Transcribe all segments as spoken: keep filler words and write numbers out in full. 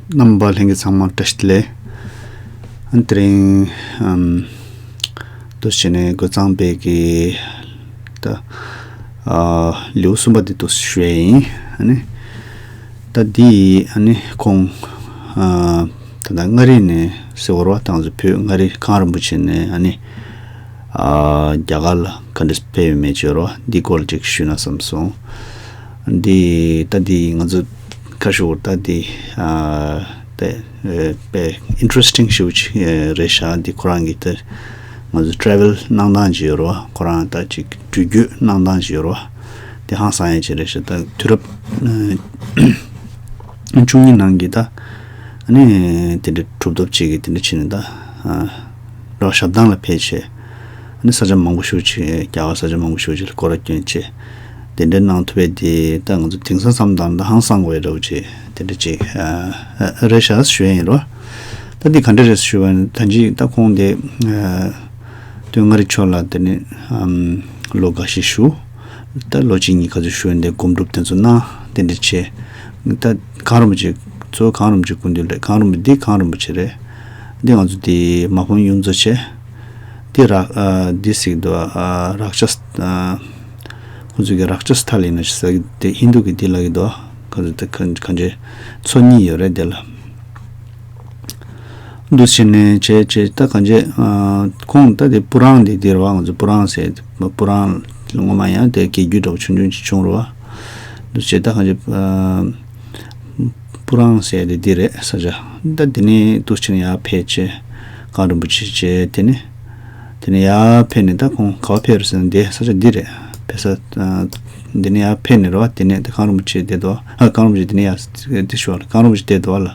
རྣམ་པ་ལྷན་རྒྱས་ཚང་མ་བཀྲ་ཤིས་བདེ་ལེགས། ཨ་ནི་དེ་རིང་ཨམ་འདུག་སེ་བྱས་ནས་རྒོད་ཚང་པའི་གི་ད་ཨ་ལེའུ་གསུམ་པ་དེ་འདུག་སེ་ཞུ་ཡས་ཡིན། ཨ་ནི་ད་འདི་ཨ་ནི་ཁོང་ཨ་ད་ལྟ་མངའ་རིས་ནས་ཟེར་བ་རེད་བ། ད་ང་ཚོ་བོད་མངའ་རིས་གངས་རིན་པོ་ཆེ་ནས་ཨ་ནི་ཨ་རྒྱ་གར་ལ་ག་འདྲས་ཕེབས་ཡོད་མེད་བྱས་རོགས། འདི་སྐོར་ལ་ཅིག་ཞུས་ན་བསམ་སོང་། འདི་ད་འདི་ང་ཚོ་ཁ་ཤོར་ད་འདི་ཨ་ད་ཨེ་དཔེ་ཨིན་ཊི་རེ་སི་ཊིང་ཞེ་པོ་ཅིག་ཨེ་རེད་ཤག་འདི་ཁོ་རང་གི་ད་ང་ཚོ་ཊེ་རེ་ཝལ་གནང་སྟངས་ཅིག་ཡོད་རོགས། ཁོ་རང་ད་ཅིག་འགྲུལ་སྐྱོད་གནང་སྟངས་ཅིག་ཡོད་རོགས། དེ་ཧང་སང་ཡས་ཅིག་རེད་ཤག་ད་དུས་རབས་ཨ་བཅུ་གཉིས་ནང་གི་ད་ཨ་ནི་དེ་འདྲ་གྲུབ་ཐོབ་ཅིག་གིས་དེ་འདྲ་བྱས་ནས་ད་ཨ་རོགས་ཞབས་ཐང་ལ་ཕེབས་བྱས། ཨ་ནི་ས་ཆ་མང་པོ་ཞེ་པོ་ཅིག་རྒྱ་གར་ས་ཆ་མང་པོ་ཞེ་པོ་ཅིག་ལ་སྐོར་ར་སྐྱོན་བྱས། དེ་འདྲ་གནང་ཐུབ་པ་དེ་ད་ང་ཚོ་དེང་སང་བསམ་བཏང་ན་ཧང་སང་དགོས་འདྲ་བོ་ཅིག་དེ་འདྲ་ཅིག་ཨ་རེད་ཤག་ཞུ་ཡས་ཡིན་རོགས། ད་འདི་ག་འདྲ་རེད་ཞུ་བ་ཡིན་ན། ད་ཅི་ད་ཁོང་དེ་ཨ་སྟོད་མངའ་རིས་ཕྱོགས་ལ་དེ་ནི་ཨམ་ལོ་འགའ་ཞིག་བཞུགས། ད་ལོ་གཅིག་གཉིས་ག་ཚོད་བཞུགས་ཡིན་དེ་སྒོམ་སྒྲུབ་དེ་ཚོ་གནང་། དེ་འདྲ་བྱས། ད་གངས་རིན་པོ་ཆེ་གཙོ་བོ་གངས་རིན་པོ་ཆེ་སྐུ་མདུན་རེད། གངས་རིན་པོ་འདི་གངས་རིན་པོ་ཆེ་རེད། འདི་ང་ཚོ་འདི་མ་ཕམ་གཡུ་མཚོ་བྱས། འདི་ར་ཨ་འདི་ཟེར་གྱི་འདུག་ཨ་རཀྵ་ཨ་ཁོ་ཚོ་གི་རཀྵ་ཐ་ལི་ན་ཟེར་གྱི་དེ་ཧིན་དུ་གི་འདི་ལབ་ཀྱི་འདུག་ཁོ་ཚོ་དེ་ག་ག་འདྲ་མཚོ་གཉིས་ཡོད་རེད་དེ་ལ། འདུག་སེ་བྱས་ནས་བྱས་བྱས་ད་གང་བྱས། ཨ་ཁོང་ད་དེ་སྤུ་རང་དེ་དེ་རེད་བ། ང་ཚོ་སྤུ་རང་ཟེར། སྤུ་རང་སྔོན་མ་ཡང་དེ་རྒྱལ་རྒྱུད་འདྲ་བོ་ཆུང་ཆུང་ཅིག་བྱུང་རེད་བ། འདུག་སེ་བྱས་ད་གང་བྱས། ཨ་སྤུ་རང་ཟེར་དེ་དེ་རེད་ས་ཆ། ད་དེ་ནས་འདུག་སེ་བྱས་ནས་ཡར་ཕེབས་བྱས་གངས་རིན་པོ་ཆེ་བྱས། དེ་ནས་དེ་ནས་ཡར་ཕེབས་ནས་ད་ཁོང་ག་པར་ཕེབས་རེད་ཟེར་ན་དེ་ས་ཆ་འདི་རེད། ཕེབས་ས་ཨ་འདི་ནས་ཡར་ཕེབས་ནས་རེད་བ། དེ་ནས་དེ་གངས་རིན་པོ་ཆེ་བསྡད་འདུག་ཨ་གངས་རིན་པོ་ཆེ་དེ་ནས་ཡར་དེ་ཞུ་བ་ལ་གངས་རིན་པོ་ཆེ་བསྡད་འདུག་བ་ལ།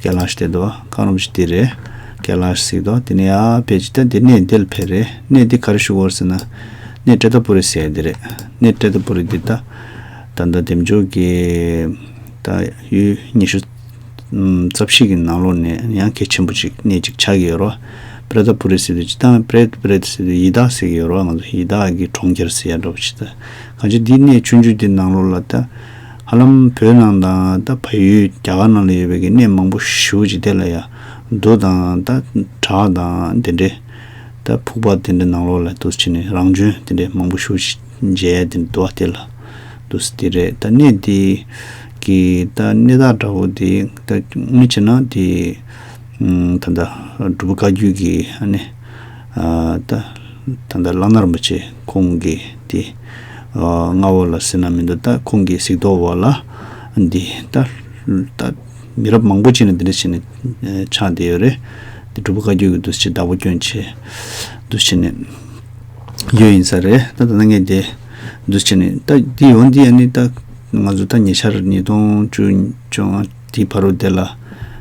ཀེ་ལཱཤ་དེ་འདུག་བ། གངས་རིན་པོ་ཆེ་དེ་རེད། ཀེ་ལཱཤ་ཟེར་འདུག་དེ་ནས་ཡར་ཕེབས་ཅིག་ད་དེ་གནས་འདི་ལ་ཕེབས་རེད། གནས་འདི་ག་རེ་ཞུ་དགོས་ཟེར་ན། གནས་ཏྲེ་ཏ་པུ་རི་ཟེར་ཡ་འདི་རེད། གནས་ཏྲེ་ཏ་པུ་རི་འདི་ད་ད་ལྟ་འདེམ་འཇོག་གི་ད་ཡུལ་ཉི་ཤུ་ཨམ་རྩ་བཞི་གི་ནང་ལོགས་ནས་ཡང་གལ་ཆེན་པོ་ཅིག་གནས་ཅིག་ཆགས་ཀྱི་ཡོད་རེད། པྲེ་ཏ་པུ་རི་ཟེར་དུས་སྤྱིར་བཏང་པྲེ་ཏ་པུ་རི་ཟེར་དུས་ཡི་དྭགས་ཟེར་གྱི་ཡོད་རེད། ང་ཚོ་ཡི་དྭགས་ཀྱི་གྲོང་ཁྱེར་ཟེར་ཡ་འདྲ་བོ་ཅིག་ད་གང་ཅི་འདི་གནས་ཆུང་ཆུང་འདི་ནང་ལོགས་ལ་ད། ཧ་ལམ་བོད་ནང་དང་ད་བལ་ཡུལ་རྒྱ་གར་ནང་ལ་ཡོད་པའི་གི་གནས་མང་པོ་ཞེ་པོ་ཅིག་དེ་ལ་ཡ་རྡོ་དང་ད་བྲག་དང་དེ་འདྲའི་ད་ཕུག་པ་དེ་འདྲའི་ནང་ལོགས་ལ་འདུག་སེ་བྱས་ནས་རང་བྱོན་དེ་འདྲའི་མང་པོ་ཞེ་པོ་ཅིག་མཇལ་ཡ་དེ་འདྲ་འདུག་བ། དེ་ལ་འདུག་སེ་དེ་རེད། ད་གནས་དེ་གི་ད་གནས་བདག་འདྲ་བོ་དེ་ད་དངོས་གནས་བྱས་ན་དེ་ད་ད་སྒྲུབ་པ་བཀའ་བརྒྱུད་ཀྱི་ཨ་ནི་ད་ད་ལྟ་བླ་ན་རིན་པོ་ཆེ་ཁོང་གི་དེ་མངའ་འོག་ལ་ཟེར་ན་མི་འདུག་ད་ཁོང་གི་གཟིགས་རྟོག་འོག་ལ་འདི་ད་ད་མི་རབས་མང་པོ་ཅིག་ནས་འདི་འདྲ་བྱས་ནས་ཆགས་བསྡད་ཡོད་རེད། འདི་སྒྲུབ་པ་བཀའ་བརྒྱུད་ཀྱི་འདུག་སེ་བདག་པོ་སྐྱོན་བྱས་འདུག་སེ་བྱས་ནས་ཡོད་ཡིན་ས་རེད། ད་ད་ལྟ་ངས་དེ་འདུག་སེ་བྱས་ནས་ད་འདི་ཡོང་འདི་ཨ་ནི་ད་ང་ཚོ་ད་ཉེ་ཆར་ཉིས་སྟོང་བཅུ་བཅོ་ལྔ་དེའི་བར་དུ་དེ་ལ།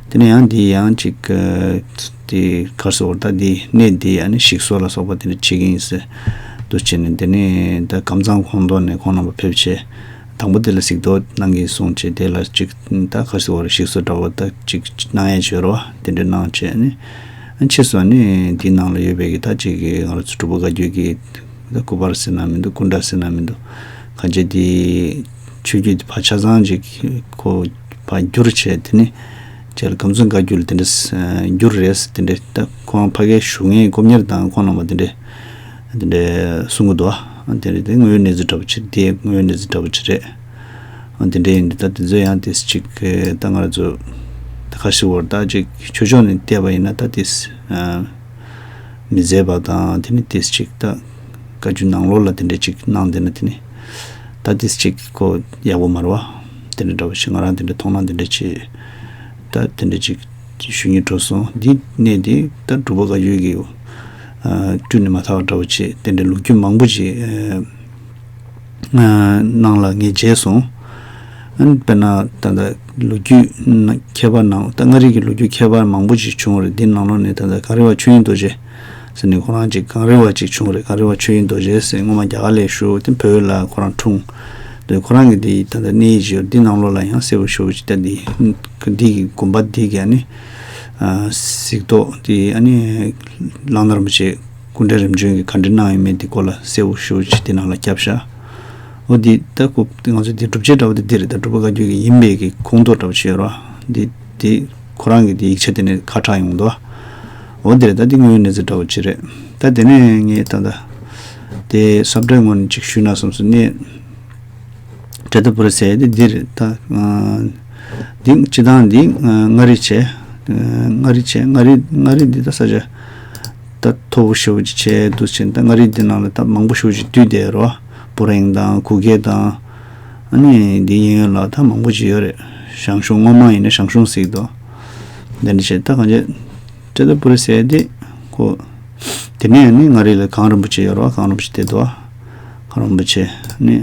དེ་ནས་ཡང་འདི་ཡང་ཅིག་ཨ་དེ་ག་རེ་ཟེར་དགོས་རེད། ད་འདི་གནས་འདི་ཨ་ནི་ཞིག་གསོ་ལ་སོགས་པ་དེ་འདྲ་བྱེད་ཀྱི་ཡིན་ཟེར་འདུག་བྱས་ནས། དེ་ནས་ད་ཀམ་ཚང་ཁོངས་གཏོགས་ནས་ཁོང་རྣམ་པ་ཕེབས་བྱས་དང་པོ་དེ་ལ་གཟིགས་རྟོག་གནང་གི་ཡིན་གསུངས་བྱས། དེ་ལ་ཅིག་ད་ག་རེ་ཟེར་དགོས་རེད། ཞིག་གསོ་འདྲ་བོ་ད་ཅིག་གནང་ཡས་བྱོས་རོགས་དེ་འདྲ་གནང་བྱས་ནས། ཨ་ཕྱིས་སུ་ཨ་ནི་འདིའི་ནང་ལ་ཡོད་པའི་གི་ད་ཅིག་གི་ང་རང་ཚོ་སྒྲུབ་པ་བཀའ་བརྒྱུད་ཀྱི་ད་སྐུ་པར་ཟེར་ན་མི་འདུག་སྐུ་འདྲ་ཟེར་ན་མི་འདུག་གང་བྱས་དེ་ཆོས་བརྒྱུད་དེ་ཕར་ཆ་ཚང་ཅིག་ཁོ་ཕར་བསྒྱུར་བྱས། དེ་ནས་རྗེས་ལ་ཀམ་ཚང་བཀའ་བརྒྱུད་ལ་དེ་འདྲ་བསྒྱུར་རེད་ཟེར། དེ་འདྲ་ད་ཁོང་ཕ་གིར་བཞུགས་མཁན་སྐུ་གཉེར་དང་ཁོང་རྣམ་པ་དེ་འདྲ་དེ་འདྲ་གསུང་གི་འདུག་ཨ་དེ་འདྲ་དེ་དངོས་ཡོད་གནས་ཚུལ་འདྲ་པོ་ཅིག་དེ་དངོས་ཡོད་གནས་ཚུལ་འདྲ་པོ་ཅིག་རེད། ཨ་དེ་འདྲ་ཡིན་དུས་ད་དེ་ཚོ་ཡང་དེ་ཅིག་ད་ང་རང་ཚོ་ད་ཁ་ཤས་བར་ད་ཅིག་ཆོས་ཕྱོགས་ནས་བལྟས་པ་ཡིན་ན་ད་དེ་མི་མཛེས་པ་དང་། དེ་ནི་དེ་ཅིག་ད་བཀའ་བརྒྱུད་ནང་ལོགས་ལ་དེ་འདྲ་ཅིག་གནང་བསྡད་ན་དེ་ནི་ད་དེ་ཅིག་ཁོ་ཡག་པོ་མ་རེད་བ། དེ་འདྲ་འདྲ་བོ་ཞིག་ང་རང་དེ་འདྲ་མཐོང་སྣང་དེ་འདྲ་ཅིག་ད་དེ་འདྲ་ཅིག་ཞུ་སྙིང་བྲོ་སོང་། འདི་གནས་འདི་ད་སྒྲུབ་པ་བཀའ་བརྒྱུད་ཀྱི་སྤྲུལ་ནས་མ་ཐར་བ་འདྲ་བོ་ཅིག་དེ་འདྲ་ལོ་རྒྱུས་མང་པོ་ཅིག་ནང་ལ་ངས་མཇལ་སོང་། དཔེར་ན་ད་ལྟ་ལོ་རྒྱུས་ཁྱད་པར་ནང་ད་མངའ་རིས་ཀྱི་ལོ་རྒྱུས་ཁྱད་པར་མང་པོ་ཅིག་བྱུང་རེད། འདི་ནང་ལོགས་ནས་ད་ལྟ་གངས་རི་བ་ཆོས་དབྱིངས་རྡོ་རྗེ་ཟེར་ནས་ཁོ་རང་ཅིག་གངས་རི་བ་ཅིག་བྱུང་རེད། གངས་རི་བ་ཆོས་དབྱིངས་རྡོ་རྗེ་ཟེར་སྔོན་མ་རྒྱ་གར་ལ་བཞུགས་ཏེ་བོད་ལ་ཁོ་རང་འཁྲུངས། དེ་ཁོ་རང་གི་འདི་ད་ལྟ་གནས་ཡིག་ཅིག་ཡོད། འདི་ནང་ལོགས་ལ་ཡང་གསལ་པོ་ཞེ་པོ་ཅིག་ད་འདི་འདི་གི་དགོན་པ་འདི་གི་ཨ་ནི་གཟིགས་རྟོག་འདི་ཨ་ནི་བླ་ན་རིན་པོ་ཆེ་སྐུ་ཕྲེང་རིམ་བྱོན་གྱིས་ག་འདྲ་གནང་ཡོད་མེད་འདི་སྐོར་ལ་གསལ་པོ་ཞེ་པོ་ཅིག་འདི་ནང་ལ་བརྒྱབ་བཞག་འོ་འདི་ད་ཁོ་ང་ཚོ་འདི་སྒྲུབ་བྱེད་འདྲ་བོ་འདི་འདི་རེད། ད་སྒྲུབ་པ་བཀའ་བརྒྱུད་ཀྱི་ཡིན་པའི་གི་ཁུངས་གཏོགས་འདྲ་བོ་ཅིག་ཡོད་རེད་བ། འདི་ དེ་ཁོ་རང་གི་དེ་ཡིག་ཆ་དེ་ནས་ཁ་གྲག་ཡོང་འདུག་འོ་དེ་རེད། ད་དེ་དངོས་ཡོད་གནས་ཚུལ་འདྲ་བོ་ཅིག་རེད། ད་དེ་ནས་ངས་ད་ད་དེ་སབ་ཌེག་ངོས་ནས་ཅིག་ཞུས་ན་བསམ་སོང་ནས། ཏྲེ་ཏ་པུ་རི་ཟེར་དེ་འདི་རེད་ད། འདི་སྤྱི་བཏང་འདི་མངའ་རིས་བྱས། མངའ་རིས་བྱས། མངའ་རིས་མངའ་རིས་འདི་ད་ས་ཆ་ད་མཐོ་པོ་ཞེ་པོ་ཅིག་བྱས་འདུག་ཕྱིན། ད་མངའ་རིས་འདི་ནང་ལ་ད་མང་པོ་ཞེ་པོ་ཅིག་འདུས་བསྡད་རོ། པུ་རེང་དང་གུ་གེ་དང་། ཨ་ནི་འདི་གཡས་གཡོན་ལ་ད་མང་པོ་ཅིག་ཡོད་རེད། ཞང་ཞུང་སྔོན་མ་ཡིན་ན་ཞང་ཞུང་ཟེར་གྱི་འདུག་འདི་འདྲ་བྱས་ད་གང་བྱས། ཏྲེ་ཏ་པུ་རི་ཟེར་དེ་ཁོ། དེ་ནས་ནི་མངའ་རིས་ལ་གངས་རིན་པོ་ཆེ་ཡོད་རེད་བ། གངས་རིན་པོ་ཆེ་དེ་འདུག་གངས་རིན་པོ་ཆེ་ནི།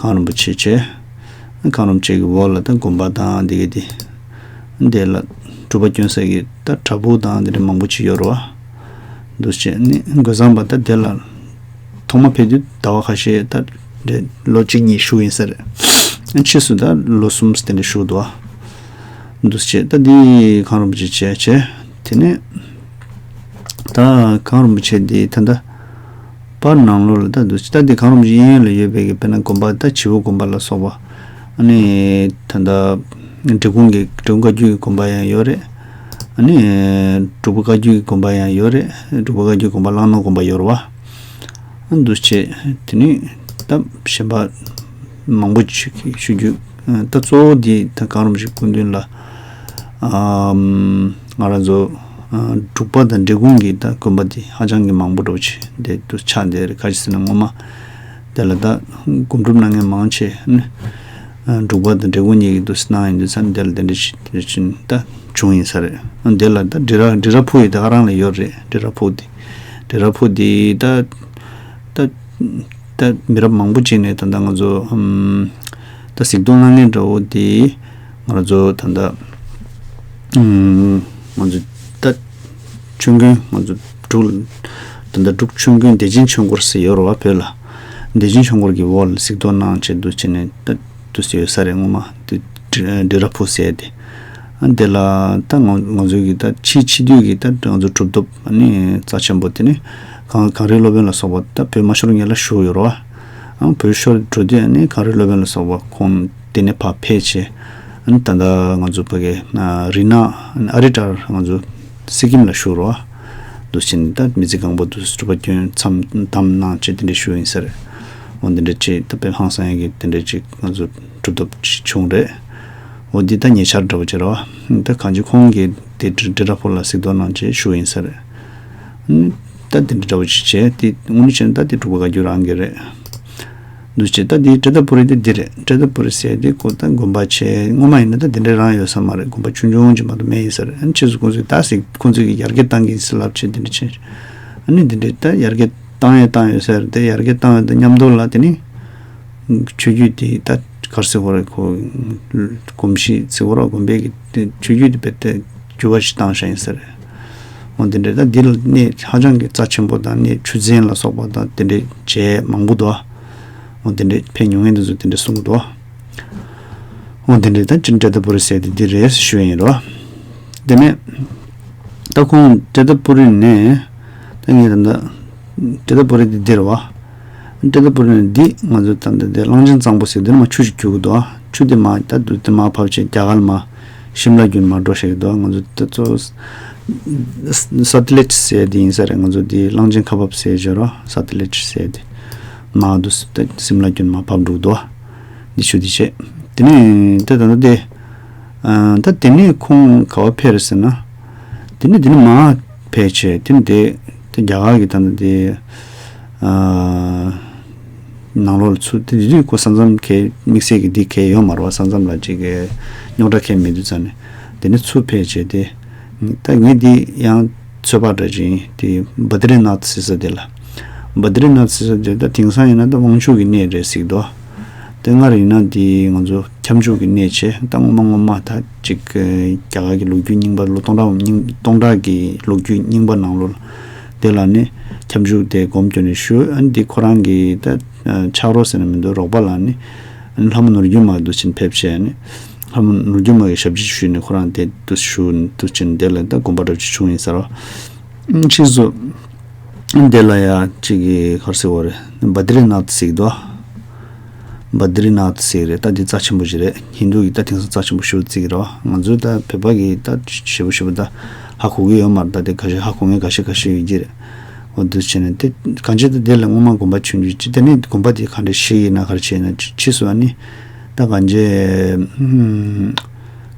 གངས་རིན་པོ་ཆེ་བྱས། གངས་རིན་པོ་ཆེ་གི་འོག་ལ་ད་དགོན་པ་དང་འདི་གི་དེ། འདི་ལ་སྒྲུབ་པ་སྐྱོན་ས་གི་ད་བྲག་ཕུག་དང་འདི་འདྲ་མང་པོ་ཅིག་ཡོད་རེད་བ། འདུག་བྱས་ནི་རྒོད་ཚང་པ་ད་དེ་ལ། ཐོག་མ་ཕེབས་དུས་ཟླ་བ་ཁ་ཤས་ད་རེད། ལོ་གཅིག་གཉིས་བཞུགས་ཡིན་ས་རེད། ཕྱིས་སུ་ད་ལོ་གསུམ་དེ་འདྲ་བཞུགས་འདུག་བ། འདུག་བྱས་ད་འདི་གངས་རིན་པོ་ཆེ་བྱས་བྱས། དེ་ནས་ད་གངས་རིན་པོ་ཆེ་འདི་ད་ལྟ་པར་ནང་ལོགས་ལ་ད་འདུག་བྱས་ད་འདི་གངས་རིན་པོ་ཆེ་གཡས་གཡོན་ལ་ཡོད་པའི་གི་དཔེར་ན་དགོན་པ་ད་བྱིའུ་དགོན་པ་ལ་སོགས་པ། ཨ་ནི་ད་ལྟ་འབྲི་གུང་གི་འབྲི་གུང་བཀའ་བརྒྱུད་ཀྱི་དགོན་པ་ཡང་ཡོད་རེད། ཨ་ནི་འབྲུག་པ་བཀའ་བརྒྱུད་ཀྱི་དགོན་པ་ཡང་ཡོད་རེད། འབྲུག་པ་བཀའ་བརྒྱུད་དགོན་པ་གླང་ནག་དགོན་པ་ཡོད་རེད་བ། འདུ་བྱས་དེ་ནས་ད་གཞན་པ་མང་པོ་ཞིག་ཞུ་རྒྱུ། ད་གཙོ་བོ་འདི་ད་གངས་རིན་པོ་ཆེ་སྐུ་མདུན་ལ་ང་རང་ཚོ་འབྲུག་པ་དང་འབྲི་གུང་གི་ད་དགོན་པ་འདི་ཧ་ཅང་གི་མང་པོ་འདྲ་བོ་ཅིག་འདི་འདུ་ཆགས་བསྡད་རེད། ག་ཅི་ཟེར་ན་སྔོན་མ་དེ་ལ་ད་སྒོམ་སྒྲུབ་གནང་མཁན་མང་ཆེ་ནི། འབྲུག་པ་དང་འབྲི་གུང་གཉིས་ཀྱི་འདུ་སྣང་ཡིན་དུས་ཙང་དེ་ལ་དེ་འདྲ་ཞིག་དེ་བཞིན་ད་བྱུང་ཡིན་ས་རེད། དེ་ལ་ད་འབྲི་ར་འབྲི་ར་ཕུག་ཡིན་ད་ག་རང་ལ་ཡོད་རེད། འབྲི་ར་ཕུག་དེ་འབྲི་ར་ཕུག་དེ་ད་ད་ད་མི་རབས་མང་པོ་ཅིག་ནས་ད་ད་ང་ཚོ་ད་གཟིགས་རྟོག་གནང་མཁན་འདྲ་བོ་དེ་ང་ཚོ་ད་ད་ང་ཚོ་ད། ཆོས་མགོན་ང་ཚོ་འབྲུག་ད་ལྟ་འབྲུག་ཆོས་མགོན་བདེ་ཆེན་ཆོས་འཁོར་ཟེར་ཡོད་རེད་བ་བོད་ལ། བདེ་ཆེན་ཆོས་འཁོར་གྱི་འོག་ལ་གཟིགས་རྟོག་གནང་བྱས་འདུག་བྱས་ནས་ད་འདུག་སེ་ཡོད་ས་རེད། སྔོན་མ་དེ་འབྲི་ར་ཕུག་ཟེར་དེ། ཨ་འདི་ལ་ད་ང་ང་ཚོའི་གི་ད་ཕྱི་ཕྱི་དུས་ཀྱི་ད་ང་ཚོ་གྲུབ་ཐོབ་ཨ་ནི་རྩ་ཆེན་པོ་དེ་ནི་གངས་གངས་རིའི་སློབ་དཔོན་ལ་སོགས་པ་ད་བོད་མ་ཤོར་སྔོན་ལ་བཞུགས་ཡོད་རེད་བ། ཨང་བོད་ཤོར་འགྲོ་དུས་ཨ་ནི་གངས་རིའི་སློབ་དཔོན་ལ་སོགས་པ་ཁོང་དེ་ནས་ཕར་ཕེབས་བྱས། ཨ་ནི་ད་ལྟ་ང་ཚོ་ཕ་གི་རི་ནག་ཨ་རི་ཊར་ང་ཚོ་སི་ཀིམ་ལ་བཞུགས་རོགས། འདུག་བྱས་ནས་ད་མི་ཚེ་གང་པོ་འདུག་སྒྲུབ་པ་སྐྱོན་མཚམས་བསྡམས་གནང་བྱས་དེ་འདྲ་བཞུགས་ཡིན་ས་རེད། འོ་འདི་འདྲ་བྱས་ད་དཔེ་ཧང་སང་ཡག་གི་དེ་འདྲ་ཅིག་ང་ཚོ་གྲུབ་ཐོབ་ཅིག་བྱུང་རེད། འོ་འདི་ད་ཉེ་ཆར་འདྲ་བོ་ཅིག་རེད་བ། ད་གང་ཅི་ཁོང་གིས་དེ་འབྲི་འབྲི་ར་ཕུག་ལ་གཟིགས་རྟོག་གནང་བྱས་བཞུགས་ཡིན་ས་རེད། ད་དེ་འདྲ་འདྲ་བོ་ཅིག་བྱས་དེ་དངོས་གནས་བྱས་ན་ད་དེ་འབྲུག་པ་བཀའ་བརྒྱུད་རང་གི་རེད། འདུག་བྱས་ད་དེ་ཏྲེ་ཏ་པུ་རི་དེ་འདི་རེད། ཏྲེ་ཏ་པུ་རི་ཟེར་དེ་ཁོ་ད་དགོན་པ་བྱས་སྔོན་མ་ཡིན་ན་ད་དེ་འདྲ་རང་ཡོད་ས་མ་རེད། དགོན་པ་ཆུང་ཆུང་ཅིག་མ་གཏོགས་མེད་ཡིན་ས་རེད། ཨ་ནི་ཕྱིས་སུ་ཁོང་ཚོས་ད་ཟིག་ཁོང་ཚོས་ཀྱི་ཡར་རྒྱས་བཏང་གི་ཡིན་ཟེར་ལབ་བྱས་དེ་འདྲ་བྱས། ཨ་ནི་དེ་འདྲ་ད་ཡར་རྒྱས་བཏང་ཡ་བཏང་ཡོད་ས་རེད། དེ་ཡར་རྒྱས་བཏང་ཡོད་དང་མཉམ་དུ་ལ་དེ་ནི་ཆོས་བརྒྱུད་དེ་ད་གར་སི་ཧོ་ར་ཁོ་གོམས་གཤིས་སི་ཧོ་ར་དགོན་པའི་གི་དེ་ཆོས་བརྒྱུད་དེ་བེད་དེ་འགྱུར་བ་ཞིག་བཏང་བཞག་ཡིན་ས་རེད། འོ་དེ་འདྲ་ད་འདི་ལ་གནས་ཧ་ཅང་གི་རྩ་ཆེན་པོ་དང་གནས་ཆུ་ཚན་ལ་སོགས་པ་དང་དེ་འདྲ་བྱས་མང་པོ་འདུག་འོ་དེ་འདྲ་ཕེབས་མྱོང་མཁན་དེ་ཚོ་དེ་འདྲ་གསུང་གི་འདུག་འོ་དེ་འདྲ་ད་ཅི་འདྲ་ད་པོ་རེ་ཟེར་དེ་འདི་རེད་ཞུ་ཡ་ཡིན་རོ། དེ་ནས་ད་ཁོང་ཏྲེ་ཏ་པུ་རི་ནས་ད་ངས་ད་ད་ཏྲེ་ཏ་པུ་རི་འདི་འདིར་བ། ཏྲེ་ཏ་པུ་རི་ནས་འདི་ང་ཚོ་ད་ད་དེ་གླང་ཆེན་གཙང་པོ་ཟེར་འདི་ནས་མ་ཆུ་ཞིག་རྒྱུག་གི་འདུག་ཆུ་དེ་མ་ད་དུ་དེ་མ་བབས་བྱས་རྒྱ་གར་ལ་མ་ཤིམ་ལ་རྒྱུད་མ་འགྲོ་ཤེས་ཀྱི་འདུག་ང་ཚོ་དེ་ཚོ་ས་ཏི་ལེཊ་ཟེར་དེ་ཡིན་ས་རེད། ང་ཚོ་དེ་གླང་ཆེན་ཁ་འབབ་ཟེར་བྱས་རོ། ས་ཏི་ལེཊ་ཟེར་དེ་མ་དུ་ཤིམ་ལ་རྒྱུད་མ་བབས་འགྲོ་གི་འདུག་འདི་ཆུ་འདི་བྱས། དེ་ནས་ད་ད་ད་དེ། ཨ་ད་དེ་ནས་ཁོང་ག་བ་ཕེབས་རེད་ཟེར་ན། དེ་ནས་དེ་ནས་མར་ཕེབས་བྱས་དེ་ནས་དེ་དེ་རྒྱ་གར་གྱི་ད་ད་དེ། ཨ་ནང་ལོགས་ལ་ཚུར་དེ་དེ་དུས་ཁོ་ས་མཚམས་ཁེལ་དམིགས་བསལ་གྱི་འདི་ཁེལ་ཡོད་མ་རེད་བ། ས་མཚམས་ལ་ཅིག་གི་རྙོག་དྲ་ཁེལ་མེད་དུས་ཙང་ནས་དེ་ནས་ཚུར་ཕེབས་བྱས་དེ། ད་ངས་འདི་ཡང་ཚོད་དཔག་འདྲ་ཅིག་ཡིན། དེ་བ་དི་རི་ནཱཐ་ཟེར་ས་དེ་ལ། བ་དི་རི་ནཱཐ་ཟེར་ས་དེ་ད་དེང་སང་ཡིན་ན་ད་དབང་ཕྱུག་གི་གནས་རེད་ཟེར་གྱི་འདུག་དེ་སྔར་ཡིན་ན་དེ་ང་ཚོ་ཁྱབ་འཇུག་གི་གནས་བྱས། ད་སྔོན་མ་སྔོན་མ་ད་ཅིག་རྒྱ་གར་གྱི་ལོ་རྒྱུས་རྙིང་པ་ལོ་སྟོང་ཕྲག་རྙིང་སྟོང་ཕྲག་གི་ལོ་རྒྱུས་རྙིང་པ་ནང་ལོགས་ལ་དེ་ལ་ནི་ཁྱབ་འཇུག་དེ་སྒོམ་སྐྱོན་ནས་ཞུ། ཨ་ནི་འདི་ཁོ་རང་གི་ད་ཕྱག་རོགས་ཟེར་ན་མི་འདུག་རོགས་པ་ལ་ནི་ཨ་ནི་ལྷ་མོ་ནོར་རྒྱུན་མ་འདུག་ཕྱིན་ཕེབས་བྱས་ནི་ལྷ་མོ་ནོར་རྒྱུན་མ་གི་ཞབས་ཕྱི་ཞུས་ནས་ཁོ་རང་དེ་འདུག་ཞུ་འདུག་ཕྱིན་དེ་ལ་ད་དགོན་པ་འདྲ་ཅིག་བྱུང་ཡིན་ས་རེད། ཕྱིས་སུ་དེ་ལ་ཡ་གཅིག་གི་ག་རེ་ཟེར་བ་རེད། བ་དི་རི་ནཱཐ་ཟེར་གྱི་འདུག་བ་དི་རི་ནཱཐ་ཟེར་གྱི་རེད། ད་འདི་རྩ་ཆེན་པོ་ཞིག་རེད། ཧིན་རྡུ་གི་ད་དེང་སང་རྩ་ཆེན་པོ་ཞེ་པོ་བརྩི་གི་རེད་བ། ང་ཚོའི་ད་བོད་པ་གི་ད་ཞེ་པོ་ཞེ་པོ་ད་ཧ་གོ་གི་ཡོད་མ་རེད། ད་དེ་ཁ་ཤས་ཧ་གོ་མཁན་ཁ་ཤས་ཁ་ཤས་ཡོད་ཀྱི་རེད། འོ་འདུག་བྱས་ནས་དེ་གང་ཅི་ད་དེ་ལ་སྔོན་མ་དགོན་པ་ཆུང་ཆུང་ཅིག་དེ་ནས་དགོན་པ་དེ་ག་འདྲ་ཞིག་ཡིན་ན་ག་རེ་བྱས་ན་ཕྱིས་སུ་ཨ་ནི་ད་གང་ཅི་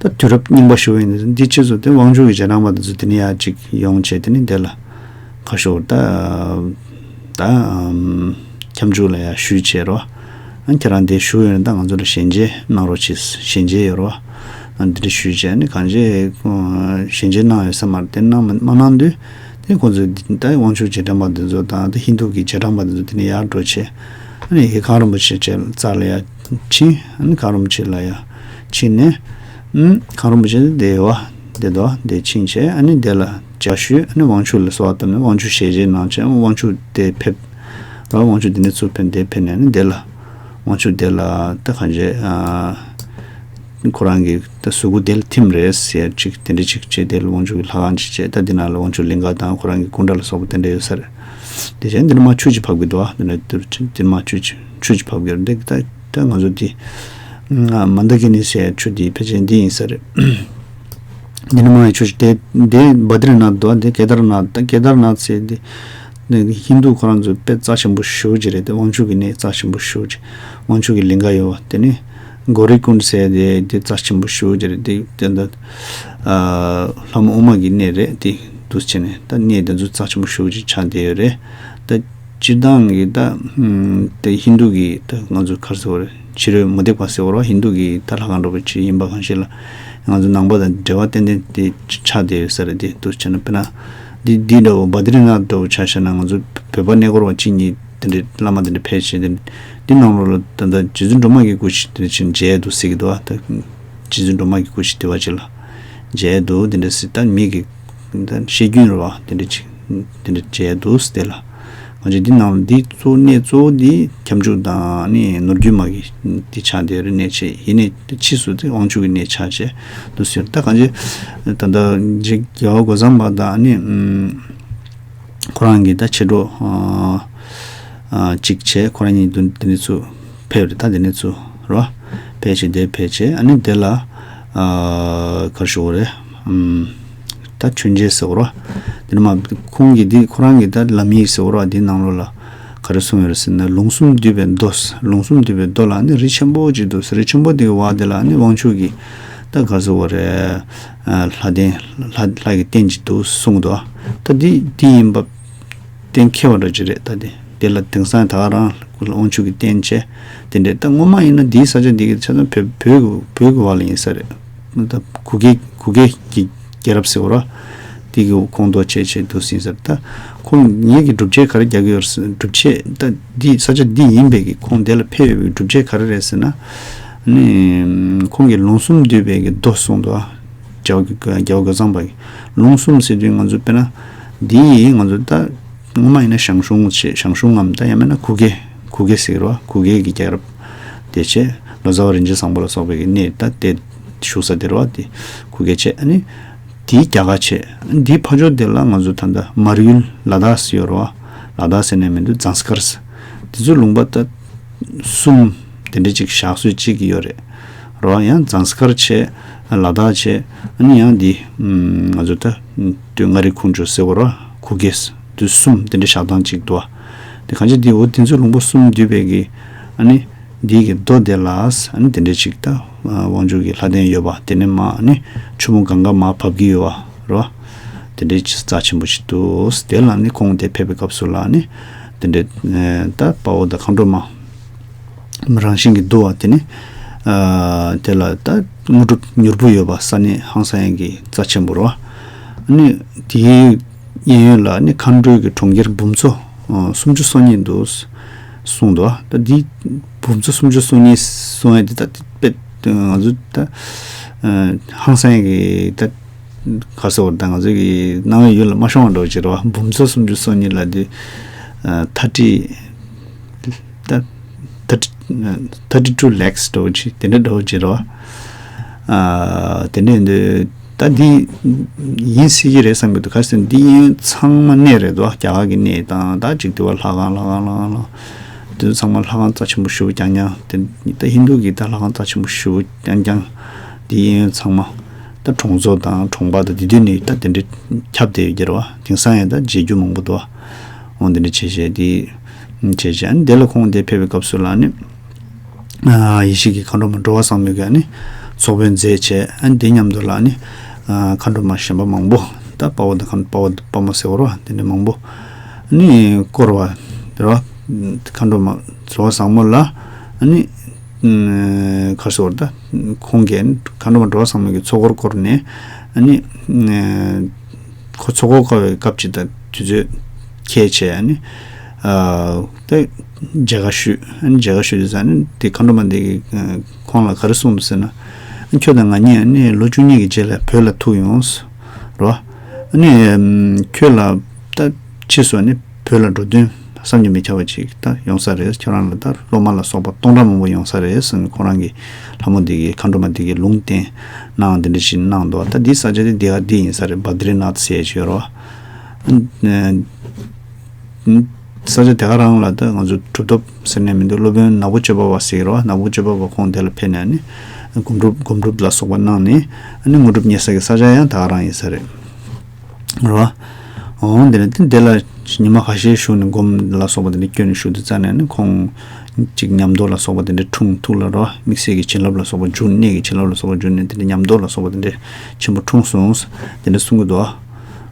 ད་དུས་རབས་རྙིང་པ་ཞིག་ཡིན་ན་འདི་ཕྱིས་སུ་དེ་དབང་ཕྱུག་གི་རྗེས་འབྲང་པ་དེ་ཚོ་དེ་ནས་ཡར་ཅིག་ཡོང་བྱས་དེ་ནས་དེ་ལ་ཁ་ཤོར་ད། ད་ཨམ་ཁྱབ་འཇུག་ལ་ཡ་ཞུས་བྱས་རོ། ཨ་ཁྱེད་རང་དེ་ཞུ་ཡོད་ན་ད་ང་ཚོ་ལ་ཞལ་མཇལ་གནང་རོགས་གྱིས། ཞལ་མཇལ་ཡོད་རོ། ཨ་འདི་འདྲ་ཞུས་བྱས་ནི་གང་བྱས་ཞལ་མཇལ་གནང་ཡོད་ས་མ་རེད། དེ་གནང་མ་མ་གནང་དུས་དེ་ཁོང་ཚོས་ད་དབང་ཕྱུག་རྗེས་འབྲང་པ་འདི་ཚོ་དང་དེ་ཧིན་རྡུ་གི་རྗེས་འབྲང་པ་འདི་ཚོ་དེ་ནས་ཡར་འགྲོ་བྱས། ཨ་ནི་ཡི་གངས་རིན་པོ་ཆེ་རྩ་ལ་ཡ་ཕྱིན། ཨ་ནི་གངས་རིན་པོ་ཆེ་ལ་ཡ་ཕྱིན་ནས། ཨུམ། གངས་རིན་པོ་ཆེ་དེ་བ་དེ་དོ་དེ་ཕྱིན་བྱས་ཨ་ནི་དེ་ལ་ཇ་ཞུས། ཨ་ནི་དབང་ཕྱུག་ལ་གསོལ་བ་བཏབ་ནས་དབང་ཕྱུག་ཞལ་མཇལ་གནང་བྱས་དབང་ཕྱུག་དེ་ཕེབས་ར། དབང་ཕྱུག་དེ་ནས་ཚུར་ཕེབས་དེ་ཕེབས་ནས་ཨ་ནི་དེ་ལ་དབང་ཕྱུག་དེ་ལ་ད་གང་བྱས་ཨ་ཁོ་རང་གི་ད་གཟུགས་པོ་དེ་ལ་ཐིམ་རེད་ཟེར་ཅིག་དེ་འདྲ་ཅིག་བྱས། དེ་ལ་དབང་ཕྱུག་གི་ལྷ་ཁང་ཅིག་བྱས། ད་འདི་ནང་ལ་དབང་ཕྱུག་ལིང་ག་དང་ཁོ་རང་གི་སྐུ་འདྲ་ལ་སོགས་པ་དེ་འདྲ་ཡོད་ས་རེད། དེ་བྱས་འདི་ནས་མར་ཆུ་ཅིག་བབས་ཀྱི་འདུག་ཨ་འདི་ནས་འདིར་འདི་ནས་མར་ཆུ་ཅིག་ཆུ་ཅིག་བབས་ཀྱི་རེད། འདི་ད་ད་ང་ཚོ་འདི་ཨ་མན་དཱ་ཀི་ནི་ཟེར་ཆུ་འདི་ཕལ་ཆེར་འདི་ཡིན་ས་རེད། འདི་ནས་མར་ཡང་ཆུ་ཅིག་དེ་འདི་བ་དི་རི་ནཱཐ་འདུག་ཨ་འདི་ཀེ་དར་ནཱཐ། ད་ཀེ་དར་ནཱཐ་ཟེར་འདི་ནི་ཧིན་རྡུ་ཁོ་རང་ཚོ་དཔེ་རྩ་ཆེན་པོ་ཞེ་པོ་ཅིག་རེད། དེ་དབང་ཕྱུག་གི་གནས་རྩ་ཆེན་པོ་ཞེ་པོ་ཅིག་དབང་ཕྱུག་གི་ལིང་ག་ཡོད་པ་དེ་ནི་གོ་རི་ཀུན་ཟེར་དེ་དེ་རྩ་ཆེན་པོ་ཞེ་པོ་ཅིག་རེད། དེ་དེ་འདི་ཨ་ལྷ་མོ་ཨུ་མ་གི་གནས་རེད། དེ་འདུག་བྱས་ནས་ད་གནས་དེ་ཚོ་རྩ་ཆེན་པོ་ཞེ་པོ་ཅིག་ཆགས་བསྡད་ཡོད་རེད། ད་སྤྱིར་བཏང་གི་ད་ཨམ་དེ་ཧིན་རྡུ་གི་ད་ང་ཚོ་ག་རེ་ཟེར་བ་རེད། ཕྱི་རོལ་མུ་སྟེགས་པ་ཟེར་བ་རེད་བ། ཧིན་རྡུ་གི་ད་ལྷ་ཁང་འདྲ་པོ་ཅིག་ཡིན་པ་གང་ཞིག་ལ་ང་ཚོ་ནང་པ་དང་འབྲེལ་བ་ཏན་ཏན་དེ་ཆགས་བསྡད་ཡོད་ས་རེད། དེ་འདུག་བྱས་ན་དཔེར་ན་འདི་འདི་འདྲ་བོ་བ་དི་རི་ནཱཐ་འདྲ་བོ་ཆ་བཞག་ན་ང་ཚོ་བོད་པ་གནས་སྐོར་བ་གཅིག་གཉིས་དེ་འདྲའི་བླ་མ་དེ་འདྲ་ཕེབས་བྱས་དེ་འདི་ནང་ལོགས་ལ་ད་ལྟ་རྗེ་བཙུན་སྒྲོལ་མ་གི་སྐུ་ཞིག་དེ་འདྲ་ཅིག་མཇལ་འདུག་ཟེར་གྱི་འདུག་ཨ་ད་རྗེ་བཙུན་སྒྲོལ་མ་གི་སྐུ་ཞིག་དེ་བ་ཅིག་ལ་མཇལ་འདུག་དེ་འདྲ་ཟེར། ད་མི་གི་ད་བཤད་རྒྱུན་རེད་བ། དེ་འདྲ་ཅིག་དེ་འདྲ་མཇལ་འདུག་དེ་ལ་ང་ཚོས་འདི་ནང་ལ་འདི་གཙོ་གནས་གཙོ་བོ་འདི་ཁྱབ་འཇུག་དང་ནི་ནོར་རྒྱུན་མ་གི་འདི་ཆགས་བསྡད་རེད། གནས་ཆེ་ཡིན་ནའི་ཕྱིས་སུ་དེ་དབང་ཕྱུག་གི་གནས་ཆགས་བྱས་འདུག་ཟེར། ད་གང་ཅི་ད་ལྟ་རྗེ་རྒྱལ་བ་རྒོད་ཚང་པ་དང་ནི་ཨམ་ཁོ་རང་གི་ད་མཆེད་གྲོགས་ཨ་ཨ་གཅིག་བྱས། ཁོ་རང་གཉིས་དུ་དེ་ནས་ཚུར་ཕེབས་རེད། ད་དེ་ནས་ཚུར་རོ་ཕེབས་བྱས་དེ་ཕེབས་བྱས་ཨ་ནི་དེ་ལ་ཨ་ག་རེ་ཞུ་དགོས་རེད། ཨམ་ད་མཆོད་མཇལ་ཟེར་དགོས་རེད་བ། དེ་ནས་མ་ཁོང་གིས་འདི་ཁོ་རང་གིས་ད་ལམ་ཡིག་ཟེར་དགོས་རེད་བ། འདི་ནང་ལོགས་ལ་ག་རེ་གསུངས་ཡོད་རེད་ཟེར་ན། ལུང་གསུམ་འདུས་པའི་མདོ། ལུང་གསུམ་འདུས་པའི་མདོ་ལ་ནི་རི་ཆེན་པོ་ཅིག་འདུག་རི་ཆེན་པོ་དེའི་བར་དེ་ལ་ནི་དབང་ཕྱུག་གི་ད་ག་རེ་ཟེར་དགོས་རེད། ཨ་ལྷ་རྟེན་ལྷ་ལྷ་ཡི་རྟེན་ཅིག་འདུག་གསུངས་འདུག་ད་འདི་འདི་ཡིན་པ་གཏན་འཁེལ་བ་འདྲ་ཅིག་རེད། ད་དེ་དེ་ལ་དེང་སང་ད་ག་རང་དབང་ཕྱུག་གི་རྟེན་བྱས་དེ་འདྲས། ད་སྔོན་མ་ཡིན་ན་འདིའི་ས་ཆ་འདི་གི་ཆ་ཚང་བོད་བོད་ཀྱི་བོད་ཀྱི་བར་ལ་ཡིན་ས་རེད། ད་གུ་གེ་གུ་གེ་གི་རྒྱལ་རབས་ཟེར་བ་ར་དེ་གི་ཁོངས་གཏོགས་བྱས་བྱས་འདུག་ཟིན་ས་རེད། ད་ཁོང་ངེད་ཀྱི་སྒྲུབ་བྱེད་ག་རེ་རྒྱག་གི་ཡོད་རེད་ཟེར། སྒྲུབ་བྱེད་ད་འདི་ས་ཆ་འདི་ཡིན་པའི་གི་ཁོང་དེ་ལ་ཕེབས་ཡོད་པའི་སྒྲུབ་བྱེད་ག་རེ་རེད་ཟེར་ན། ནི་ཁོང་གིས་ལུང་གསུམ་འདུས་པའི་གི་མདོ་གསུངས་འདུག་རྒྱལ་བ་རྒྱལ་བ་རྒོད་ཚང་པ་གི་ལུང་གསུམ་ཟེར་དུས་ང་ཚོ་དཔེར་ན་འདི་ཡིས་ང་ཚོ་ད་སྔོན་མ་ཡིན་ན་ཞང་ཞུང་ཞེས་ཞང་ཞུང་ངམ་ད་ཡང་མིན་ན་གུ་གེ་གུ་གེ་ཟེར་གི་རེད་བ། གུ་གེ་གི་རྒྱལ་རབས་དེ་བྱས་ལོ་ཙཱ་བ་རིན་ཆེན་བཟང་པོ་ལ་སོགས་པའི་གི་གནས་ད་དེ་བཞུགས་ས་དེ་རེད་བ། དེ་གུ་གེ་བྱས་ཨ་ནི་དེའི་རྒྱ་གར་བྱས། དེའི་ཕ་ཕྱོགས་དེ་ལ་ང་ཚོ་ད་ལྟ་མར་ཡུལ་ལ་དྭགས་ཟེར་ཡོད་རེད་བ། ལ་དྭགས་ཟེར་ནས་མི་འདུག་ཛངས་ཀར་ཟེར། དེ་ཚོའི་ལུང་པ་ད་གསུམ་དེ་འདྲ་ཅིག་བཞག་སྲོལ་ཅིག་ཡོད་རེད། རེད་བ། ཡང་ཛངས་ཀར་བྱས། ལ་དྭགས་བྱས། ཨ་ནི་ཡང་འདི་ང་ཚོ་ད་སྟོད་མངའ་རིས་ཁོངས་ཀྱི་ཟེར་བ་རེད་བ། གུ་གེ་ཟེར། དེ་གསུམ་དེ་འདྲ་བཞག་སྟངས་ཅིག་འདུག་བ། དེ་གང་ཅི་འདི་འོ་དེ་ཚོའི་ལུང་པ་གསུམ་འདུས་པའི་གི་ཨ་ནི་འདི་གི་མདོ་དེ་ལ་ཨ་ནི་དེ་འདྲ་ཅིག་ད་དབང་ཕྱུག་གི་ལྷ་རྟེན་ཡོད་པ་དེ་ནས་མར་ཨ་ནི་ཆུ་མོ་གངྒཱ་མར་བབས་ཀྱི་ཡོད་པ་རེད་བ། དེ་འདྲའི་རྩ་ཆེན་པོ་ཞིག་འདུག་དེ་ལ་ནི་ཁོང་དེ་ཕེབས་པའི་སྐབས་སུ་ལ་ནི་དེ་འདྲའི་ད་དཔའ་བོ་དང་མཁའ་འགྲོ་མ་རང་བཞིན་གྱིས་འདུ་བ་དེ་ནི་དེ་ལ་ད་དངོས་གྲུབ་མྱུར་པོ་ཡོད་པ་ས་གནས་ཧང་སང་གི་རྩ་ཆེན་པོ་རེད་བ། ནི་དེའི་གཡས་གཡོན་ལ་ནི་མཁའ་འགྲོའི་གི་གྲོང་ཁྱེར་འབུམ་ཚོ་སུམ་ཅུ་སོ་གཉིས་འདུག་གསུངས་འདུག་ད་འདི་འབུམ་ཚོ་སུམ་ཅུ་སོ་གཉིས་གསུང་ཡ་འདི་ད་དཔེ་ང་ཚོ་ད་ཧང་སང་གི་ད་ག་ཟེར་བ་ད་ང་ཚོ་གི་རྣ་བའི་ཡུལ་ལ་མ་ཤོང་བ་འདྲ་བོ་ཅིག་རེད་བ། འབུམ་ཚོ་སུམ་ཅུ་སོ་གཉིས་ལ་འདི་ཐར་ཊི་ད་ཐར་ཊི་ཐར་ཊི་ཊུ་ལེགས་འདྲ་བོ་ཅིག་དེ་འདྲ་འདྲ་བོ་ཅིག་རེད་བ། དེ་འདྲ་ཡིན་དུས་ད་འདི་ཡིན་སྲིད་ཀྱི་རེད་བསམ་གྱི་འདུག་ག་ཟེར་ན་འདི་ཡིན་ཚང་མ་གནས་རེད་དོ། རྒྱ་གར་གྱི་གནས་དང་ད་ཅིག་དེ་བ་ལྷ་ཁང་ལྷ་ཁང་ལྷ་ཁང་ལྷ་ཁང་། དེ་ཚོ་ཚང་མ་ལྷ་ཁང་རྩ་ཆེན་པོ་ཞེ་པོ་རྐྱང་རྐྱང་། དེ་ད་ཧིན་རྡུ་གི་ད་ལྷ་ཁང་རྩ་ཆེན་པོ་ཞེ་པོ་རྐྱང་རྐྱང་། དེ་གཡས་གཡོན་ཚང་མ་ད་གྲོང་ཚོ་དང་གྲོང་པ་དང་དེ་དུས་ནས་ད་དེ་འདྲའི་ཁྱབ་བསྡད་ཡོད་ཀྱི་རེད་བ། དེང་སང་ཡང་ད་མཇལ་རྒྱུ་མང་པོ་འདུག་བ། འོ་འདི་འདྲ་བྱས་བྱས་དེ་བྱས་བྱས། ཨ་ནི་དེ་ལ་ཁོང་དེ་ཕེབས་པའི་སྐབས་སུ་ལ་ནི། ཨ་ཡེ་ཤེས་ཀྱི་མཁའ་འགྲོ་མ་འགྲོ་བ་བཟང་མོ་གིས་ནི་ཚོགས་དཔོན་མཛད་བྱས། ཨ་ནི་དེ་མཉམ་དུ་ལ་ནི་ཨ་མཁའ་འགྲོ་མ་གཞན་པ་མང་པོ། ད་དཔའ་བོ་དང་མཁའ་དཔའ་བོ་དཔའ་མོ་ཟེར་བ་རོ། དེ་འདྲ་མང་པོ་ནི་བསྐོར་བ་རོ། མཁའ་འགྲོ་མ་འགྲོ་བ་བཟང་མོ་ལ་ནི་ག་རེ་ཟེར་བ་རེད། ད་ཁོང་གིས་མཁའ་འགྲོ་མ་འགྲོ་བ་བཟང་མོ་གི་ཚོགས་འཁོར་བསྐོར་ནས་ནི་ཁོ་ཚོགས་འཁོར་བསྐོར་བའི་སྐབས་ཅིག་ད་དུས་ཚོད་ཁེལ་བྱས་ནི། ཨ་ད་མཇལ་ཁ་ཞུས། ཨ་ནི་མཇལ་ཁ་ཞུས་དུས་ཙང་ནི་དེ་མཁའ་འགྲོ་མ་དེ་གིས་ཁོང་ལ་ག་རེ་གསུངས་འདུག་ཟེར་ན། ཨ་ཁྱོད་དང་ང་གཉིས་ནི་ལོ་བཅུ་གཉིས་ཀྱི་རྗེས་ལ་བོད་ལ་ཐུག་ཡོང་། རོ། ཨ་ནི་ཁྱོད་ལ་ད་ཕྱིས་སུ་ནི་བོད་ལ་འགྲོ་དོན་བསམ་གྱིས་མི་ཁྱབ་པ་ཅིག་ད་ཡོང་ས་རེད། ཁྱོད་རང་ལ་ད་སློབ་མ་ལ་སོགས་པ་སྟོང་ཕྲག་མང་པོ་ཡོང་ས་རེད་ཟེར་ནས་ཁོ་རང་གི་ལྷ་མོ་དེ་གིས་མཁའ་འགྲོ་མ་དེ་གིས་ལུང་བསྟན་གནང་། དེ་འདྲ་ཞིག་གནང་འདུག་ད་འདི་ས་ཆ་དེ་འདི་ག་འདི་ཡིན་ས་རེད། བ་དྲི་ནཱཐ་ཟེར་ཡ་ཅིག་ཡོད་རེད་བ། ས་ཆ་དེ་ག་རང་ལ་ད་ང་ཚོ་གྲུབ་ཐོབ་ཟེར་ནས་མི་འདུག་སློབ་དཔོན་ནག་པོ་སྤྱོད་པ་བ་ཟེར་གྱི་རེད་བ། ནག་པོ་སྤྱོད་པ་བ་ཁོང་དེ་ལ་ཕེབས་ནས་ནི་སྒོམ་སྒྲུབ་སྒོམ་སྒྲུབ་ལ་སོགས་པ་གནང་ནས་ཨ་ནི་དངོས་གྲུབ་བརྙེས་ས་གི་ས་ཆ་ཡང་དེ་ག་རང་ཡིན་ས་རེད། རེད་བ། འོང་དེ་ནས་དེ་འདི་ལ་ཉི་མ་ཁ་ཤས་བཞུགས་ནས་སྒོམ་ལ་སོགས་པ་དེ་འདྲ་བསྐྱོན་ནས་བཞུགས་དུས་ཙ་ནས་ནི་ཁོང་གཅིག་ཉམས་རྟོགས་ལ་སོགས་པ་དེ་འདྲ་འཁྲུངས། ཐུགས་ལ་རོ། དམིགས་བསལ་གྱི་བྱིན་རླབས་ལ་སོགས་པ་འཇུག་གནད་ཀྱི་བྱིན་རླབས་ལ་སོགས་པ་འཇུག་ནས་དེ་འདྲ་ཉམས་རྟོགས་ལ་སོགས་པ་དེ་འདྲ་ཆེན་པོ་འཁྲུངས་སོང་། དེ་འདྲ་གསུང་གི་འདུག་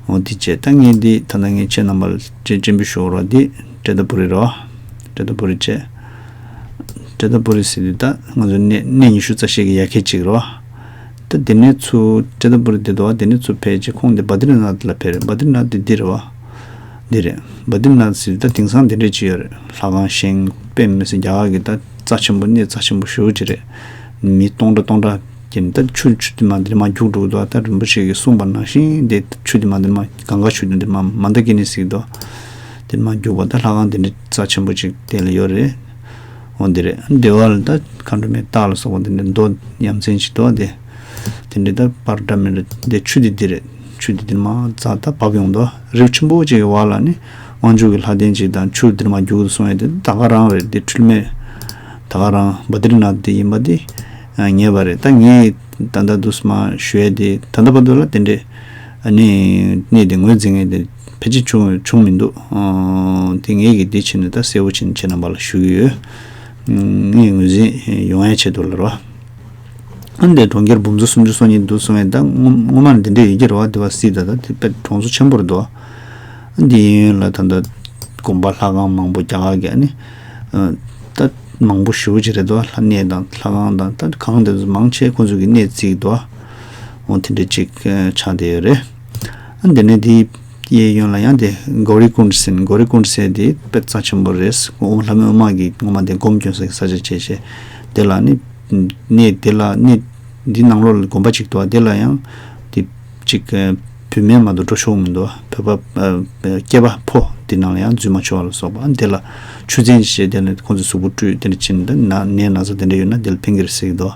འོ་དེ་བྱས་ད་ངས་འདི་ད་ལྟ་ངས་ཁྱེད་རྣམ་པ་ལ་སྤྱན་སྤྱན་འབུལ་ཞུ་རོགས། འདི་ཏྲེ་ཏ་པུ་རི་རོ། ཏྲེ་ཏ་པུ་རི་བྱས། ཏྲེ་ཏ་པུ་རི་ཟེར་དུས་ད་ང་ཚོ་གནས་གནས་ཉི་ཤུ་རྩ་བཞི་གི་ཡ་གྱལ་གཅིག་རེད་བ། ད་དེ་ནས་ཚུར་ཏྲེ་ཏ་པུ་རི་དེ་འདུག་བ། དེ་ནས་ཚུར་ཕེབས་རྗེས་ཁོང་དེ་བ་དྲི་ནཱཐ་ལ་ཕེབས་རེད། བ་དྲི་ནཱཐ་དེ་འདི་རེད་བ། འདི་རེད། བ་དྲི་ནཱཐ་ཟེར་ད་དེང་སང་དེ་འདྲས་ཅིག་ཡོད་རེད། ལྷ་ཁང་བཞེངས། དཔེ་མི་སྲིད་རྒྱ་གར་གྱི་ད་རྩ་ཆེན་པོ་གནས་རྩ་ཆེན་པོ་ཞེ་པོ་ཅིག་རེད། མི་སྟོང་ཕྲག་སྟོང་ཕྲག་གིས་ད་ཆུ་ཆུ་དེ་མ་འདི་མ་རྒྱུག་འགྲོ་གི་འདུག་ད་རིན་པོ་ཆེ་གིས་གསུངས་པ་ནང་བཞིན་དེ་ཆུ་དེ་མ་འདི་མ་གངྒཱ་ཆུ་དེ་འདི་མ་མནྡ་ཀི་ནི་ཟེར་གི་འདུག་དེ་མ་རྒྱུག་པ་ད་ལྷ་ཁང་དེ་འདྲ་རྩ་ཆེན་པོ་ཅིག་དེ་ལ་ཡོད་རེད། འོ་འདི་རེད། འདི་བ་ལ་ད་མཁའ་འགྲོ་མའི་རྟགས་ལ་སོགས་པ་འདི་འདྲ་མདོ་ཡ་མཚན་ཅིག་འདུག་དེ། དེ་འདྲའི་ད་པར་འདྲ་མི་འདྲ་འདི་ཆུ་འདི་འདི་རེད། ཆུ་འདི་འདིར་མ་འཛག་ད་བབས་ཡོང་དོ། རི་ཆེན་པོ་ཅིག་གི་བར་ལ་ནི་དབང་ཕྱུག་གི་ལྷ་ལྡན་ཅིག་དང་ཆུ་འདིར་མ་རྒྱུག་སོང་ཡ་དེ་ད་ག་རང་རེད། འདི་འཁྲུལ་མེད་ད་ག་རང་བ་དྲི་ནཱཐ་འདི་ཡིན་པ་འདི་ངེས་པ་རེད། ད་ངས་ད་ལྟ་འདུག་སེ་མ་ཞུ་ཡ་དེ་ད་ལྟ་བར་དུ་ལ་དེ་འདྲའི་ཨ་ནི་གནས་དེ་ངོས་འཛིན་མཁན་དེ་ཕལ་ཆེར་བྱུང་བྱུང་མི་འདུག་ཨང་། དེ་ངས་ཀྱིས་འདི་བྱས་ནས་ད་གསལ་པོ་བྱས་ནས་ཁྱེད་རྣམ་པ་ལ་ཞུ་གི་ཡོད། ངས་ངོས་འཛིན་ཡོང་ཡ་ཆེད་དུ་ལ་རོ། ཨ་འདི་གྲོང་ཁྱེར་འབུམ་ཚོ་སུམ་ཅུ་སོ་གཉིས་འདུག་གསུངས་ཡ་ད་སྔོན་སྔོན་མ་ནས་འདི་འདྲ་ཡོད་ཀྱི་རེད་བ། འདི་བ་སྲིད་ད་ད་དེ་དཔེ་གྲོང་ཚོ་ཆེན་པོ་རེད་འདུག་ཨ་འདི་གཡས་གཡོན་ལ་ད་ལྟ་དགོན་པ་ལྷ་ཁང་མང་པོ་རྒྱ་གར་གྱི་ཨ་ནི་ད་མང་པོ་ཞེ་པོ་ཅིག་རེད་འདུག་ལྷ་གནས་དང་ལྷ་ཁང་དང་ད་གང་དེ་ཚོ་མང་ཆེ་ཁོ་ཚོ་གི་གནས་བརྩིགས་འདུག་འོ་དེ་འདྲ་ཅིག་ཆགས་བསྡད་ཡོད་རེད། ཨ་འདི་ནས་དེའི་གཡས་གཡོན་ལ་ཡང་དེ་གོ་རི་ཀུན་ཟེར། གོ་རི་ཀུན་ཟེར་དེ་དཔེ་རྩ་ཆེན་པོ་རེད། ཨོཾ་ལྷ་མོ་ཨོཾ་མ་གི་སྔོན་མ་དེ་སྒོམ་སྐྱོན་ས་གི་ས་ཆ་བྱས་བྱས་དེ་ལ་ནི་གནས་དེ་ལ་གནས་འདི་ནང་ལོགས་ལ་དགོན་པ་གཅིག་འདུག་དེ་ལ་ཡང་དེ་གཅིག་བུད་མེད་མ་གཏོགས་འགྲོ་ཆོག་མི་འདུག་བོད་པ་སྐྱེས་པ་ཕོ་དེ་ནང་ལ་ཡང་འཛུལ་མ་ཆོག་ལ་སོགས་པ། ཨ་དེ་ལ་ཆུ་ཚན་བྱས་དེ་ལ་ཁོང་ཚོས་གཟུགས་པོ་བཀྲུས་དེ་འདྲ་བྱས་ནས་ན་ནད་ན་ཚ་དེ་འདྲ་ཡོད་ན་དེ་ལ་ཕན་གྱི་རེད་ཟེར་གྱི་འདུག་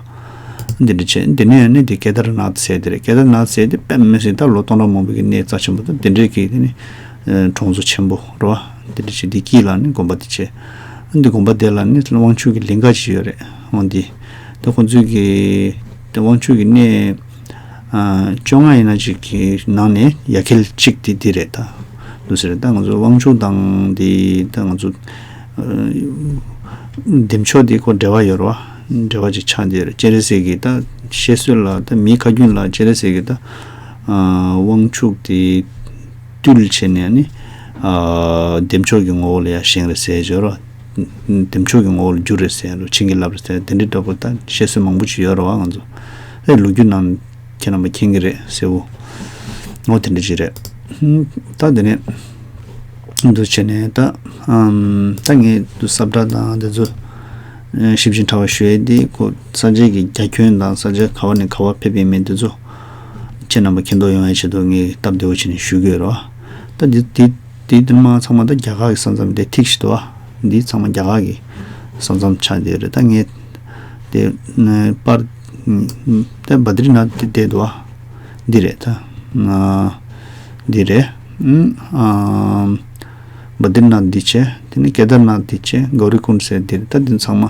འདི་འདྲ་བྱས། འདི་ནས་ནི་འདི་ཀེ་དར་ནཱཐ་ཟེར་དེ་རེད། ཀེ་དར་ནཱཐ་ཟེར་དེ་དཔེ་མི་སྲིད་ད་ལོ་སྟོང་ཕྲག་མང་པོ་གི་གནས་རྩ་ཆེན་པོ་དང་དེ་འདྲའི་གི་དེ་ནི་གྲོང་ཚོ་ཆེན་པོ་རེད་བ། འདི་འདྲ་བྱས་འདི་དཀྱིལ་ལ་ནི་དགོན་པ་དེ་བྱས། འདི་དགོན་པ་དེ་ལ་ནི་དབང་ཕྱུག་གི་ལིང་ག་ཅིག་ཡོད་རེད། འོ་འདི་ད་ཁོང་ཚོའི་གི་དབང་ཕྱུག་གི་གནས་བཅོ་ལྔ་ཡིན་ན་ཅིག་གི་ནང་ནས་ཡ་གྱལ་གཅིག་དེ་འདི་རེད། ད་འདུག་ཟེར། ད་ང་ཚོ་དབང་ཕྱུག་དང་འདི་ད་ང་ཚོ་འདེམས་ཆོག་དེ་ཁོ་འབྲེལ་བ་ཡོད་རེད་བ། འབྲེལ་བ་ཅིག་ཆགས་བསྡད་ཡོད་རེད། སྤྱན་རས་གཟིགས་ཀྱི་ད་བཤད་སྲོལ་ལ་ད་མིའི་ཁ་རྒྱུན་ལ་སྤྱན་རས་གཟིགས་ཀྱི་ད་དབང་ཕྱུག་དེ་བཏུལ་བྱས་ནས་ནི་འདེམས་ཆོག་གི་ངོ་བོ་ལ་ཡ་བཞེངས་རེད་ཟེར་ཡོད་རེད། འདེམས་ཆོག་གི་ངོ་བོ་ལ་བསྒྱུར་རེད་ཟེར་རེད། བྱིན་གྱིས་བརླབས་རེད་ཟེར། དེ་འདྲའི་འདྲ་པོ་ད་བཤད་སྲོལ་མང་པོ་ཅིག་ཡོད་རེད་བ། ང་ཚོ་ཨེ་ལོ་རྒྱུས་ནང་ཁྱེད་རྣམ་པ་མཁྱེན་གྱི་རེད་ཟེར་བོ། ངོ་དེ་འདྲ་ཅིག་རེད། ད་དེ་ནས་འདུག་བྱས་ནས་ད་ཨམ་ད་ངས་འདུག་ས་བཀྲ་དང་དེ་ཚོ་ཞིབ་ཅིང་ཕྲ་བ་ཞུ་ཡས་དེ་ཁོ་ས་ཆའི་གི་རྒྱ་ཁྱོན་དང་ས་ཆ་ག་བ་ནས་ག་བ་ཕེབས་ཡིན་མིན་དེ་ཚོ་ཁྱེད་རྣམ་པ་མཁྱེན་རྟོགས་ཡོང་ཡས་ཆེད་དུ་ངས་སྟབས་བདེ་བོ་བྱས་ནས་ཞུ་གི་ཡོད་རེད་བ། ད་འདི་འདི་འདི་འདི་མ་ཚང་མ་ད་རྒྱ་གར་གི་ས་མཚམས་དེ་ཐིག་ཞིག་འདུག་བ། འདི་ཚང་མ་རྒྱ་གར་གི་ས་མཚམས་ཆགས་བསྡད་ཡོད་རེད། ད་ངས་དེ་པར་ད་བ་དྲི་ནཱཐ་དེ་བསྡད་འདུག་བ། འདི་རེད་ད། འདི་རེད། ཨམ། བ་དྲི་ནཱཐ་འདི་བྱས། ནི་ཀེ་དར་ནཱཐ་དེ་བྱས། གའུ་རི་ཀུན་ཟེར་དེ་རེད། ད་དེ་ཚང་མ་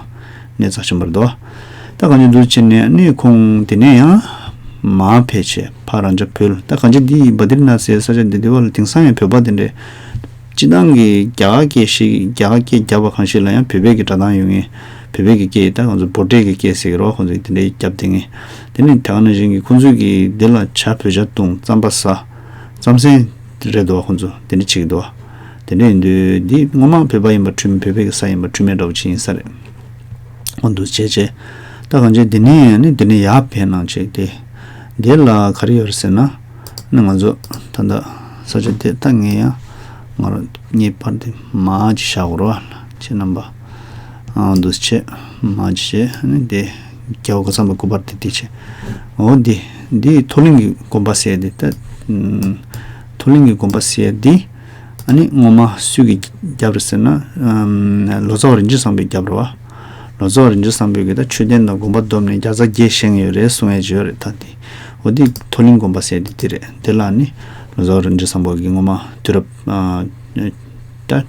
གནས་རྩ་ཆེན་པོ་རེད་དོ། ད་གང་ཅི་འདུག་བྱས་ནས་ནི་ཁོང་དེ་ནས་ཡང་མར་ཕེབས་བྱས་ཕར་རང་ཅག་བོད་ལ། ད་གང་ཅི་འདི་བ་དི་རི་ནཱཐ་ཟེར་ས་ཆ་འདི་འདི་བ་ལ་དེང་སང་ཡང་བོད་པ་དེ་འདྲས་སྤྱི་བཏང་གི་རྒྱ་གར་སྐད་ཤེས། རྒྱ་གར་སྐད་རྒྱབ་པ་གང་ཞིག་ལ་ཡང་བོད་པའི་གི་སྒྲ་གདངས་ཡོད་ངེས། བོད་པའི་གི་སྐད། ད་ང་ཚོ་བྷོ་ཊའི་གི་སྐད་ཟེར་གི་རོ། ཁོང་ཚོས་དེ་འདྲའི་རྒྱབ་བསྡད་ངེས། དེ་ནི་དེ་ག་ནང་བཞིན་གི་ཁོང་ཚོས་གི་འདི་ལ་ཇ་བོད་ཇ་བཏུང་རྩམ་པ་ཟ། རྩམ་ཟན་རེད་འདུག་ཁོང་ཚོ་དེ་འདྲ་བྱེད་ཀྱི་འདུག་དེ་འདྲ་ཡིན་དུས་འདི་སྔོན་མ་བོད་པ་ཡིན་པ་འཁྲུལ་མེད། བོད་པའི་གི་ས་ཡིན་པ་འཁྲུལ་མེད་འདྲ་བོ་ཅིག་ཡིན་ས་རེད། འོ་འདུག་བྱས་བྱས། ད་གང་བྱས་འདི་ནས་ནི་འདི་ནས་ཡར་ཕེབས་གནང་བྱས་ཏེ། འདི་ལ་ག་རེ་ཡོད་རེད་ཟེར་ན། ནི་ང་ཚོ་ད་ལྟ་ས་ཆ་དེ་ད་ངས་ཡང་ང་རང་ངའི་པར་དེ་མར་ཅིག་བཞག་དགོས་རེད་བ། ཁྱེད་རྣམ་པ། ཨ་འདུག་བྱས་མར་ཅིག་བྱས། ནི་དེ་རྒྱལ་བ་རྒོད་ཚང་པའི་སྐུ་པར་དེ་དེ་བྱས། འོ་འདི་འདི་མཐོ་གླིང་གི་དགོན་པ་ཟེར་དེ་ད། མཐོ་གླིང་གི་དགོན་པ་ཟེར་འདི། ཨ་ནི་སྔོན་མ་སུས་ཀྱིས་བརྒྱབ་རེད་ཟེར་ན། ཨམ། ལོ་ཙཱ་བ་རིན་ཆེན་བཟང་པོས་བརྒྱབ་རེད་བ། ལོ་ཙཱ་བ་རིན་ཆེན་བཟང་པོས་ཀྱིས་ད་མཆོད་རྟེན་དང་དགོན་པ་བསྡོམས་ནས་བརྒྱ་རྩ་བརྒྱད་བཞེངས་ཡོད་རེད་གསུང་ཡས་ཅིག་ཡོད་རེད། ད་འདི་འོ་འདི་མཐོ་གླིང་དགོན་པ་ཟེར་འདི་འདི་རེད། འདི་ལ་ནི་ལོ་ཙཱ་བ་རིན་ཆེན་བཟང་པོ་གིས་སྔོན་མ་དུས་རབས་ཨ་ད་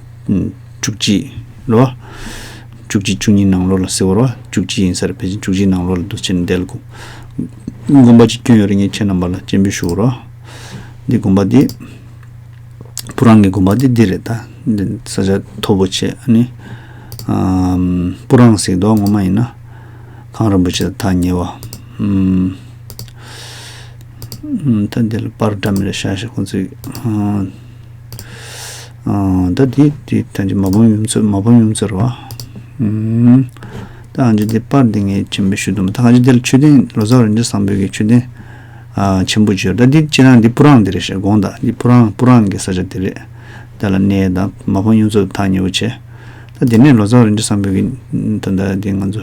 བཅུ་གཅིག་ལོ། བཅུ་གཅིག་བཅུ་གཉིས་ནང་ལོགས་ལ་ཟེར་བ་རེད་བ། བཅུ་གཅིག་ཡིན་ས་རེད། ཕལ་ཆེར་བཅུ་གཅིག་ནང་ལོགས་ལ་འདུག་བྱས་ནས་འདི་ལ་དགོན་པ་ཅིག་བསྐྱོན་ཡོད་རེད། ངས་ཁྱེད་རྣམ་པ་ལ་སྤྱན་འབུལ་ཞུ་གི་རེད་བ། འདི་དགོན་པ་འདི། སྤུ་རང་གི་དགོན་པ་འདི་འདི་རེད། ད་འདི་ས་ཆ་མཐོ་པོ་བྱས། ཨ་ནི་ཨམ། སྤུ་རང་ཟེར་འདུག་སྔོན་མ་ཡིན་ན། གངས་རིན་པོ་ཆེ་དང་ཐག་ཉེ་བ། ཨམ། ཨམ། ད་འདི་ལ་པར་འདྲ་མི་འདྲ་བཞག་བཞག་ཁོང་ཚོས། ཨ། ཨ། ད་འདི་འདི་ད་འདི་མ་ཕམ་ཡུམ་མཚོ། མ་ཕམ་ཡུམ་མཚོ་རེད་བ། ཨམ། ད་ཨ་འདི་འདི་པར་འདི་ངས་སྤྱན་འབུལ་ཞུ་འདུག་ད་ཨ་འདི་འདི་ལ་མཆོད་རྟེན་ལོ་ཙཱ་བ་རིན་ཆེན་བཟང་པོའི་གི་མཆོད་རྟེན། ཨ། ཆེན་པོ་ཅིག་ཡོད། ད་འདི་སྤྱིར་ན་འདི་སྤུ་རང་འདི་རེད་ཤག་དགོངས་དག་འདི་སྤུ་རང་སྤུ་རང་གི་ས་ཆ་འདི་རེད། དེ་ལ་གནས་དང་མ་ཕམ་ཡུམ་མཚོ་ཐག་ཉེ་བོ་བྱས། ད་དེ་ནས་ལོ་ཙཱ་བ་རིན་ཆེན་བཟང་པོའི་གི་ད་ད་འདི་ང་ཚོ་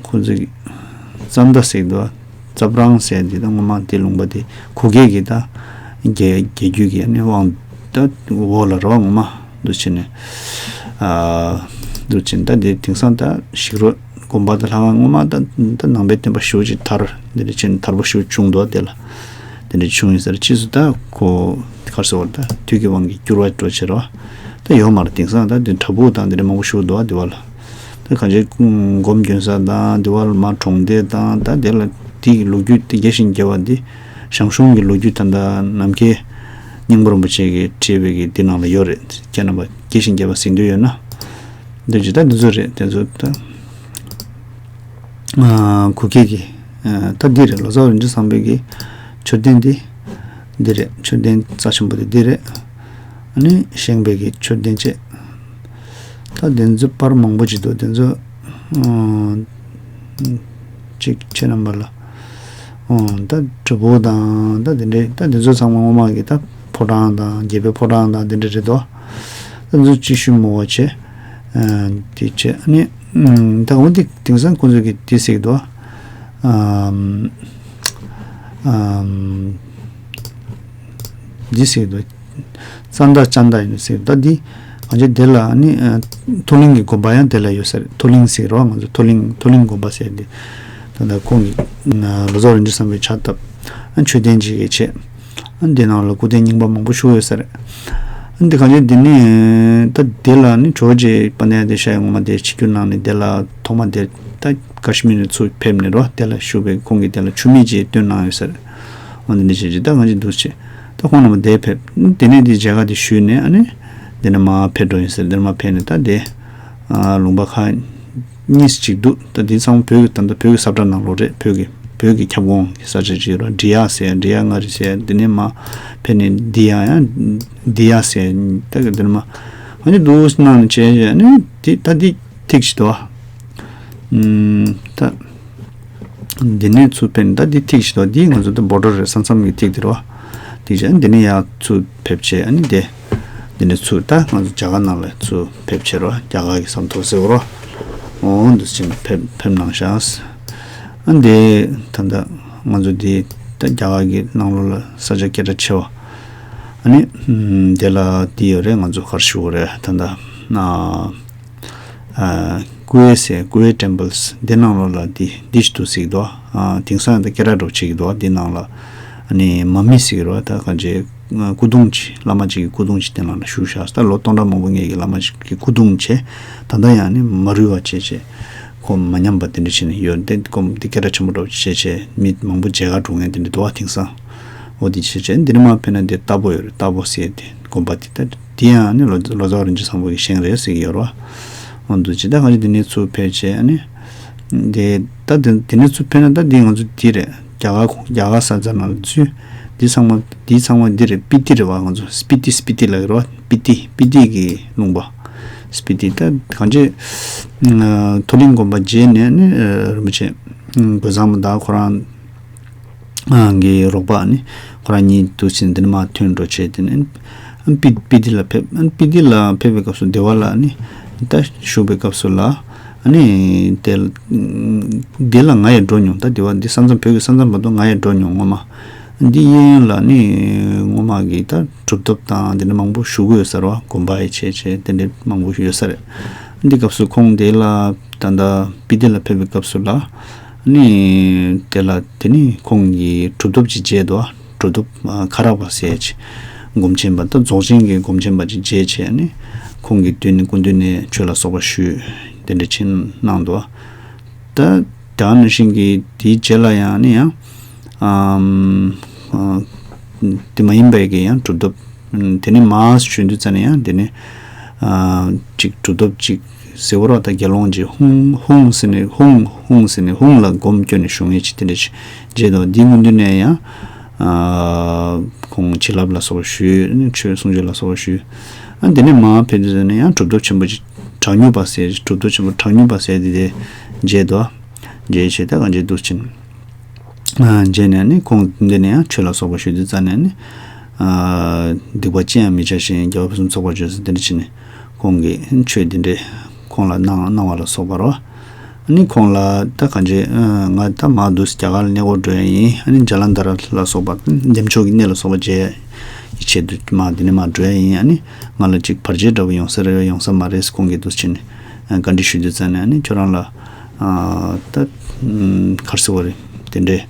ཁོ་ཚོའི་རྩ་མདའ་ཟེར་གི་འདུག་རྩ་སྤུ་རང་ཟེར་འདི་ད་སྔོན་མ་འདི་ལུང་པ་འདི་གུ་གེ་གི་ད་རྒྱལ་རྒྱལ་རྒྱུད་ཀྱི་ནི་དབང་ད་འོག་ལ་རེད་བ། སྔོན་མ་འདུག་བྱས་ནས། ཨ། འདུག་བྱས་ནས་ད་འདི་དེང་སང་ད་ཞིག་རོ། དགོན་པ་དང་ལྷ་ཁང་ངོ་མ་ད་ད་ནང་པའི་བསྟན་པ་ཞེ་པོ་ཅིག་དར། འདི་འདྲ་བྱས་ནས་དར་པོ་ཞེ་པོ་བྱུང་འདུག་དེ་ལ། དེ་འདྲ་བྱུང་ཡིན་ཟེར། ཕྱིས་སུ་ད་ཁོ་ག་རེ་ཟེར་བ། ད་དུས་ཀྱི་དབང་གིས་འགྱུར་བ་འགྲོ་བྱས་རེད་བ། ད་ཡོད་མ་རེད། དེང་སང་ད་འདི་བྲག་ཕུག་དང་འདི་འདྲ་མང་པོ་ཞིག་འདུག་བ། དེ་བ་ལ་ད་གང་ཅི་སྒོམ་སྐྱོན་ས་དང་དེ་བ་ལ་མ་གྲོང་སྡེ་དང་ད་དེ་ལ་དེའི་ལོ་རྒྱུས་དེ་རྒྱས་ཤིང་རྒྱས་པ་འདི་ཞང་ཞུང་གི་ལོ་རྒྱུས་ད་ད་ནམ་མཁའི་སྙིང་པོ་རིན་པོ་ཆེ་གིས་བྲིས་པའི་གི་འདི་ནང་ལ་ཡོད་རེད། ཁྱེད་རྣམ་པ་རྒྱས་ཤིང་རྒྱས་པ་གཟིགས་འདོད་ཡོད་ན། འདི་ཇི་ལྟར་འདི་ཚོ་རེད། དེ་ཚོ་ད། ཨ། གུ་གེ་གི། ཨ། ད་འདི་རེད། ལོ་ཙཱ་བ་རིན་ཆེན་བཟང་པོའི་གི་མཆོད་རྟེན་འདི། འདི་རེད། མཆོད་རྟེན་རྩ་ཆེན་པོ་དེ་འདི་རེད། ཨ་ནི་བཞེངས་པའི་གི་མཆོད་རྟེན་བཅས། ད་འདི་ཚོ་པར་མང་པོ་ཅིག་འདུག་འདི་ཚོ། ཨ། ཅིག་ཁྱེད་རྣམ་པ་ལ། ཨོ། ད་བྲག་ཕུག་དང་ད་དེ་འདྲའི་ད་དེ་ཚོ་ཚང་མ་སྔོན་མ་གི་ད་ཕོ་བྲང་དང་རྒྱལ་པོའི་ཕོ་བྲང་དང་དེ་འདྲ་རེད་དོ། ད་ཚོ་ཅིག་ཤུལ་མོ་བ་བྱས། ཨ། དེ་བྱས་ཨ་ནི། ཨམ། ད་འོ་དེ་དེང་སང་ཁོང་ཚོས་གི་དེ་ཟེར་གི་འདུག་ཨམ། ཨམ། འདི་ཟེར་གི་འདུག་རྩ་མདའ་ཅ་མདའ་ཡིན་ཟེར། ད་འདི་གང་ཅི་དེ་ལ་ནི། ཨ། མཐོ་གླིང་གི་དགོན་པ་ཡང་དེ་ལ་ཡོད་ས་རེད། མཐོ་གླིང་ཟེར་རོ། ང་ཚོ་མཐོ་གླིང་མཐོ་གླིང་དགོན་པ་ཟེར་འདི། ད་ལྟ་ཁོང་གི་ལོ་ཙཱ་བ་རིན་ཆེན་བཟང་པོའི་ཕྱག་བཏབ། ཨ། མཆོད་རྟེན་ཅིག་གི་ཆེད། ཨ། འདི་ནང་ལ་སྐུ་རྟེན་རྙིང་པ་མང་པོ་བཞུགས་ཡོད་ས་རེད། ཨ། འདི་གང་ཅི་འདི་ནི་ད་དེ་ལ་ནི་ཇོ་རྗེ་དཔལ་ལྡན་ཨ་ཏི་ཤ་ཡི་ངོ་མ་དེ་ཆིབས་བསྒྱུར་གནང་ནས་དེ་ལ་ཐོག་མ་དེ་ད་ཀ་ཤི་མིར་ནས་ཚུར་ཕེབས་ནས་རོ། དེ་ལ་བཞུགས་པའི་ཁོང་གིས་དེ་ལ་ཆུ་མིག་ཅིག་བཏོན་གནང་ཡོད་ས་རེད། འོ་འདི་འདྲ་བྱས་ཅིག་ད་གང་ཅི་འདུག་ཅིག་ད་ཁོང་རྣམ་པ་དེ་ཕེབས། དེ་ནས་དེ་མཇལ་ཁ་དེ་ཞུས་ནས་ཨ་ནི། དེ་ནས་མར་ཕེབས་འགྲོ་ཡིན་ཟེར། དེ་ནས་མར་ཕེབས་ནས་ད་དེ། ཨ། ལུང་པ་ཁག་གཉིས་ཅིག་འདུག་ད་དེ་ཚང་མ་བོད་ཀྱི་ད་ལྟ་བོད་ཀྱི་ས་བཀྲ་ནང་ལོགས་རེད། བོད་ཀྱི་བོད་ཀྱི་ཁྱབ་ཁོངས་ཀྱི་ས་ཆ་ཅིག་ཡོད་རེད། འབྲི་གཡག་ཟེར། འབྲི་གཡག་མངའ་རིས་ཟེར། དེ་ནས་མར་ཕེབས་ནས་འདི་ཡག་ཡང་འདི་ཡག་ཟེར། ད་ག་དེ་ནས་མར་ཨ་ནི་འདུག་གནང་བྱས་ཨ་ནི་དེ་ད་དེ་ཐིག་ཅིག་འདུག་ཨ། ཨམ། ད། འདི་ནས་ཚུར་ཕེབས་ནས་ད་འདི་ཐིག་ཞིག་འདུག་འདི་ང་ཚོ་ད་བོ་ཌར་རེད། ས་མཚམས་ཀྱི་ཐིག་འདི་རེད་བ། ཐིག་བྱས་འདི་ནས་ཡར་ཚུར་ཕེབས་བྱས་ཨ་ནི་དེ། འདི་ནས་ཚུར་ད་ང་ཚོ་རྒྱ་གར་ནང་ལ་ཚུར་ཕེབས་བྱས་རེད་བ། རྒྱ་གར་གྱི་ས་མཐོ་ཟེར་བ་རེད་བ། འོ་འདི་ཕྱིན་ཕེབས་ཕེབས་གནང་ཤག་ཨ་འདི་ད་ད་ང་ཚོ་འདི་ད་རྒྱ་གར་གྱི་ནང་ལོགས་ལ་ས་ཆ་སྐད་གྲགས་ཆེ་བ། ཨ་ནི་ཨམ། དེ་ལ་འདི་ཡོད་རེད། ང་ཚོ་ག་རེ་ཞུ་དགོས་རེད་ད་ད། ཨ། ཨ། ཀུ་ཝེ་ཟེར། ཀུ་ཝེ་ཊེམ་པལ་སི་འདི་ནང་ལོགས་ལ་འདི་འདི་ཞིག་འདུག་ཟེར་གྱི་འདུག་ཨ། དེང་སང་ད་སྐད་གྲགས་འདྲ་བོ་བྱེད་ཀྱི་འདུག་འདི་ནང་ལ་ཨ་ནི་མ་མི་ཟེར་གྱི་རེད་བ། ད་གང་ཅི་ སྐུ་གདུང་ཅིག་བླ་མ་ཅིག་གི་སྐུ་གདུང་ཅིག་དེ་ནང་ལ་བཞུགས་བཞག་ད་ལོ་སྟོང་ཕྲག་མང་པོ་སྔོན་གྱི་བླ་མ་ཅིག་གི་སྐུ་གདུང་བྱས། ད་ལྟ་ཡང་ནི་མ་རུལ་བ་བྱས་བྱས་ཁོ་མ་ཉམས་པ་དེ་འདྲ་བྱས་ནས་ཡོད་དེ། ཁོ་འདི་སྐད་གྲགས་ཆེན་པོ་འདྲ་བོ་བྱས་བྱས་མི་མང་པོ་མཇལ་ཁ་འགྲོ་མཁན་དེ་འདྲ་འདུག་བ། དེང་སང་འོ་དེ་བྱས་བྱས་འདི་ནས་མར་ཕེབས་ན་འདི་རྟ་ཕོ་ཡོད་རེད། རྟ་ཕོ་ཟེར་དེ་དགོན་པ་དེ་ད་དེ་ཡང་ནི་ལོ་ལོ་ཙཱ་བ་རིན་ཆེན་བཟང་པོ་གི་བཞེངས་རེད་ཟེར་གྱི་ཡོད་རེད་བ། འོ་འདུག་ཅི་ད་གང་ཅི་འདི་ནས་ཚུར་ཕེབས་བྱས་ཨ་ནི། དེ་ད་དེ་དེ་ནས་ཚུར་ཕེབས་ན་ད་འདི་ང་ཚོ་འདི་རེད། རྒྱ་གར་རྒྱ་གར་ས་མཚམས་ནང་ལ་ཚུད། འདི་ཚང་མ་འདི་ཚང་མ་འདི་རེད། སྤི་ཏི་རེད་བ། ང་ཚོ་སྤི་ཏི་སྤི་ཏི་ལབ་ཀྱི་རེད་བ། སྤི་ཏི་སྤི་ཏི་གི་ལུང་པ། སྤི་ཏི་ད་གང་ཅི། མཐོ་གླིང་དགོན་པ་རྗེས་ནས་ནི་རིན་པོ་ཆེ་དགོན་བཟང་མོ་དང་ཁོ་རང་གི་རོགས་པ་ནི་ཁོ་རང་གཉིས་འདུག་ཕྱིན་འདི་ནས་མར་ཐོན་འགྲོ་བྱས། དེ་ནས་སྤི་སྤི་ཏི་ལ་ཕེབས། སྤི་ཏི་ལ་ཕེབས་པའི་སྐབས་སུ་སྡེ་བ་ལ་ནི་ད་བཞུགས་པའི་སྐབས་སུ་ལ་ཨ་ནི་དེ་འདི་ལ་ང་ཡང་འགྲོ་མྱོང་། ད་སྡེ་བ་འདི་ས་མཚམས་བོད་ཀྱི་ས་མཚམས་བར་དུ་ང་ཡང་འགྲོ་མྱོང་། ངོ་མ་འདི་གཡས་གཡོན་ལ་ནི་ངོ་མ་གི་ད་གྲུབ་ཐོབ་དང་འདི་འདྲ་མང་པོ་བཞུགས་ཡོད་ས་རེད་བ། དགོན་པ་ཡི་བྱས་བྱས་དེ་འདྲ་མང་པོ་ཡོད་ས་རེད། འདི་སྐབས་སུ་ཁོང་དེ་ལ་ད་ལྟ་སྤི་ཏི་ལ་ཕེབས་པའི་སྐབས་སུ་ལ་ནི་དེ་ལ་དེ་ནི་ཁོང་གི་གྲུབ་ཐོབ་ཅིག་མཇལ་འདུག་གྲུབ་ཐོབ་ཁ་རག་པ་ཟེར་ཅིག་སྒོམ་ཆེན་པ་ད་རྫོགས་ཆེན་གྱི་སྒོམ་ཆེན་པ་ཅིག་མཇལ་བྱས་ནི་ཁོང་གི་མདུན་ནས་སྐུ་མདུན་ནས་ཆོས་ལ་སོགས་པ་ཞུས། དེ་འདྲ་ཕྱིན་གནང་འདུག་ད་དེ་ནང་བཞིན་གྱི་དེའི་རྗེས་ལ་ཡང་ནི་ཡང་ཨམ། ཨ། དེ་མ་ཡིན་པའི་གི་ཡང་གྲུབ་ཐོབ། ཨམ། དེ་ནས་མར་བྱོན་དུས་ཙ་ནས་ཡང་དེ་ནས་ཨ། ཅིག་གྲུབ་ཐོབ་ཅིག་ཟེར་བ་རོ། ད་དགེ་སློང་ཅིག་ཧཱུྃ་ཧཱུྃ་ཟེར་ནས་ཧཱུྃ་ཧཱུྃ་ཟེར་ནས་ཧཱུྃ་ལ་སྒོམ་སྐྱོན་ནས་བཞུགས་མཁན་ཅིག་དེ་འདྲ་ཅིག་མཇལ་འདུག་འདིའི་སྔོན་དུ་ནས་ཡང་ཨ། ཁོང་བྱིན་རླབས་ལ་སོགས་པ་ཞུས། ཆོས་གསུང་ཆོས་ལ་སོགས་པ་ཞུས། ཨ། དེ་ནས་མར་ཕེབས་དུས་ཙ་ནས་ཡང་གྲུབ་ཐོབ་ཆེན་པོ་ཅིག་གྲགས་སྙོམས་པ་ཟེར། གྲུབ་ཐོབ་ཆེན་པོ་གྲགས་སྙོམས་པ་ཟེར་དེ་དེ་མཇལ་འདུག་མཇལ་བྱས་ད་གང་བྱས་འདུག་ཕྱིན། ཨ། མཇལ་ནས་ནི་ཁོང་འདི་ནས་ཡང་ཆོས་ལ་སོགས་པ་ཞུ་དུས་ཙ་ནས་ནི། ཨ། སྡིག་པ་ཅི་ཡང་མི་བྱ་ཞིང་རྒྱལ་བ་ཕུན་སུམ་ཚོགས་པར་སྤྱོད་ཟེར་དེ་འདྲ་བྱས་ནས་ཁོང་གིས་ཆོས་འདི་འདྲ་ཁོང་ལ་གནང་གནང་བ་ལ་སོགས་པ་རོ། ནི་ཁོང་ལ་ད་གང་བྱས་ཨ། ང་ད་མར་འདུག་རྒྱ་གར་ལ་གནས་སྐོར་འགྲོ་ཡ་ཡིན། ཨ་ནི་ཇ་ལན་དྷ་ར་ལ་སོགས་པ་འདེམས་ཆོག་གི་གནས་ལ་སོགས་པ་མཇལ་ཡི་ཆེད་དུ་མར་འདི་ནས་མར་འགྲོ་ཡ་ཡིན། ཨ་ནི་ང་ལ་ཅིག་བར་ཆད་འདྲ་པོ་ཡོང་ས་རེད་ཡོང་ས་མ་རེད་ཁོང་གིས་འདུག་བྱས་ནས་བཀའ་འདྲི་ཞུ་དུས་ཙ་ནས་ཨ་ནི་ཁྱོད་རང་ལ། ཨ། ད་ཨམ། ག་རེ་ཟེར་བ་རེད། དེ་འདྲས་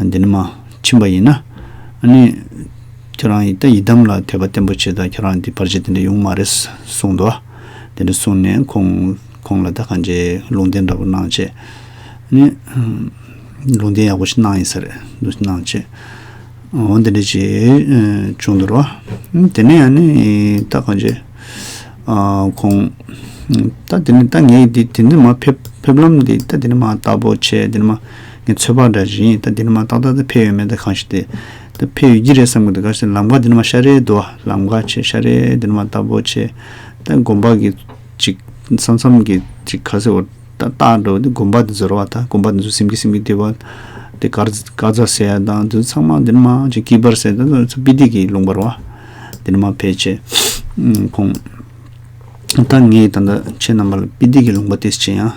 འདི་ནས་མར་ཕྱིན་པ་ཡིན་ན་ཨ་ནི་ཁྱོད་རང་ཡི་ད་ཡི་དམ་ལ་དད་པ་བརྟན་པོ་བྱེད་དང་། ཁྱོད་རང་འདི་བར་ཆད་དེ་འདྲ་ཡོང་མ་རེད་གསུངས་འདུག་དེ་འདྲ་གསུངས་ནས་ཁོང་ཁོང་ལ་ད་གང་བྱས་ལུང་བསྟན་འདྲ་པོ་གནང་བྱས་ཨ་ནི་ལུང་བསྟན་ཡག་པོ་ཞིག་གནང་ཡིན་ས་རེད། འདུག་གནང་བྱས། འོ་འདི་འདྲ་ཅིག་བྱུང་འདུག་རོ། དེ་ནས་ཡང་ནི་ད་གང་བྱས། ཨ། ཁོང་ད་དེ་ནས་ད་ངས་འདི་དེ་ནས་མར་ཕེབས་ཕེབས་ལམ་འདི་ད་དེ་ནས་མར་རྟ་ཕོ་བྱས། དེ་ནས་མར་ངས་ཚོད་དཔག་འདྲ་ཞིག་ཡིན། ད་དེ་ནས་མར་ཏག་ཏག་ད་ཕེབས་ཡོད་མེད་ད་གང་ཞིག་དེ་ད་ཕེབས་ཡོད་ཀྱི་རེད་བསམ་གི་འདུག་ག་ཞིག་ལམ་ཁ་དེ་ནས་མར་ཤར་རེ་འདུག་ལམ་ཁ་བྱས་ཤར་རེ་དེ་ནས་མར་རྟ་ཕོ་བྱས། ད་དགོན་པ་གི་ཅིག་ས་མཚམས་ཀྱི་ཅིག་ག་ཟེར་བ། ད་རྟགས་འདྲ་བོ་དེ་དགོན་པ་དེ་ཚོ་རེད་བ། ད་དགོན་པ་དེ་ཚོ་སིམ་གི་སིམ་གི་བསྡད་པ། དེ་དཀར་དཀར་རྫ་ཟེར་ཡ་དང་དེ་ཚོ་ཚང་མ་འདི་ནས་མར་ཅིག་ཀི་པར་ཟེར་ད་དེ་ཚོ་སྤི་ཏི་གི་ལུང་པ་རེད་བ། དེ་ནས་མར་ཕེབས་བྱས། ཁོང་ད་ངས་ད་ལྟ་ཁྱེད་རྣམ་པ་ལ་སྤི་ཏི་གི་ལུང་པ་དེ་ཅི་ཡང་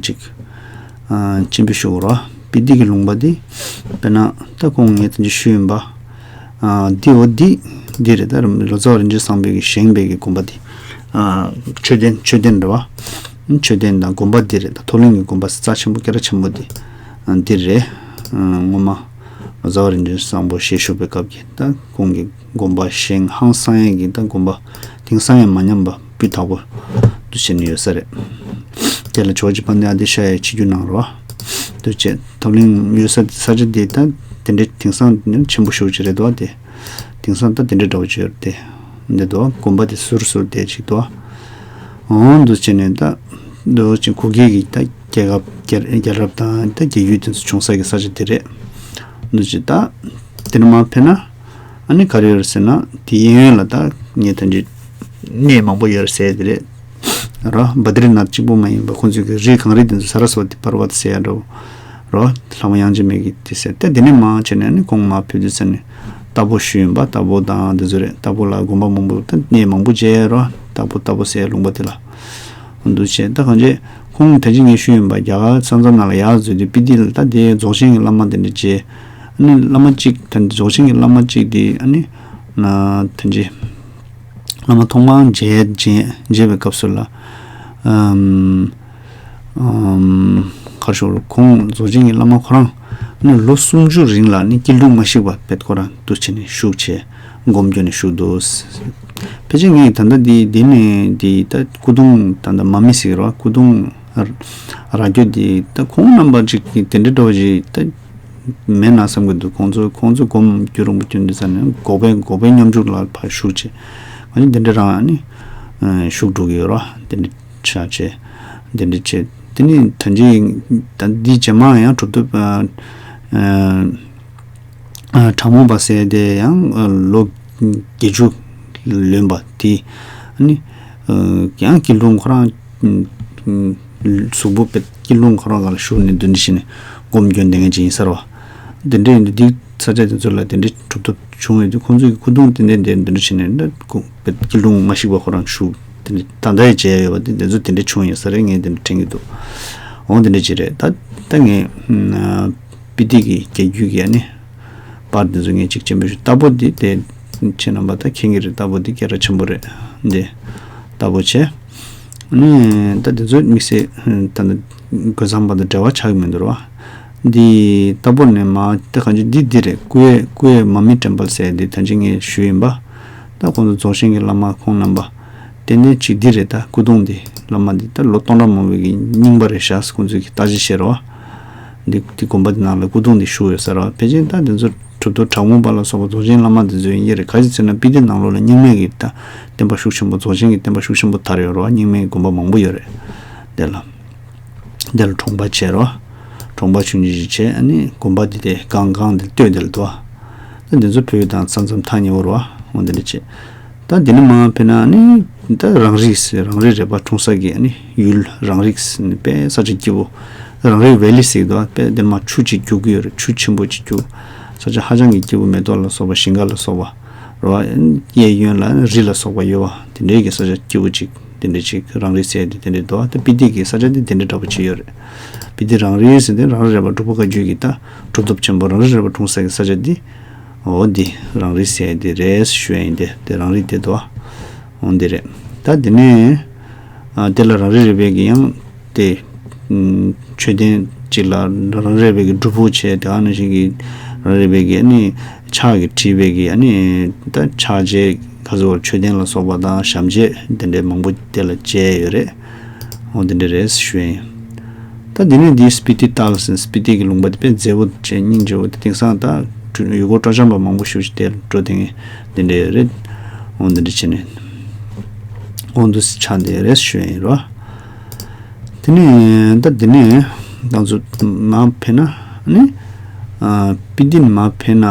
ཅིག་སྤྱན་འབུལ་ཞུ་དགོས་རེད་བ། སྤི་ཏི་གི་ལུང་པ་དེ་དཔེར་ན་ད་ཁོང་ངས་ད་ཅི་ཞུས་ཡིན་པ། ཨ། འདི་འོ་འདི་འདི་རེད། ད་ལོ་ཙཱ་བ་རིན་ཆེན་བཟང་པོའི་གི་བཞེངས་པའི་གི་དགོན་པ་འདི། ཨ། མཆོད་རྟེན་མཆོད་རྟེན་རེད་བ། མཆོད་རྟེན་དང་དགོན་པ་འདི་རེད། ད་མཐོ་གླིང་གི་དགོན་པ་རྩ་ཆེན་པོ་སྐད་གྲགས་ཆེན་པོ་འདི། ཨ། འདི་རེད། ཨ། སྔོན་མ་ལོ་ཙཱ་བ་རིན་ཆེན་བཟང་པོ་ཞལ་བཞུགས་པའི་སྐབས་ཀྱི་ད་ཁོང་གི་དགོན་པ་བཞེངས་ཧང་སང་ཡས་ཀྱི་ད་དགོན་པ་དེང་སང་ཡང་མ་ཉམས་པ་སྤུས་དག་པོ་འདུག་བྱས་ནས་ཡོད་ས་རེད། དེ་ལ་ཇོ་བོ་རྗེ་དཔལ་ལྡན་ཨ་ཏི་ཤ་ཡའི་ཆིབས་བསྒྱུར་གནང་རོགས། འདུག་བྱས་ཐབ་གླིང་ཡོད་ས་ས་ཆ་འདི་ད་དེ་འདྲའི་དེང་སང་ཆེན་པོ་ཞེ་པོ་ཅིག་རེད་འདུག་བ། དེ་དེང་སང་ད་དེ་འདྲའི་འདྲ་བོ་ཅིག་ཡོད་རེད་དེ། འདི་འདུག་བ། དགོན་པ་དེ་ཟུར་ཟུར་དེ་ཅིག་འདུག་བ། འོང་འདུག་བྱས་ནས་ད་འདུག་ཅིག་གུ་གེ་གི་ད་རྒྱལ་ཁབ་རྒྱལ་རྒྱལ་རབས་དང་ད་རྒྱལ་རྒྱུད་དེ་ཚོ་བྱུང་ས་གི་ས་ཆ་དེ་རེད། འདུག་ཅིག་ད་དེ་ནས་མར་ཕེབས་ན། ཨ་ནི་ག་རེ་ཡོད་རེད་ཟེར་ན། དེ་གཡས་གཡོན་ལ་ད་ངས་ད་ཅི་གནས་མང་པོ་ཡོད་རེད་ཟེར་དེ་རེད། རོ། བ་དྲི་ནཱཐ་གཅིག་པོ་མ་ཡིན་པ་ཁོང་ཚོའི་གི་རི་གངས་རི་དེ་ཚོ་ས་ར་སྭ་ཝ་ཏི་པར་བ་ཏི་ཟེར་ཡ་འདྲ་བོ། རོ། ལྷ་མོ་དབྱངས་ཅན་མའི་གི་དེ་ཟེར་ཏེ་དེ་ནས་མར་བྱས་ནས་ཨ་ནི་ཁོང་མར་ཕེབས་དུས་ཙ་ནས་རྟ་ཕོ་ཞུས་ཡིན་པ། རྟ་ཕོ་དང་དེ་ཚོ་རེད། རྟ་ཕོ་ལ་དགོན་པ་མང་པོ་ད་གནས་མང་པོ་མཇལ་རོ། རྟ་ཕོ་རྟ་ཕོ་ཟེར་ལུང་པ་དེ་ལ། འདུག་བྱས་ད་གང་བྱས་ཁོང་ད་ཅི་ངས་ཞུས་ཡིན་པ། རྒྱ་གར་ས་མཚམས་ནང་ལ་ཡར་འཛུལ་དུས་སྤི་ཏི་ལ་ད་དེ་རྫོགས་ཆེན་གྱི་བླ་མ་དེ་འདྲ་མཇལ། ཨ་ནི་བླ་མ་གཅིག་ད་རྫོགས་ཆེན་གྱི་བླ་མ་གཅིག་དེ་ཨ་ནི་ན་ད་ཅི་བླ་མ་ཐོག་མར་མཇལ་མཇལ་མཇལ་བའི་སྐབས་སུ་ལ། ཨམ། ཨམ། ག་རེ་ཞུ་དགོས་རེད། ཁོང་རྫོགས་ཆེན་གྱི་བླ་མ་ཁོ་རང་ཨ་ནི་ལོ་སུམ་ཅུ་རིང་ལ་ནི་སྐྱིལ་ཀྲུང་མ་བཤིག་པ་བེད་ཁོ་རང་འདུག་བྱས་ནས་བཞུགས་བྱས། སྒོམ་སྐྱོན་ནས་བཞུགས་འདུག། ཕལ་ཆེར་ངས་ད་ལྟ་འདི་འདི་ནས་འདི་ད་སྐུ་གདུང་ད་ལྟ་མ་མི་ཟེར་རོ། སྐུ་གདུང་ར་རྒྱོ་འདི་ད་ཁོང་རྣམ་པ་ཅིག་གིས་དེ་འདྲའི་འདྲ་བ་ཞིག་ད་མེད་ན་བསམ་གྱི་འདུག། ཁོང་ཚོ་ཁོང་ཚོ་སྒོམ་རྒྱུ་རིན་པོ་ཆེ་འདི་ས་ནས་འགོག་པའི་འགོག་པའི་སྙོམས་འཇུག་ལ་ཕར་བཞུགས་བྱས། ང་ཚོ་འདི་འདྲ་རང་ནི་བཞུགས་འགྲོ་གི་ཡོད་རོ། འདི་འདྲ་ཆ་བྱས། འདི་འདྲ་བྱས། དེ་ནི་ད་ཅི་ད་འདི་རྗེས་མ་ཡང་གྲུབ་ཐོབ་ཨ་ཨ་དྲག་མོ་པ་ཟེར་དེ་ཡང་ལོ་བརྒྱད་ཅུ་ལོན་པ་དེ་ནི་ཡང་སྐྱིད་ལུང་ཁོ་རང་གཟུགས་པོ་པེ་སྐྱིད་ལུང་ཁོ་རང་ག་ལ་བཞུགས་ནས་འདི་འདྲ་བྱས་ནས་སྒོམ་སྐྱོན་ལྡན་མཁན་ཅིག་ཡིན་ས་རེད་བ། འདི་འདྲ་ཡིན་དུས་འདི་ས་ཆ་དེ་ཚོ་ལ་དེ་འདྲའི་གྲུབ་ཐོབ་བྱུང་ཡོད་དུས་ཁོང་ཚོས་ཀྱི་སྐུ་གདུང་དེ་འདྲ་འདི་འདྲ་བྱས་ནས་འདི་སྐུ་དཔེ་སྐྱིད་ལུང་མ་ཞིག་པ་ཁོ་རང་བཞུགས་དེ་འདྲ་ད་ལྟ་ཡི་མཇལ་ཡོད་པ་དེ་དེ་ཚོ་དེ་འདྲ་བྱུང་ཡོད་ས་རེད། ངས་དེ་འདྲ་དྲན་གྱི་འདུག། འོང་དེ་འདྲ་ཅིག་རེད། ད་ད་ངས་སྤི་ཏི་གི་རྒྱལ་རྒྱུད་ཀྱི་ཨ་ནི་པར་དེ་ཚོ་ངས་གཅིག་ཅན་པོ་ཞིག་ལྟ་བུ་དེ་དེ་ཁྱེད་རྣམ་པ་ད་མཁྱེན་གྱི་རེད། ལྟ་བུ་དེ་སྐད་གྲགས་ཆེན་པོ་རེད། འདི་ལྟ་བུ་བྱས། ནི་ད་དེ་ཚོ་དམིགས་བསལ་ད་ལྟ་དགོས་བསམ་པ་དང་འབྲེལ་བ་ཆགས་ཀྱི་མི་འདུག་ར་བ། འདི་ལྟ་བུ་ནས་མ་ད་གང་ཅི་འདི་འདི་རེད། ཀུ་ཝེ་ཀུ་ཝེ་མ་མི་ཊེམ་པལ་ཟེར་འདི་ད་ཅི་ངས་ཞུས་ཡིན་པ། ད་ཁོང་ཚོ་རྫོགས་ཆེན་གྱི་བླ་མ་ཁོང་རྣམ་པ་ཏན་ཏན་གཅིག་འདི་རེད། ད་སྐུ་གདུང་འདི་བླ་མ་འདི་ད་ལོ་སྟོང་ཕྲག་མང་པོའི་གི་རྙིང་པ་རེད་ཤག། ཁོང་ཚོས་གི་ལྟ་ཅི་བཤད་ར་བ། འདི་འདི་དགོན་པ་འདི་ནང་ལ་སྐུ་གདུང་འདི་བཞུགས་ཡོད་ས་ར་བ། ཕལ་ཆེར་ད་འདི་ཚོ་གྲུབ་ཐོབ་དྲག་མོ་པ་ལ་སོགས་པ་རྫོགས་ཆེན་བླ་མ་འདི་ཚོ་ཡིན་གྱི་རེད། ག་ཅི་ཟེར་ན་སྤི་ཏི་ནང་ལོགས་ལ་རྙིང་མའི་གི་ད་བསྟན་པ་ཤུགས་ཆེན་པོ་རྫོགས་ཆེན་གྱི་བསྟན་པ་ཤུགས་ཆེན་པོ་དར་ཡོད་རེད་བ། རྙིང་མའི་དགོན་པ་མང་པོ་ཡོད་རེད། དེ་ལ་དེ་ལ་གྲོང་པ་བྱས་རོ། གྲོང་པ་ཆུང་ཆུང་ཞིག་བྱས། ཨ་ནི་དགོན་པ་འདི་དེ་གང་གང་དེ་སྟོད་དེ་ལ་འདུག། ད་འདི་ཚོ་བོད་དང་ས་མཚམས་ཐག་ཉེ་བོ་རེད་བ། འོ་འདི་འདྲ་བྱས། ད་འདི་ནས་མར་ཕེབས་ན་ཨ་ནི་ད་རང་རིགས་ཟེར་རང་རིགས་རེ་བ་འཁྲུངས་ས་གི་ཨ་ནི་ཡུལ། རང་རིགས་ནི་དཔེ་ས་ཆ་སྐྱིད་པོ། རང་རིགས་ཝེ་ལི་ཟེར་གི་འདུག་བ། དཔེ་དེ་མར་ཆུ་ཅིག་རྒྱུག་གི་ཡོད་རེད། ཆུ་ཆེན་པོ་ཅིག་རྒྱུག། ས་ཆ་ཧ་ཅང་གི་སྐྱིད་པོ། མེ་ཏོག་ལ་སོགས་པ་ཞིང་ཁ་ལ་སོགས་པ་རེད་བ། གཡས་གཡོན་ལ་རི་ལ་སོགས་པ་ཡོད་བ། དེ་འདྲའི་གི་ས་ཆ་སྐྱིད་པོ་ཅིག་དེ་འདྲའི་ཅིག་རང་རིགས་ཟེར་དེ་དེ་འདྲའི་འདུག་བ། ད་སྤི་ཏི་གི་ས་ཆ་དེ་དེ་འདྲའི་འདྲ་པོ་ཅིག་ཡོད་རེད། སྤི་ཏི་རང་རིགས་ཟེར་དེ་རང་རིགས་རེ་བ་འབྲུག་པ་བཀའ་བརྒྱུད་ཀྱི་ད་གྲུབ་ཐོབ་ཆེན་པོ་རང་རིགས་རེ་བ་འཁྲུངས་ས་གི་ས་ཆ་འདི། འོ་འདི་རང་རིགས་ཟེར་འདི་རེད་ཞུ་ཡ་ཡིན། ཏེ་དེ་རང་རིགས་དེ་དོ། འོ་འདི་རེད། ད་འདི་ནས་ཨ་དེ་ལ་རང་རིགས་རེ་བའི་གི་ཡང་དེ་ཨུམ་མཆོད་རྟེན་གཅིག་ལ་རང་རིགས་རེ་བའི་གི་སྒྲུབ་ཕུག་བྱས། དེ་ཨ་ནི་ཞིག་གི་རང་རིགས་རེ་བའི་གི་ཨ་ནི་ཕྱག་གི་བྲིས་པའི་གི་ཨ་ནི་ད་ཕྱག་རྗེས་ག་ཚོད་མཆོད་རྟེན་ལ་སོགས་པ་དང་ཞབས་རྗེས་དེ་འདྲའི་མང་པོ་དེ་ལ་བཅས་ཡོད་རེད། འོ་དེ་འདྲ་རེད་ཞུ་ཡ་ཡིན། ད་འདི་ནས་འདི་སྤི་ཏི་ཏཱལ་ཟེར། སྤི་ཏི་གི་ལུང་པ་དེ་དཔེ་མཛེས་པོ་བྱས་སྙིང་རྗེ་པོ་དེ། དེང་སང་ད་ཡུལ་སྐོར་སྤྲོ་འཆམ་པ་མང་པོ་ཞིག་དེ་འགྲོ་དེ་འདི་འདྲ་རེད། འོ་འདི་འདྲ་བྱས་ནས་འོ་འདུ་ཆགས་འདི་རེད་ཞུ་ཡ་ཡིན་རོ། དེ་ནས་ད་འདི་ནས་ད་ཚོ་མར་ཕེབས་ན་ནི་ཨ་སྤི་ཏི་ནས་མར་ཕེབས་ན་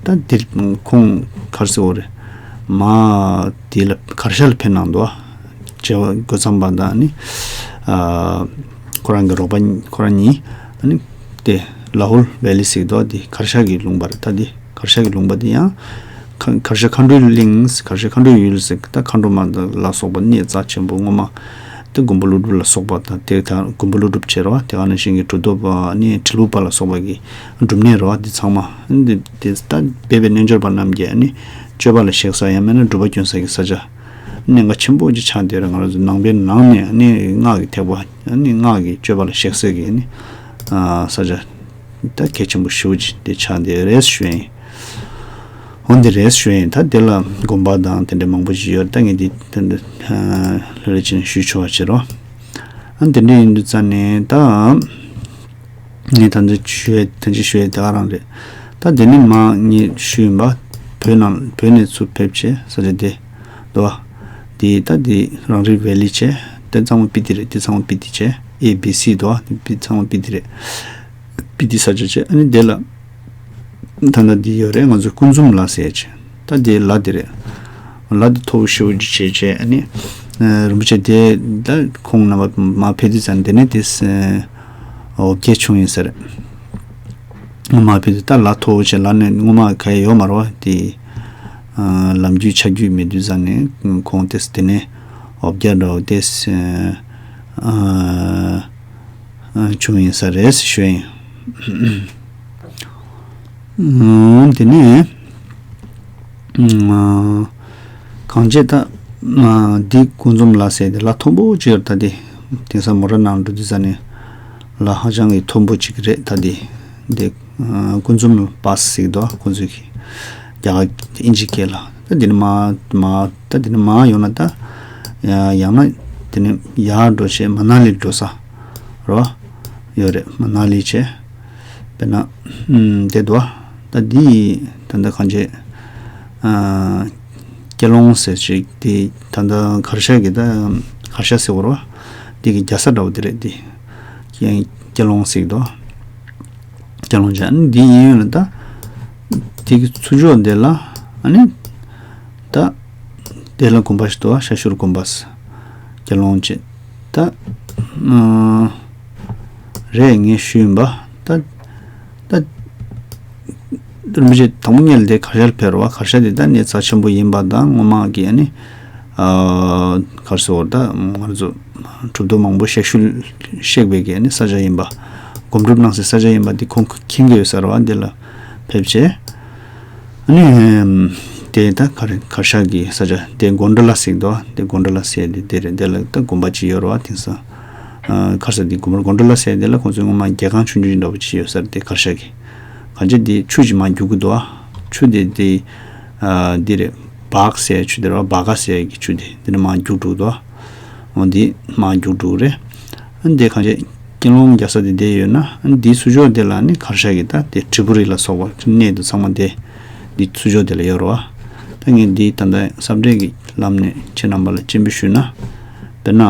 ད་འདིར་ཁོང་གར་སེ་འོ་རེད། མར་འདི་ལ་གར་ཤ་ལ་ཕེབས་གནང་འདུག་བ། བྱེད་པ་དགོས་བསམ་པ་དང་ནི། ཨ་ཁོ་རང་གི་རོགས་པ་ཁོ་རང་གཉིས་ཨ་ནི་དེ་ལ་ཧུལ་ཝེ་ལི་ཟེར་གི་འདུག། དེ་གར་ཤ་གི་ལུང་པ་རེད། ད་དེ་གར་ཤ་གི་ལུང་པ་དེ་ཡང་ཁ་གར་ཤ་མཁའ་འགྲོའི་གླིང་། གར་ཤ་མཁའ་འགྲོའི་ཡུལ་ཟེར་གི། ད་མཁའ་འགྲོ་མ་ལ་སོགས་པ་གནས་རྩ་ཆེན་པོ་སྔོན་མ་དེ་མགོན་པོ་ཀླུ་སྒྲུབ་ལ་སོགས་པ་དང་། དེ་ད་མགོན་པོ་ཀླུ་སྒྲུབ་བྱེད་རོགས། དེ་ག་ནང་བཞིན་གྱི་གྲུབ་ཐོབ་ནི་དྲིལ་བུ་པ་ལ་སོགས་པ་གི་སྒྲུབ་གནས་རོགས། དེ་ཚང་མ་འདི་དེ་ད་སྦས་པའི་རྣལ་འབྱོར་པ་རྣམས་ཀྱིས་ནི་སྤྱོད་པ་ལ་གཤེགས་ས། ཡང་མིན་ན་སྒྲུབ་པ་སྐྱོན་ས་གི་ས་ཆ་གནད་འགག་ཆེན་པོ་ཅིག་ཆགས་བསྡད་རེད། ང་རང་ཚོ་ནང་པའི་ནང་ནས་ནི་སྔགས་ཀྱི་ཐེག་པ་ནི་སྔགས་ཀྱི་སྤྱོད་པ་ལ་གཤེགས་སའི་གི་ནི་ས་ཆ་ད་གལ་ཆེན་པོ་ཞེ་པོ་ཅིག་དེ་ཆགས་བསྡད་རེད་ཞུ་ཡིན། འོ་འདི་རེད་ཞུ་ཡིན། ད་དེ་ལ་དགོན་པ་དང་དེ་འདྲ་མང་པོ་ཅིག་ཡོད་རེད། ད་ངས་འདི་ད་འདི་ལྷོད་ལྷོད་བྱས་ནས་ཞུས་ཆོག་པ་བྱེད་རོགས། ཨ་དེ་འདྲ་ཡིན་དུས་ཙང་ནས་ད། ངས་ད་ལྟ་ཞུ་ཡས་ད་ཅི་ཞུ་ཡས་དེ་ག་རང་རེད། ད་དེ་ནས་མར་ངས་ཞུས་ཡིན་པ། བོད་ནང་བོད་ནས་ཚུར་ཕེབས་བྱས་ས་ཆ་དེ་འདུག་བ། དེ་ད་དེ་རང་རིགས་ཝེ་ལི་བྱས། དེ་ཚང་མ་སྤི་ཏི་རེད། དེ་ཚང་མ་སྤི་ཏི་བྱས། ཨེ་བི་སི་འདུག་བ། དེ་ཚང་མ་སྤི་ཏི་རེད། སྤི་ཏི་ས་ཆ་བྱས། ཨ་ནི་དེ་ལ་ད་ལྟ་འདི་ཡོད་རེད། ང་ཚོ་སྐུ་འཛོམས་ལ་ཟེར་ཡས་བྱས། ད་དེ་ལ་དེ་རེད། ལ་དེ་མཐོ་པོ་ཞེ་པོ་ཅིག་བྱས་བྱས། ཨ་ནི་ཨ་རིན་པོ་ཆེ་དེ་ད་ཁོང་རྣམ་པ་མར་ཕེབས་དུས་ཙང་དེ་ནས་དེ་འོ་བརྒྱལ་བྱུང་ཡིན་ས་རེད། མར་ཕེབས་དུས་ད་ལ་མཐོ་པོ་བྱས། ལ་ནས་སྔོན་མ་ག་ཡེ་ཡོད་མ་རེད་བ། དེ་ཨ་ལམ་རྒྱུས་ཆ་རྒྱུས་མེད་དུས་ཙང་ནས་ཁོང་དེ་དེ་ནས་འོ་བརྒྱལ་འགྲོ་དེ་ཨ་ཨ་བྱུང་ཡིན་ས་རེད་ཞུ་ཡིན། ཨ་དེ་ནས་ཨ་གངས་ཅན་ད་ཨ་འདི་སྐུ་འཛོམས་ལ་ཟེར་དེ་ལ་མཐོན་པོ་ཅིག་ཡོད་རེད། ད་དེ་དེང་སང་མོ་ཊ་ནང་འགྲོ་དུས་ཙང་ནས་ལ་ཧ་ཅང་གི་མཐོན་པོ་ཅིག་རེད། ད་དེ་དེ་ཨ་སྐུ་འཛོམས་པ་ཟེར་གི་འདུག། ཁོང་ཚོས་གི་རྒྱ་གར་ཨིན་ཇི་སྐད་ལ། ད་འདི་ནས་མར་མར་ད་འདི་ནས་མར་ཡོང་ན་ད་ཡང་ན་འདི་ནས་ཡར་འགྲོ་བྱས་མ་ན་ལི་འགྲོ་ས་རོ་ཡོད་རེད། མ་ན་ལི་བྱས་དཔེར་ན་ཨུམ་དེ་འདུག་ད་འདི་ད་ལྟ་གང་བྱས། ཀྱེ་ལོང་ཟེར་ཅིག་དེ་ད་ལྟ་གར་ཤ་གི་ད་གར་ཤ་ཟེར་བ་རེད་བ། དེ་གི་རྒྱལ་ས་འདྲ་བོ་དེ་རེད། དེ་ཀྱེ་ཀྱེ་ལོང་ཟེར་གི་འདུག་ཀྱེ་ལོང་ཅན་འདི་ཡིན་ཡོད་ན་ད་དེ་གི་ཚུར་ཕྱོགས་དེ་ལ་ཨ་ནི་ད་དེ་ལ་དགོན་པ་ཞིག་འདུག་ཤ་ཤུར་དགོན་པ་ཟེར། ཀྱེ་ལོང་ཅན་ད་ཨ་རེད། ངས་ཞུས་ཡིན་པ་ད། ད་རིན་པོ་ཆེ་དང་པོ་ཉིད་ལ་དེ་གར་ཤར་ཕེབས་རོགས། གར་ཤར་དེ་ད་གནས་རྩ་ཆེན་པོ་ཡིན་པ་དང་སྔོན་མ་གི་ཨ་ནི་ཨ་གར་སོགས་ད་ང་ཚོ་གྲུབ་ཐོབ་མང་པོ་གཤེགས་ཤུལ་གཤེགས་པའི་གི་ཨ་ནི་ས་ཆ་ཡིན་པ། སྒོམ་སྒྲུབ་གནང་སའི་ས་ཆ་ཡིན་པ་འདི་ཁོང་མཁྱེན་གྱི་ཡོད་ས་རེད་བ། འདི་ལ་ཕེབས་བྱས་ཨ་ནི་དེ་ད་གར་གར་ཤར་གི་ས་ཆ་དེ་གོན་ཌོ་ལ་ཟེར་གི་འདུག་དེ་གོན་ཌོ་ལ་ཟེར་དེ་དེ་རེད། དེ་ལ་ད་དགོན་པ་ཅིག་ཡོད་རེད་བ། དེང་སང་། ཨ་གར་ས་དེ་གོན་ཌོ་ལ་ཟེར་དེ་ལ་ཁོང་ཚོའི་སྔོན་མ་རྒྱལ་ཁང་ཆུང་ཆུང་འདྲ་པོ་ཅིག་ཡོད་ས་རེད། དེ་གར་ཤར་གི་གང་ཅི་དེ་ཆུ་ཅིག་མར་རྒྱུག་གི་འདུག་ཆུ་དེ་དེ་ཨ་འདི་རེད། བག་ཟེར་ཆུ་དེ་རེད་བ། བག་ག་ཟེར་གི་ཆུ་དེ་དེ་ནས་མར་རྒྱུག་འགྲོ་གི་འདུག་འོ་དེ་མར་རྒྱུག་འགྲོ་གི་རེད། ཨ་དེ་གང་ཅི་ཀྱེ་ལོང་རྒྱལ་ས་དེ་དེ་ཡོད་ན་ཨ་དེའི་ཚུར་ཕྱོགས་དེ་ལ་ནི་གར་ཤར་གི་ད་དེ་ཏྲི་པུ་རི་ལ་སོགས་པ་གནས་འདུག་ཚང་མ་དེ་དེ་ཚུར་ཕྱོགས་དེ་ལ་ཡོད་རེད་བ། ད་ངས་འདི་ད་ལྟ་ས་བཀྲ་གི་ལམ་ནས་ཁྱེད་རྣམ་པ་ལ་སྤྱན་འབུལ་ཞུས་ན། དཔེར་ན།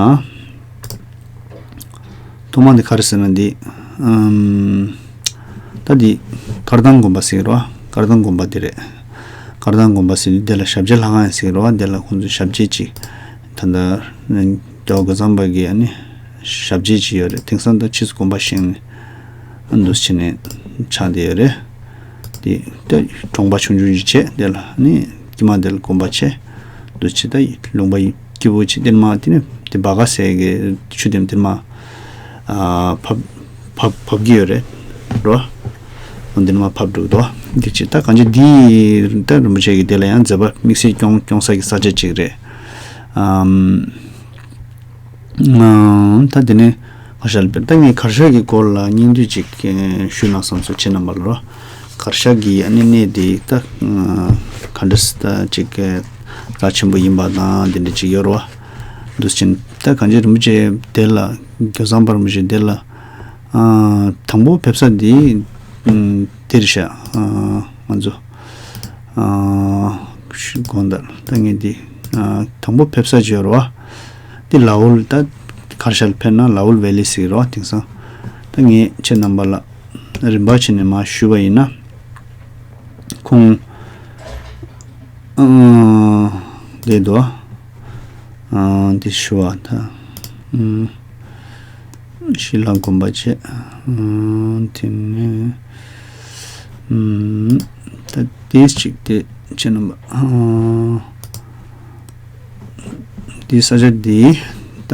ཐོག་མ་འདི་ག་རེ་ཟེར་ན་འདི། ཨམ། ད་འདི་དཀར་ཐང་དགོན་པ་ཟེར་གི་རེད་བ། དཀར་ཐང་དགོན་པ་འདི་རེད། དཀར་ཐང་དགོན་པ་ཟེར་དུས་འདི་ལ་ཞབས་རྗེས་ལྷ་ཁང་ཡང་ཟེར་གི་རེད་བ། འདི་ལ་ཁོང་ཚོས་ཞབས་རྗེས་ཅིག་ད་ལྟ་རྒྱལ་བ་རྒོད་ཚང་པ་གི་ཨ་ནི་ཞབས་རྗེས་ཅིག་ཡོད་རེད། དེང་སང་ད་ཕྱིས་སུ་དགོན་པ་བཞེངས་ནས་ཨ་འདུག་སེ་བྱས་ནས་ཆགས་བསྡད་ཡོད་རེད། དེ་ད་གྲོང་པ་ཆུང་ཆུང་ཞིག་བྱས་དེ་ལ་ནི་དཀྱིལ་མ་དེ་ལ་དགོན་པ་བྱས། འདུག་སེ་བྱས་ད་ལུང་པ་སྐྱིད་པོ་བྱས། དེ་ནས་མར་དེ་ནས་དེ་བག་ག་ཟེར་གི་ཆུ་དེ་དེ་ནས་མར་ཨ་བབས་བབས་བབས་ཀྱི་ཡོད་རེད་རོ། འོ་དེ་ནས་མར་བབས་འགྲོ་གི་འདུག་འདི་བྱས་ད་གང་ཅི་འདི་ད་རིན་པོ་ཆེ་གི་དེ་ལ་ཡང་མཛད་པ་དམིགས་བསལ་སྐྱོང་སྐྱོང་ས་གི་ས་ཆ་ཅིག་རེད། ཨམ། ཨང་། ད་དེ་ནས་གར་ཤར་ལ་ཕེབས། ད་ངས་གར་ཤར་གྱི་སྐོར་ལ་སྙིང་བསྡུས་ཅིག་ཞུས་ན་བསམ་སོང་ཁྱེད་རྣམ་པ་ལ་རོ། གར་ཤར་གྱི་ཨ་ནི་གནས་དེ་ད་ག་འདྲ་སེ་ད་ཅིག་རྩ་ཆེན་པོ་ཡིན་པ་དང་དེ་འདྲ་ཅིག་ཡོད་རེད་བ། འདུག་སེ་བྱས་ད་གང་ཅི་རིན་པོ་ཆེ་དེ་ལ་རྒྱལ་བ་རིན་པོ་ཆེ་དེ་ལ་ཨ་དང་པོ་ཕེབས་ས་དེ་དེ་རེད་ཤག་ཨ་ང་ཚོ། ཨ་ཤི་དགོངས་དག་ད་ངས་འདི་ཨ་དང་པོ་ཕེབས་ས་ཅིག་ཡོད་རེད་བ། འདི་ལ་ཝུལ་ད་གར་ཤར་ལ་ཕེབས་ན་ལ་ཝུལ་ཝེ་ལི་ཟེར་གི་རེད་བ། དེང་སང་ད་ངས་ཁྱེད་རྣམ་པ་ལ་རིམ་པ་བྱས་ནས་མར་ཞུས་པ་ཡིན་ན། ཁོང་ཨ་འདི་འདུག་ཨ་འདི་ཞུ་བ་ད་ཨ་ཤི་ལ་དགོན་པ་བྱས། ཨ་དེ་ནས་ཨ་ད་དེ་གཅིག་དེ་བྱས་ན་ཨ་འདི་ས་ཆ་འདི་ད་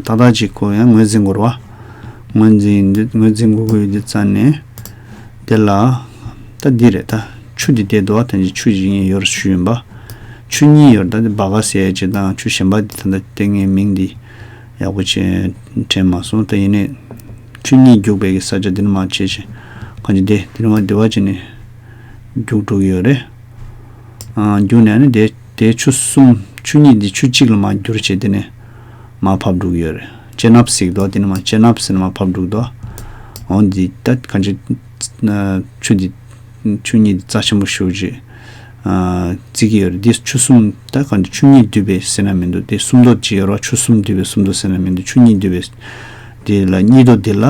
ཏག་ཏག་ཅིག་ཁོ་ཡང་ངོས་འཛིན་དགོས་རེད་བ། ངོས་འཛིན་འདི་ངོས་འཛིན་དགོས་ཀྱི་ཡོད་འདི་རྩ་ནས་དེ་ལ་ད་འདི་རེད། ད་ཆུ་འདི་བལྟས་འདུག་བ། ད་འདི་ཆུ་ཞིག་ཡིན་ཡོད་རེད་ཞུས་ཡིན་པ། ཆུ་གཉིས་ཡོད་རེད། ད་འདི་བ་ག་ཟེར་ཡ་ཅིག་དང་ཆུ་གཞན་པ་འདི་ད་ལྟ་དེ་ངས་མིང་འདི་ཡག་པོ་བྱས་དྲན་མ་སོང་། ད་ཡིན་ནའི་ཆུ་གཉིས་རྒྱུག་པའི་གི་ས་ཆ་འདི་ནས་མར་བྱས་བྱས་གང་ཅི་དེ་འདི་ནས་མར་འདི་བ་བྱས་ནས་རྒྱུག་འགྲོ་གི་ཡོད་རེད། ཨ་རྒྱུག་ནས་ཨ་ནི་དེ་དེ་ཆུ་གསུམ་ཆུ་གཉིས་འདི་ཆུ་གཅིག་ལ་མར་འགྱུར་བྱས་དེ་ནས་མར་ཕབ་འགྲོ་གི་ཡོད་རེད། ཅེ་ནབ་ཟེར་གི་འདུག་དེ་ནས་མར་ཅེ་ནབ་ཟེར་ནས་མར་ཕབ་འགྲོ་གི་འདུག་འོ་འདི་ད་གང་ཅི་ཆུ་འདི་ཆུ་གཉིས་འདི་རྩ་ཆེན་པོ་ཞེ་པོ་ཅིག་ཨ་བརྩི་གི་ཡོད་རེད། འདི་ཆུ་གསུམ་ད་གང་ཅི་ཆུ་གཉིས་འདུས་པའི་ཟེར་ན་མི་འདུག་དེ་སུམ་མདོ་ཅིག་ཡོད་རེད་བ། ཆུ་གསུམ་འདུས་པའི་སུམ་མདོ་ཟེར་ན་མི་འདུག་ཆུ་གཉིས་འདུས་པའི་དེ་ལ་གཉིས་མདོ་འདི་ལ་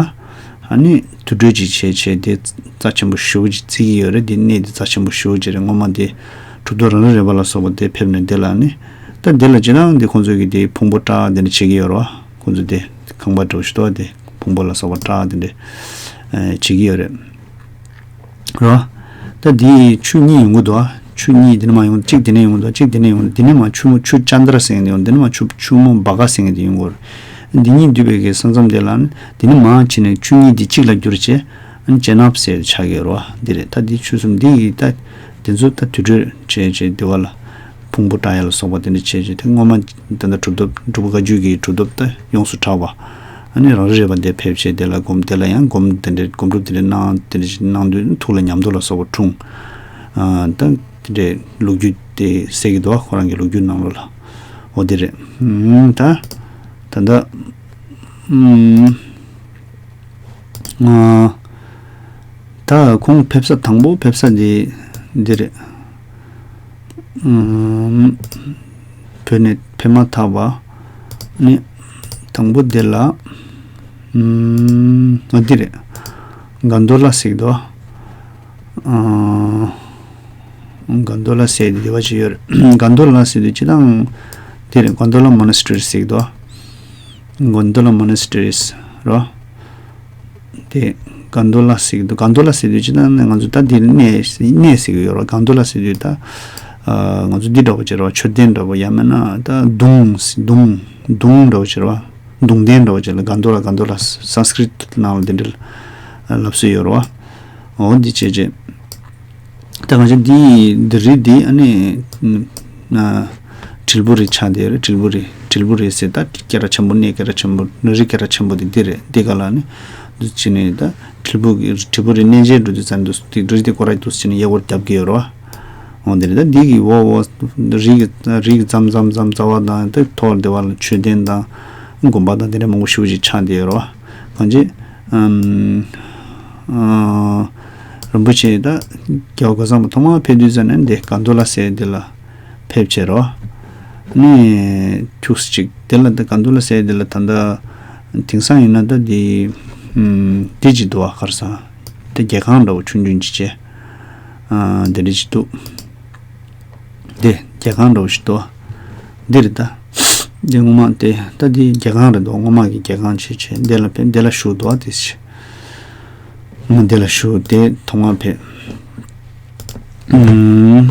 ཨ་ནི་དུར་ཁྲོད་ཅིག་བྱས་བྱས་དེ་རྩ་ཆེན་པོ་ཞེ་པོ་ཅིག་བརྩི་གི་ཡོད་རེད། དེ་གནས་དེ་རྩ་ཆེན་པོ་ཞེ་པོ་ཅིག་རེད། སྔོན་མ་དེ་གྲུབ་ཐོབ་རང་རེ་རེ་བ་ལ་སོགས་པ་དེ་ཕེབས་ནས་དེ་ལ་ནི་ད་དེ་ལ་སྤྱིར་བཏང་དེ་ཁོང་ཚོས་ཀྱི་དེ་ཕུང་པོ་བཀྲ་དེ་འདྲ་བྱེད་ཀྱི་ཡོད་རེད་བ། ཁོང་ཚོས་དེ་ཁང་པ་འདྲ་བོ་ཞིག་འདུག་བ། དེ་ཕུང་པོ་ལ་སོགས་པ་བཀྲ་དེ་འདྲ་བྱེད་ཀྱི་ཡོད་རེད། རོ། ད་འདི་ཆུ་གཉིས་ཡོང་གི་འདུག་ཨ། ཆུ་གཉིས་འདི་ནས་མར་ཡོང་། གཅིག་འདི་ནས་ཡོང་གི་འདུག་གཅིག་འདི་ནས་ཡོང་གི་འདུག་འདི་ནས་མར་ཆུ་མོ་ཆུ་ཅན་དར་ཟེར་མཁན་དེ་ཡོང་། འདི་ནས་མར་ཆུ་ཆུ་མོ་བ་ག་ཟེར་མཁན་དེ་ཡོང་གི་ཡོད་རེད། འདི་གཉིས་འདུས་པའི་གི་ས་མཚམས་དེ་ལ་ནི་འདི་ནས་མར་ཕྱིན་ནས་ཆུ་གཉིས་འདི་གཅིག་ལ་གྱུར་བྱས་ཨ་ནི་ཅེ་ནབ་ཟེར་ཆགས་ཀྱི་ཡོད་རེད་བ། འདི་རེད། ད་འདི་ཆུ་གསུམ་འདི་ཡི་ད་དེ་ཚོ་ད་དུར་ཁྲོད་བྱས་བྱས་འདི་བ་ལ་ཕུང་པོ་བཀྲ་ཡ་ལ་སོགས་པ་དེ་འདྲ་བྱས་བྱས་དེ་སྔོན་མ་ད་ལྟ་གྲུབ་ཐོབ་གྲུབ་པ་བཀའ་བརྒྱུད་ཀྱི་གྲུབ་ཐོབ་ད་ཡོངས་སུ་གྲགས་པ། ཨ་ནི་རང་རེ་རེ་བ་འདིར་ཕེབས་བྱས་དེ་ལ་སྒོམ། དེ་ལ་ཡང་སྒོམ་དེ་འདྲའི་སྒོམ་སྒྲུབ་དེ་འདྲའི་གནང་། དེ་འདྲ་ཞིག་གནང་དུས་ཐུགས་ལ་ཉམས་རྟོགས་ལ་སོགས་པ་འཁྲུངས། ཨ་ད་ དེ་འདྲའི་ལོ་རྒྱུས་དེ་གསལ་གྱི་འདུག་ཁོ་རང་གི་ལོ་རྒྱུས་ནང་ལོགས་ལ། འོ་དེ་རེད། ཨུམ། ད་ད་ལྟ་ཨུམ། ཨ། ད་ཁོང་ཕེབས་ས་དང་པོ་ཕེབས་ས་དེ་འདི་རེད། ཨུམ། བོད་ནས་ཕེབས་མ་ཐག་པ། ནི་དང་པོ་དེ་ལ། ཨུམ། ཨ་འདི་རེད། གན་དྷོ་ལ་ཟེར་གྱི་འདུག་ཨ། གན་དྷོ་ལ་ཟེར་དེ་བ་ཅི་ཡོད་རེད། གན་དྷོ་ལ་ཟེར་དུས་ཅི་དང་། དེ་རེད། གན་དྷོ་ལ་མོ་ནེ་སི་ཊི་རི་ཟེར་གྱི་འདུག་གན་དྷོ་ལ་མོ་ནེ་སི་ཊི་རི་རོ། དེ་གན་དྷོ་ལ་ཟེར་གྱི་འདུག་གན་དྷོ་ལ་ཟེར་དུས་ཅི་དང་ནི་ང་ཚོ་ད་འདི་གནས་གནས་ཟེར་གྱི་ཡོད་རེད། གན་དྷོ་ལ་ཟེར་དུས་ད། ཨ། ང་ཚོ་འདི་འདྲ་པོ་ཅིག་རེད་པ། མཆོད་རྟེན་འདྲ་པོ་ཡང་མིན་ན་ད་གདུང་གདུང་གདུང་འདྲ་པོ་ཅིག་རེད་པ། གདུང་རྟེན་འདྲ་པོ་ཅིག་ལ་གན་དྷོ་ལ་གན་དྷོ་ལ་སཾ་སྐྲྀ་ཏ་ནང་ལ་འདི་འདྲ་ལབ་སྲོལ་ཡོད་རེད་པ། འོ་འདི་བྱས་རྗེས། ད་གང་ཅི་འདི་འདི་རི་འདི་ཨ་ནི། ཨ། དྲིལ་བུ་རི་ཆགས་བསྡད་རེད། དྲིལ་བུ་རི་དྲིལ་བུ་རི་ཟེར་ད་སྐད་གྲགས་ཆེན་པོ་གནས་སྐད་གྲགས་ཆེན་པོ་རི་སྐད་གྲགས་ཆེན་པོ་འདི་འདི་རེད། འདི་ག་ལ་ནི་འདུ་བྱས་ནས་ད་དྲིལ་བུ་གི་དྲིལ་བུ་རི་གནས་མཇལ་འགྲོ་དུས་ཙམ་འདུ་འདི་རི་འདི་སྐོར་ར་འདུ་བྱས་ནས་གཡས་སྐོར་རྒྱབ་ཀྱི་ཡོད་རེད་པ། འོ་འདི་རེད། ད་འདི་གི་འོག་འོག་རི་གི་རི་གི་མཚམས་མཚམས་མཚམས་རྩ་བ་དང་ད་ཐོག་འདི་བ་ལ་མཆོད་རྟེན་དང་དགོན་པ་དང་འདི་འདྲ་མང་པོ་ཞེ་པོ་ཅིག་ཆགས་བསྡད་ཡོད་རེད་པ། གང་ཅི། ཨམ། ཨ། རིན་པོ་ཆེ་ད་རྒྱལ་བ་རྒོད་ཚང་པ་ཐོག་མར་ཕེབས་དུས་ཙམ་ནས་འདི་གན་དྷོ་ལ་ཟེར་འདི་ལ་ཕེབས་བྱས་རོ། ནི་ཁྱུགས་ཅིག་དེ་ལ་འདི་གན་དྷོ་ལ་ཟེར་འདི་ལ་ད་ལྟ་དེང་སང་ཡིན་ན་ད་འདི་ཨམ། འདི་ཅིག་འདུག་པ། ག་རེ་ཟེར། འདི་རྒྱལ་ཁང་འདྲ་པོ་ཆུང་ཆུང་ཅིག་བྱས། ཨ། འདི་འདྲ་ཅིག་འདུག་འདི་རྒྱལ་ཁང་འདྲ་པོ་ཞིག་འདུག་འདི་རེད་ད། འདི་སྔོན་མ་དེ་ད་འདི་རྒྱལ་ཁང་རེད་འདུག་སྔོན་མ་གི་རྒྱལ་ཁང་བྱས་བྱས་འདི་ལ་ཕེབས། འདི་ལ་བཞུགས་འདུག་པ། དེ་བྱས། ང་འདི་ལ་བཞུགས་དེ་ཐོག་མར་ཕེབས། ཨུམ།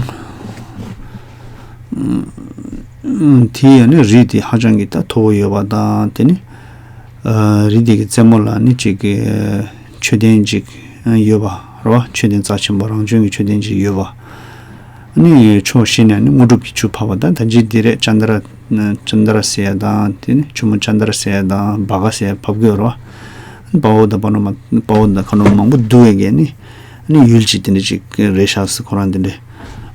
ཨུམ། དེ་ཡང་ནི་རི་དེ་ཧ་ཅང་གི་ད་མཐོ་པོ་ཡོད་པ་དང་། དེ་ནི། ཨ། རི་དེ་གི་རྩེ་མོ་ལ་ནི་ཅིག་གི་མཆོད་རྟེན་ཅིག་ཡོད་པ་རེད་པ། མཆོད་རྟེན་རྩ་ཆེན་པོ་རང་བྱོན་གྱི་མཆོད་རྟེན་ཅིག་ཡོད་པ། ནི་ཕྱོགས་བཞི་ནས་ནི་དངོས་གྲུབ་ཀྱི་ཆུ་ཕབ་པ་དང་། ད་ཅི་འདི་རེད། ཅན་དྲ་ཅན་དྲ་ཟེར་ཡ་དང་། དེ་ནི་ཆུ་མོ་ཅན་དྲ་ཟེར་ཡ་དང་བྷ་ག་ཟེར་ཡ་ཕབ་གི་ཡོད་རེད་པ། དཔའ་བོ་དང་དཔའ་ནོར་མ་དཔའ་བོ་དང་ཁ་ནོར་མང་པོ་འདུ་བའི་གི་ནི་ནི་ཡུལ་ཅིག་དེ་འདྲ་ཅིག་རེད་ཤག་ཟེར། ཁོ་རང་དེ་འདྲ།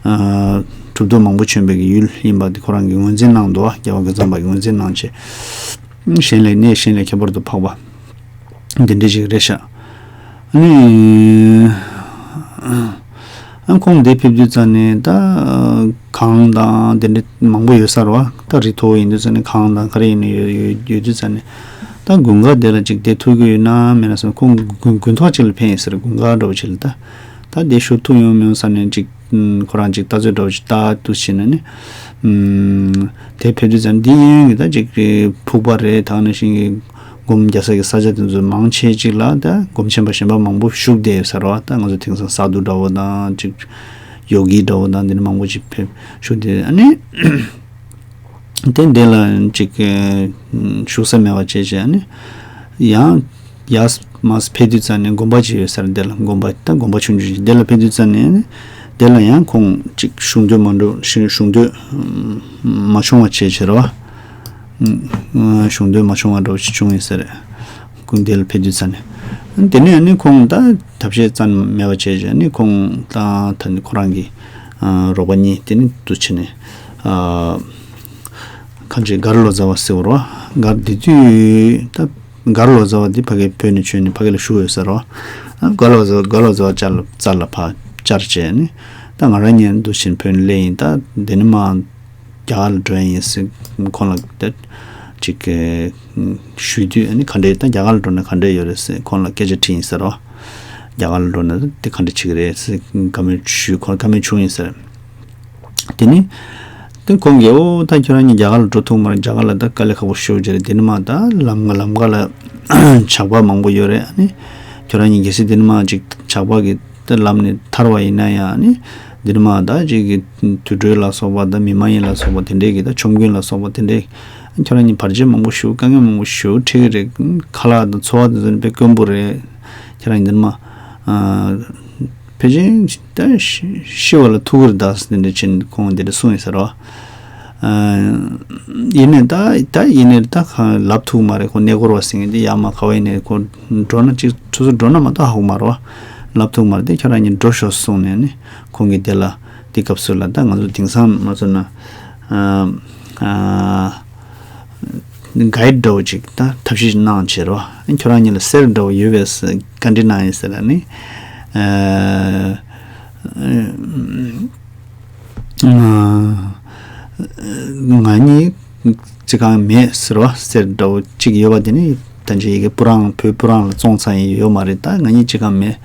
ཨ། གྲུབ་ཐོབ་མང་པོ་བྱོན་པའི་གི་ཡུལ་ཡིན་པ་དེ་ཁོ་རང་གིས་ངོས་འཛིན་གནང་འདུག་པ། རྒྱལ་བ་རྒོད་ཚང་པ་གིས་ངོས་འཛིན་གནང་བྱས། གཞན་ལས་གནས་གཞན་ལས་ཁྱད་པར་དུ་འཕགས་པ་འདི་འདྲ་ཞིག་རེད་ཤག་ཨ་ནི། ཨ། ཁོང་འདིར་ཕེབས་དུས་ཙམ་ནས་ད་གངས་དང་དེ་འདྲ་མང་པོ་ཡོད་ས་རེད་པ། ད་རི་མཐོ་པོ་ཡིན་དུས་ཙམ་ནས་གངས་དང་ག་རེ་ཡིན་ན་ཡོད་ཡོད་ཡོད་དུས་ཙམ་ནས། ད་དགུན་ཁ་དེ་ལ་ཅིག་བསྡད་ཐུབ་ཀྱི་ཡོད་ན་མེད་ན་བསམ། ཁོང་དགུན་དགུན་ཐོག་ཅིག་ལ་ཕེབས་ཡིན་ཟེར། དགུན་ཁ་འདྲ་པོ་ཅིག་ལ། ད་ད་དེ་བཞུགས་ཐུབ་ཡོང་མི་ཡོང་བསམ་ནས་ཅིག་ཁོ་རང་ཅིག་ལྟ་ཚུལ་འདྲ་པོ་ཅིག་ལྟ་འདུག་བྱས་ནས་ནི། ཨུམ། དེ་ཕེབས་དུས་ཙམ་འདི་གཡས་གཡོན་གྱི་ད་ཅིག་ཕུག་པ་རེད། ད་ག་ནང་བཞིན་གྱི་སྒོམ་རྒྱག་ས་གི་ས་ཆ་དེ་ཚོ་མང་ཆེ་ཅིག་ལ་ད་སྒོམ་ཆེན་པོ་གཞན་པ་མང་པོ་བཞུགས་བསྡད་ཡོད་ས་རེད་པ། ད་ང་ཚོ་དེང་སང་སཱ་དྷུ་འདྲ་པོ་དང་ཅིག་ཡོ་གི་འདྲ་པོ་དང་འདི་འདྲ་མང་པོ་ཅིག་ཕེབས་བཞུགས་བསྡད། ཨ་ནི། དེ་འདི་ལ་ཅིག་བཞུགས་ས་མེད་པ་བྱས་བྱས་ནི། ཡང་ཡར་མར་ཕེབས་དུས་ཙམ་ནས་དགོན་པ་ཅིག་ཡོད་ས་རེད། འདི་ལ་དགོན་པ་ད་དགོན་པ་ཆུང་ཆུང་ཅིག་འདི་ལ་ཕེབས་དུས་ཙམ་ནས་ནི། འདི་ལ་ཡང་ཁོང་ཅིག་བཞུགས་འདོད་མ་འགྲོ་བཞུགས་འདོད་མ་བྱུང་བ་བྱས་བྱས་རེད་པ། བཞུགས་འདོད་མ་བྱུང་བ་འདྲ་པོ་ཞིག་བྱུང་ཡོད་ས་རེད། ཁོང་འདི་ལ་ཕེབས་དུས་ཙམ་ནས། དེ་ནས་ནི་ཁོང་ད་ཐབས་ཤེས་རྩ་ནས་མེད་པ་བྱས་བྱས་ནི་ཁོང་ད་ད་ནི་ཁོ་རང་གི་རོགས་པ་གཉིས་དེ་ནི་འདུག་བྱས་ནས། ཁ་ཅིག་མགར་ལོ་ཙཱ་བ་ཟེར་བ་རེད་པ། མགར་འདི་དུས་ད་མགར་ལོ་ཙཱ་བ་འདི་ཕ་གི་བོད་ནས་བྱོན་ནས་ཕ་གི་ལ་བཞུགས་ཡོད་ས་རེད་པ། མགར་ལོ་ཙཱ་མགར་ལོ་ཙཱ་བ་བཅར་ལ་བཅར་ལ་ཕར་བཅར་བྱས་ནས། ད་ང་རང་གཉིས་འདུག་བྱས་ནས་བོད་ནས་སླེབས་ཡིན། ད་འདི་ནས་མར་རྒྱ་གར་ལ་འགྲོ་ཡ་ཡིན་ཟེར་ཁོང་ལ་ད་ཅིག་ཞུས་དུས། ཨ་ནི་ག་འདྲས་ད་རྒྱ་གར་ལ་འགྲོ་ན་ག་འདྲས་ཡོད་རེད་ཟེར་ཁོང་ལ་སྐད་ཆ་དྲིས་ཡིན་ཟེར་རོ། རྒྱ་གར་ལ་འགྲོ་ན་དེ་ག་འདྲས་བྱེད་ཀྱི་རེད་ཟེར་བཀའ་མོལ་ཞུས། ཁོང་བཀའ་མོལ་བྱུང་ཡིན་ཟེར། དེ་ནི། དེ་ཁོང་གིས་ཨོ་ད་ཁྱོད་རང་གཉིས་རྒྱ་གར་ལ་འགྲོ་ཐུབ་མ་རེད། རྒྱ་གར་ལ་ད་དཀའ་ལས་ཁག་པོ་ཞེ་པོ་ཅིག་རེད། དེ་ནི་མར་ད་ལམ་ལམ་ཁ་ལ་ཇག་པ་མང་པོ་ཡོད་རེད། ཨ་ནི། ཁྱོད་རང་གཉིས་གལ་སྲིད་དེ་ནི་མར་ཅིག་ཇག་པ་གི་ད་ལམ་ནས་ཐར་བ་ཡིན་ན་ཡང་། ཨ་ནི་འདི་ནི་མར་ད་ཅིག་གི་དུད་འགྲོ་ལ་སོགས་པ་དང་མི་མ་ཡིན་ལ་སོགས་པ་དེ་འདྲས་ཀྱི་ད་ཆོམ་རྐུན་ལ་སོགས་པ་དེ་འདྲས། ཁྱོད་རང་གཉིས་བར་ཆད་མང་པོ་ཞེ་པོ་དཀའ་ངལ་མང་པོ་ཞེ་པོ་འཕྲད་ཀྱི་རེད། ཁ་ལག་དང་འཚོ་བ་དེ་ཚོ་ནི་དཔེ་དཀོན་པོ་རེད། ཁྱོད་རང་གཉིས་འདི་ནི་མར་ཕལ་ཆེར་ད་ཤི་བ་ལ་ཐུག་གི་རེད་ད་ཟེར་དེ་འདྲས་བྱས་ནས་ཁོང་དེ་འདྲས་གསུངས་ཡོད་ས་རེད་པ། ཡིན་ནའི་ད་ད་ཡིན་ནའི་ད་ལབ་ཐུབ་མ་རེད། ཁོ་གནས་སྐོར་བ་ཟེར་མཁན་དེ་ཡར་མར་ག་པར་ཡིན་ནའི་ཁོ་འགྲོ་ན་ཅིག་ཁྱོད་ཚོ་འགྲོ་ན་མ་གཏོགས་ཧ་གོ་མ་རེད་པ། ལབ་ཐུབ་མ་རེད། དེ་ཁྱོད་རང་གཉིས་འགྲོ་ཤོག་གསུངས་ནས་ནི་ཁོང་གིས་དེ་ལ་ དེ་སྐབས་སུ་ལ་ད་ང་ཚོ་དེང་སང་མ་སོང་ན་ཨ་ཨ་གའིཌ་འདྲ་བོ་ཅིག་ད་ཐབས་ཤེས་གནང་བྱས་རོ། ཁྱོད་རང་གཉིས་ལ་གསེར་འདྲ་བོ་ཡོད་པས་བཀའ་འདྲི་གནང་ཡིན་ཟེར་ལ་ནི། ཨ་ང་གཉིས་ཅི་གང་མེད་ཟེར་བ། གསེར་འདྲ་བོ་གཅིག་ཡོད་པ་དེ་ནི་ད་ཅི་ཡི་གེ་སྤུ་རང་བོད་སྤུ་རང་ལ་བཙོང་ཚར་ཡིན་ཡོད་མ་རེད། ད་ང་གཉིས་ཅི་གང་མེད་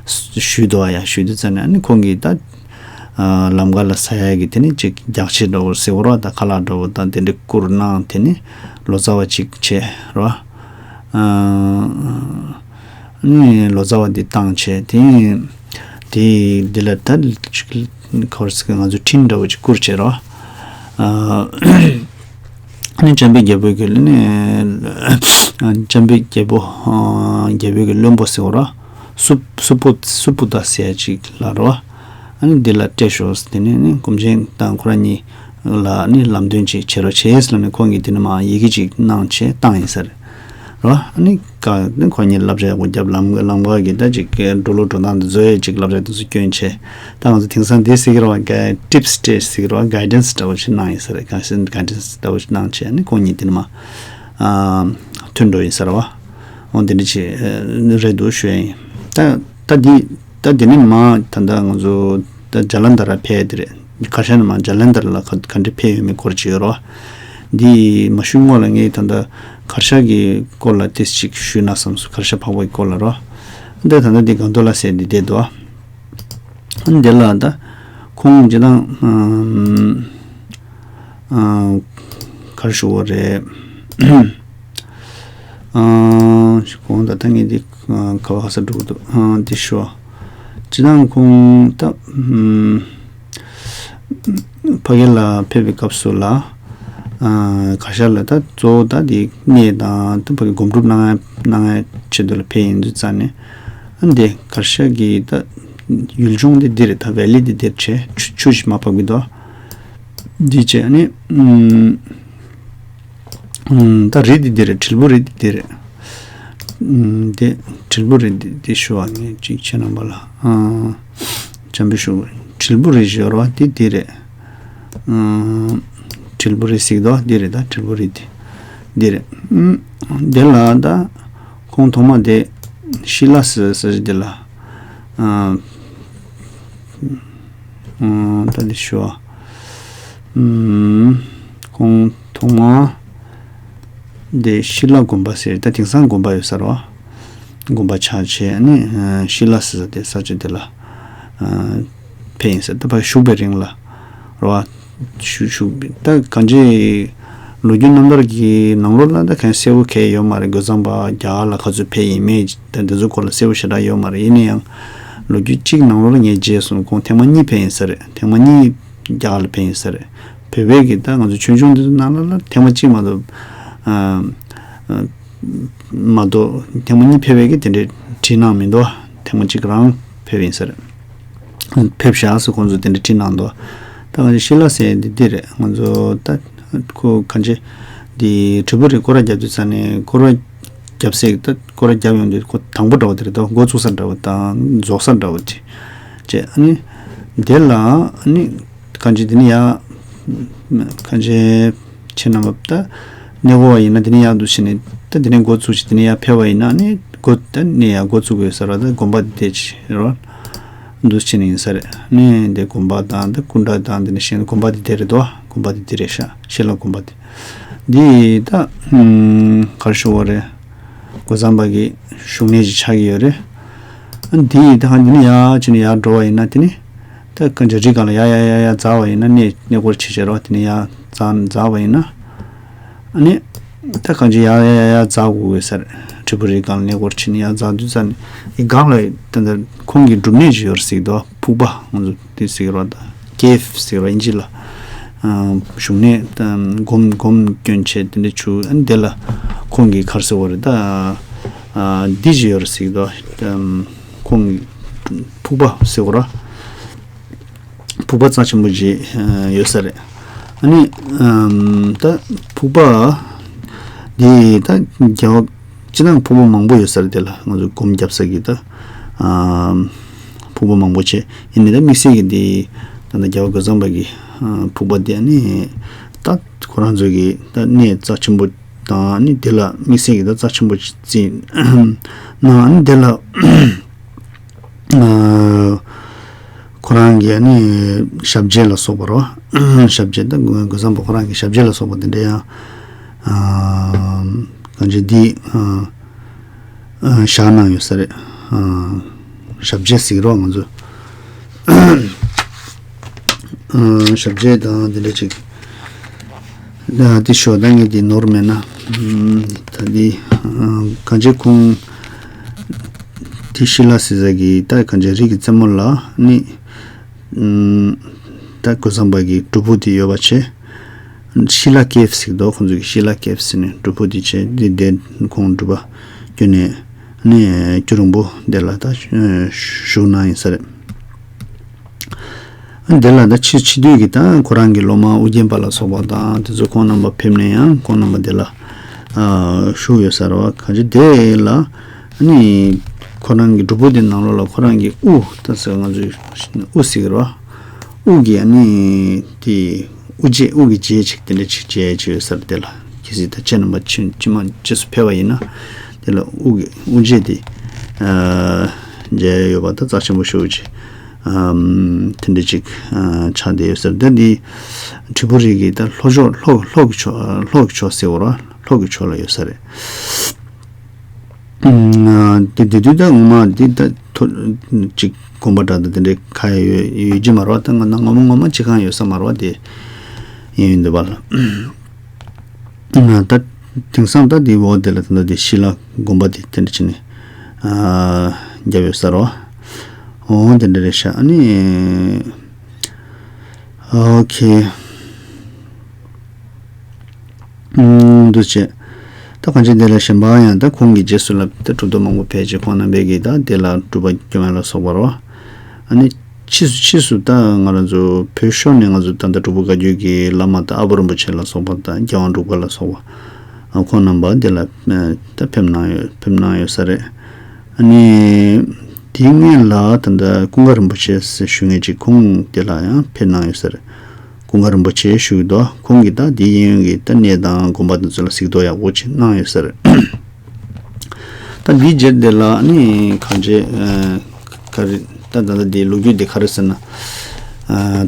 ཞུས་འདུག་ཨ། ཡ་ཞུས་དུས་ཙ་ནས་ཨ་ནི་ཁོང་གིས་ད་ལམ་ཁ་ལ་ས་ཡ་གི་དེ་ནི་ཅིག་རྒྱག་ཆས་འདྲ་བོ་ཟེར་བ་ར། ད་ཁ་ལག་འདྲ་བོ་དང་དེ་འདྲ་བསྐུར་གནང་དེ་ནི་ལོ་ཙཱ་བ་ཅིག་བྱས་ར། ནི་ལོ་ཙཱ་བ་འདི་བཏང་བྱས་དེ་དེ་འདི་ལ་ད་ཅིག་ཁོར་སི་ང་ཚོ་འཕྲིན་འདྲ་བོ་ཅིག་བསྐུར་བྱས་རོ། ནི་འཇམ་པའི་རྒྱལ་པོ་གི་ནི་འཇམ་པའི་རྒྱལ་པོ་རྒྱལ་པོ་གི་བློན་པོ་ཟེར་བ་རོ། སུ་སུ་པོ་སུ་པོ་ད་ཟེར་ཅིག་ལ་རོ། ཨ་ནི་འདི་ལ་སྤྲད་ཤོག་དེ་ནས་ནི་སྐུ་མཆེད་དང་ཁོ་རང་གཉིས་ལ་ནི་ལམ་སྟོན་ཅིག་བྱེད་རོགས་བྱེད་ཟེར་ནས་ཁོང་གིས་དེ་ནི་མ་ཡི་གེ་ཅིག་གནང་བྱས་བཏང་ཡིན་ས་རེད་རོ། ཨ་ནི་ཀ་ནི་ཁོ་གཉིས་བསླབ་བྱ་ཡག་པོ་བརྒྱབ། ལམ་ལམ་ཁ་གི་ད་ཅིག་འགྲོ་ལུགས་འགྲོ་སྟངས་དེ་བཟོ་ཡས་ཅིག་བསླབ་བྱ་དེ་ཚོ་སྐྱོན་བྱས། ད་ང་ཚོ་དེང་སང་དེ་ཟེར་གི་རེད་བ། ག་ཊིབ་སི་སྤྲད་ཟེར་གི་རེད་བ། གའི་ཌན་སི་འདྲ་བོ་ཞིག་གནང་ཡིན་ས་རེད། ག་ཞིག་གའི་ཌན་སི་འདྲ་བོ་ཞིག་གནང་བྱས་ནི་ཁོང་གཉིས་དེ་ནི་མ་ཨ་མཐུན་འགྲོ་ཡིན་ས་རེད་བ། འོ་དེ་འདྲ་ཅིག་རེད་འདུག་ཞུ་ཡ་ཡིན། ད་ད་འདི་ད་འདི་ནི་མ་ད་ལྟ་ང་ཚོ་ད་ཇ་ལན་དར་ལ་ཕེབས་དེ་རེད། གར་ཞ་ནི་མ་ཇ་ལན་དར་ལ་ག་ག་འདྲ་ཕེབས་ཡོད་མེད་སྐོར་ཅིག་ཡོད་རོ། འདི་མ་ཞུས་སྔོན་ལ་ངས་ད་ལྟ་གར་ཞ་གི་སྐོར་ལ་ཏིས་ཅིག་ཞུས་ན་བསམ་སོང་། གར་ཞ་འཕགས་པའི་སྐོར་ལ་རོ། འདི་ད་ལྟ་འདི་སྒང་ཏོག་ལ་ཟེར་འདི་བསྡད་འདུག་ཨ། འདི་ལ་ད་ཁོང་སྤྱིར་བཏང་ཨ་གར་ཞུ་བ་རེད། ཨ་ཁོང་ད་ལྟ་ངས་འདི་ག་བ་ཧ་ས་འགྲོ་གི་འདུག་ཨ་འདི་ཞུ་བ། སྤྱིར་བཏང་ཁོང་ད་ཕ་གི་ལ་ཕེབས་པའི་སྐབས་སུ་ལ་ཨ་གར་ཞ་ལ་ད་གཙོ་བོ་ད་འདི་གནས་དང་ད་ཕ་གི་སྒོམ་སྒྲུབ་གནང་ཡ་གནང་ཡ་ཆེད་དུ་ལ་ཕེབས་ཡིན་དུས་ཙ་ནས། ཨ་འདི་གར་ཞ་གི་ད་ཡུལ་ལྗོངས་འདི་འདི་རེད། ད་ཝེ་ལི་འདི་འདིར་བྱས་ཆུ་ཆུ་ཞིག་མ་ཕབ་གི་འདུག་འདི་བྱས་ཨ་ནི་ད་རི་འདི་འདི་རེད། དྲིལ་བུ་རི་འདི་འདི་རེད། འདི་དྲིལ་བུ་རི་འདི་འདི་ཞུ་བ་ངས་ཅིག་ཁྱེད་རྣམ་པ་ལ་འཇམ་པོ་ཞུ། དྲིལ་བུ་རི་ཞུ་ར་བ་འདི་འདི་རེད། དྲིལ་བུ་རི་ཟིག་དོ་འདི་རེད། ད་དྲིལ་བུ་རི་འདི་འདི་རེད། འདི་ལ་ད་ཁོང་ཐོག་མ་དེ་ཤི་ལ་སི་ཟེར་འདི་ལ་ད་འདི་ཞུ་བ། ཁོང་ཐོག་མ་དེ་ཤི་ལ་དགོན་པ་ཟེར། ད་དེང་སང་དགོན་པ་ཡོད་ས་རེད་བ། དགོན་པ་ཆགས་བྱས་ནི་ཤི་ལ་སི་ཟེར་དེ་ས་ཆ་དེ་ལ་ཕེབས་ཡིན་ཟེར། ད་ཕར་བཞུགས་པའི་རིང་ལ་རེད་བ། བཞུགས་བཞུགས་ད་གང་ཅི་ལོ་རྒྱུས་རྣམ་ཐར་གྱི་ནང་ལོགས་ལ་ད་གང་གསལ་པོ་གང་ཡོད་མ་རེད། རྒོད་ཚང་པ་རྒྱ་གར་ལ་ག་ཚོད་ཕེབས་ཡིན་མེད་ད་འདི་ཚོ་སྐོར་ལ་གསལ་པོ་ཞེ་དྲག་ཡོད་མ་རེད། ཡིན་ན་ཡང་ལོ་རྒྱུས་གཅིག་ནང་ལོགས་ལ་ངས་མཇལ་སོང་། ཁོང་ཐེངས་མ་གཉིས་ཕེབས་ཡིན་ས་རེད། ཐེངས་མ་གཉིས་རྒྱ་གར་ལ་ཕེབས་ཡིན་ས་རེད། བོད་པའི་གི་ད་ང་ཚོ་ཆོས་འབྱུང་འདི་ཚོ་ནང་ལ་ལ་ཐེངས་མ་གཅིག་མ་གཏོགས་ཨ་ཨ་མ་གཏོགས་ཐེངས་མ་གཉིས་ཕེབས་པའི་གི་དེ་འདྲའི་བྲིས་གནང་མི་འདུག་ཐེངས་མ་གཅིག་རང་ཕེབས་ཡིན་ས་རེད། ཕེབས་བཞག་ཟེར་ཁོང་ཚོས་དེ་འདྲ་བྲིས་གནང་འདུག་ད་ང་ཚོ་ཤི་ལ་ཟེར་འདི་འདི་རེད། ང་ཚོ་ད་ཁོ་གང་ཅི་འདི་དྲིལ་བུ་རི་སྐོར་ར་རྒྱབ་དུས་ཙ་ནས་སྐོར་ར་རྒྱབ་སའི་ད་སྐོར་ར་རྒྱབ་ཡོང་དུས་ཁོ་དང་པོ་འདྲ་བོ་དེ་རེད་དོ། འགོ་བཙུགས་ས་འདྲ་བོ་དང་རྫོགས་ས་འདྲ་བོ་དེ་བྱས། ཨ་ནི་དེ་ལ་ཨ་ནི་གང་ཅི་དེ་ནི་ཡ་གང་ཅི་ཁྱེད་རྣམ་པ་ད་གནས་སྐོར་བ་ཡིན་ན་དེ་ནི་ཡ་འདུག་བྱས་ནས་ད་དེ་ནས་འགོ་བཙུགས་ཤིག་དེ་ནི་ཡ་ཕེབས་པ་ཡིན་ན་ཨ་ནི་འགོ་ད་ནི་ཡ་འགོ་བཙུགས་དགོས་ས་རེད་བ། ད་དགོན་པ་དེ་བྱས་རེད་བ། འདུ་བྱེད་ནི་ཡིན་ས་རེད། ནི་འདི་དགོན་པ་དང་འདི་སྐུ་འདྲ་དང་འདི་ནི་ཤེས་དགོན་པ་འདི་དེ་རེད་དོ། དགོན་པ་འདི་འདི་རེད་ཤག་ཤེས་ལ་དགོན་པ་འདི། འདི་ད་གར་ཞུ་བ་རེད། རྒོད་ཚང་པ་གི་བཞུགས་གནས་ཅིག་ཆགས་ཀྱི་ཡོད་རེད། འདི་ད་ཧ་འདི་ནི་ཡར་ཕྱིན་ནི་ཡར་འགྲོ་བ་ཡིན་ན་དེ་ནི་ད་གང་ཅི་རི་སྒང་ལ་ཡར་ཡར་ཡར་ཡར་འཛེགས་པ་ཡིན་ན་གནས་གནས་སྐོར་བྱེད་བྱེད་རོགས་དེ་ནི་ཡར་འཛེགས་འཛེགས་པ་ཡིན་ན། ཨ་ནི་ད་གང་ཅི་ཡར་ཡར་ཡར་ཡར་འཛེགས་དགོས་ས་རེད། དྲིལ་བུ་རིའི་སྒང་ལ་གནས་སྐོར་བྱེད་ནི་ཡར་འཛེགས་དུས་ཙ་ནི་ཨི་སྒང་ལ་ད་ལྟ་ཁོང་གི་སྒྲུབ་གནས་ཅིག་ཡོད་རེད་ཟེར་གྱི་འདུག་ཕུག་པ་ང་ཚོ་དེ་ཟེར་གྱི་རེད་ད། ཀེབ་ཟེར་གྱི་རེད་ཨིན་ཇི་ལ། ཨ་བཞུགས་གནས་ད་སྒོམ་སྒོམ་སྐྱོན་བྱས་དེ་འདྲ་བྱུང་། ཨ་ནི་དེ་ལ་ཁོང་གི་ག་རེ་ཟེར་དགོས་རེད་ད། ཨ་འདི་ཅིག་ཡོད་རེད་ཟེར་གྱི་འདུག་ཁོང་གི་ཕུག་པ་ཟེར་དགོས་རེད། ཕུག་པ་རྩ་ཆེན་པོ་ཅིག་ཡོད་ས་རེད། ཨ་ནི་ད་ཕུག་པ་འདི་ད་རྒྱལ་བ་སྤྱིར་བཏང་ཕུག་པ་མང་པོ་ཡོད་ས་རེད། དེ་ལ་ང་ཚོ་སྒོམ་རྒྱབ་ས་གི་ད་ཕུག་པ་མང་པོ་བྱས། ཡིན་ནའི་ད་དམིགས་བསལ་གྱི་འདི་ ད་ལྟ་རྒྱལ་བ་རྒོད་ཚང་པ་གི་ཕུག་པ་དེ་ནི་ད་ཁོ་རང་ཚོ་གི་ད་གནས་རྩ་ཆེན་པོ་དང་ནི་དེ་ལ་དམིགས་བསལ་གྱི་ད་རྩ་ཆེན་པོ་ཅིག་བརྩིས་ན་ནི་དེ་ལ་ཁོ་རང་གི་ནི་ཞབས་རྗེས་ལ་སོགས་པ་རོ། ཞབས་རྗེས་ད་རྒོད་ཚང་པ་ཁོ་རང་གི་ཞབས་རྗེས་ལ་སོགས་པ་དེ་འདྲ་ཡང་གང་ཅི་འདི་བཞག་གནང་ཡོད་ས་རེད། ཞབས་རྗེས་ཟེར་གི་རོ་ང་ཚོ། ཞབས་རྗེས་དང་དེ་འདྲ་ཅིག་ད་དེ་ཞོ་ད་ངས་དེ་ནོར་མེད་ན། ད་དེ་གང་ཅི་ཁོང་དེ་ཤི་ལ་ཟེར་ས་གི་ད་གང་ཅི་རི་གི་རྩེ་མོ་ལ་ནི། ད་རྒོད་ཚང་པ་གི་སྒྲུབ་ཕུག་དེ་ཡོད་པ་བྱས། ཤི་ལ་ཀེབ་ཟེར་གི་འདུག་ཁོང་ཚོ་གི་ཤི་ལ་ཀེབ་ཟེར་ནས་སྒྲུབ་ཕུག་དེ་བྱས་དེ་དེ་ཁོང་སྒྲུབ་པ་བསྐྱོན་ནས་ནི་རྒྱུན་རིང་པོ་དེ་ལ་ད་བཞུགས་གནང་ཡིན་ས་རེད། དེ་ལ་ད་ཕྱི་ཕྱི་དུས་ཀྱི་ད་ཁོ་རང་གི་སློབ་མ་ཨུ་རྒྱན་པ་ལ་སོགས་པ་དང་དེ་ཚོ་ཁོང་རྣམ་པ་ཕེབས་ནས་ཡང་ཁོང་རྣམ་པ་དེ་ལ་བཞུགས་ཡོད་ས་རེད་བ། གང་ཅི་དེ་ལ་ནི་ཁོ་རང་གི་སྒྲུབ་ཕུག་དེ་ནང་ལོགས་ལ་ཁོ་རང་གི་དབུ་ད་ཟེར་ང་ཚོས་དབུ་ཟེར་གི་རེད་བ། དབུ་གི་ཨ་ནི་དེ་དབུ་འབྱེད་དབུ་གི་འབྱེད་ཅིག་དེ་འདྲ་ཅིག་བྱས་བྱས་ཡོད་ས་རེད། དེ་ལ་གལ་སྲིད་ད་ཁྱེད་རྣམ་པ་ཕྱི་ཕྱི་མ་རྗེས་སུ་ཕེབས་པ་ཡིན་ན་དེ་ལ་དབུ་གི་དབུ་འབྱེད་དེ་མཇལ་ཡོད་པ་ད་རྩ་ཆེན་པོ་ཤོས་ཅིག་དེ་འདྲ་ཅིག་ཆགས་བསྡད་ཡོད་ས་རེད། ད་འདི་དྲིལ་བུ་རི་གི་ད་ལྷོ་ཕྱོགས་ལྷོ་ལྷོ་གི་ཕྱོགས་ལྷོ་གི་ཕྱོགས་ཟེར་བ་ར་ལྷོ་གི་ཕྱོགས་ལ་ཡོད་ས་རེད། དེ་དེ་དུས་ད་ངོ་མ་འདི་ད་ཐོ་ཅིག་དགོན་པ་འདྲ་ད་དེ་འདྲའི་ཁ་ཡོད་ཡོད་ཀྱི་མ་རེད་བ། ད་ང་ད་ངོ་མ་ངོ་མ་ཅི་གང་ཡོད་ས་མ་རེད་བ། དེ་ཡིན་ཡོད་འདུག་བ་ལ། ད་དེང་སང་ད་དེ་འོག་དེ་ལ་ད་ད་དེ་ཤི་ལ་དགོན་པ་དེ་དེ་འདྲ་བྱས་ནས་རྒྱབ་ཡོད་ས་རེད་བ། འོ་དེ་འདྲ་རེད་ཤག་ཨ་ནི། ཨོ་ཁེ། ཨུམ། འདུ་བྱེད། ད་གང་ཅི་དེ་ལ་གཞན་པ་ཡང་ད་ཁོང་གི་རྗེས་སུ་ལ་ད་གྲུབ་ཐོབ་མང་པོ་ཕལ་ཆེར་ཁོང་རྣམ་པས་ཀྱིས་ད་དེ་ལ་སྒྲུབ་པ་སྐྱོན་ལ་སོགས་པ་རོ། ཨ་ནི་ཕྱིས་སུ་ཕྱིས་སུ་ད་ང་རང་ཚོ་བོད་ཤོར་ནས་ང་ཚོ་ད་ལྟ་སྒྲུབ་ཕུག་བཀའ་བརྒྱུད་ཀྱི་བླ་མ་ད་ཨ་པོ་རིན་པོ་ཆེ་ལ་སོགས་པ་ད་རྒྱལ་དབང་འབྲུག་པ་ལ་སོགས་པ་ཁོང་རྣམ་པ་དེ་ལ་ད་ཕེབས་གནང་ཡོད་ཕེབས་གནང་ཡོད་ས་རེད། ཨ་ནི། དེའི་སྔོན་ལ་ད་ལྟ་ཀུན་དགའ་རིན་པོ་ཆེ་ཟེར་ཞུ་མཁན་ཅིག་ཁོང་དེ་ལ་ཡང་ཕེབས་གནང་ཡོད་ས་རེད། ཀུན་དགའ་རིན་པོ་ཆེ་ཞུ་གི་འདུག་ཁོང་གིས་ད་དེའི་གཡས་གཡོན་གྱི་ད་གནས་དང་དགོན་པ་དེ་ཚོ་ལ་གཟིགས་རྟོག་ཡག་པོ་ཅིག་གནང་ཡོད་ས་རེད། ད་འདིའི་རྗེས་དེ་ལ་ནི་གང་ཅི་ག་རེ་ད་ད་ལྟ་དེའི་ལོ་རྒྱུས་དེ་ག་རེ་ཟེར་ན།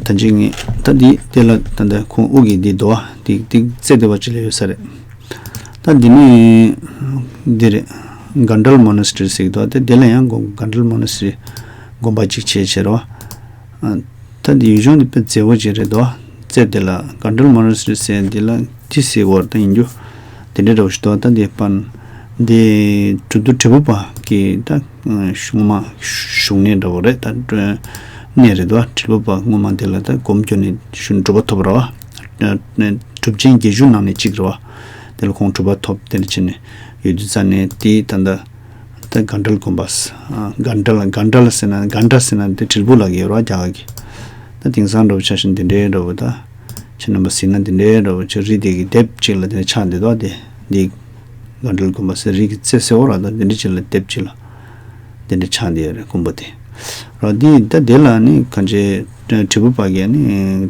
ད་ཅི་ངས་ད་འདི་དེ་ལ་ད་ལྟ་ཁོང་དབུ་གི་འདི་འདུག་བ། འདི་འདི་རྩེ་དེ་བ་ཅི་ལ་ཡོད་ས་རེད། ད་འདི་ནི་འདི་རེད། གན་ཌལ་མོ་ནེ་སི་ཊི་རི་ཟེར་གི་འདུག་དེ་དེ་ལ་ཡང་དགོན་གན་ཌལ་མོ་ནེ་སི་ཊི་རི་དགོན་པ་གཅིག་བྱས་བྱས་རོ། ད་འདི་ཡུལ་ལྗོངས་འདི་དཔེ་མཛེས་པོ་ཅིག་རེད་དོ། རྩེ་དེ་ལ་གན་ཌལ་མོ་ནེ་སི་ཊི་རི་ཟེར་འདི་ལ་ཏི་སེ་བོར་ད་ཡིན་རྒྱུ་དེ་འདྲའི་འདྲ་བོ་ཞིག་འདུག་ད་འདི་པན་འདི་གྲུབ་ཐོབ་དྲིལ་བུ་པ་གི་ད་ངོ་མ་བཞུགས་གནས་འདྲ་བོ་རེད། ད་གནས་རེད་དོ། དྲིལ་བུ་པ་སྔོན་མ་འདི་ལ་ད་སྒོམ་སྐྱོན་ནས་གྲུབ་པ་ཐོབ་ར་བ། གྲུབ་ཆེན་བརྒྱད་ཅུ་ནང་ནས་གཅིག་རེད་བ། དེ་ལ་ཁོང་གྲུབ་པ་ཐོབ་དེ་ལ་ཕྱིན་ནས་ཡོད་དུས་ཙ་ནས་དེའི་ད་ལྟ་ད་གན་ཌལ་དགོན་པ་ས་གན་ཌལ་གན་ཌལ་ཟེར་ན་གན་ཌ་ཟེར་ན་དེ་དྲིལ་བུ་ལ་གི་རོ་རྒྱ་གར་གི། ད་དེང་སང་འདྲ་བོ་ཆ་བཞིན་དེ་འདྲའི་འདྲ་བོ་ད་ཁྱེད་རྣམ་པ་གཟིགས་ན་དེ་འདྲའི་འདྲ་བོ་ཆ་རི་དེ་གི་ལྡེབས་གཅིག་ལ་དེ་ཆགས་འདི་དོ། དེ་འདི་གན་ཌལ་དགོན་པ་ཟེར་རི་གི་རྩེ་ཟེར་བ་ར་ད་དེ་འདྲ་གཅིག་ལ་ལྡེབས་གཅིག་ལ། དེ་འདྲ་ཆགས་བསྡད་ཡོད་རེད་དགོན་པ་དེ། ར་འདི་ད་དེ་ལ་ནི་གང་ཅི་དྲིལ་བུ་པ་གིས་ནི་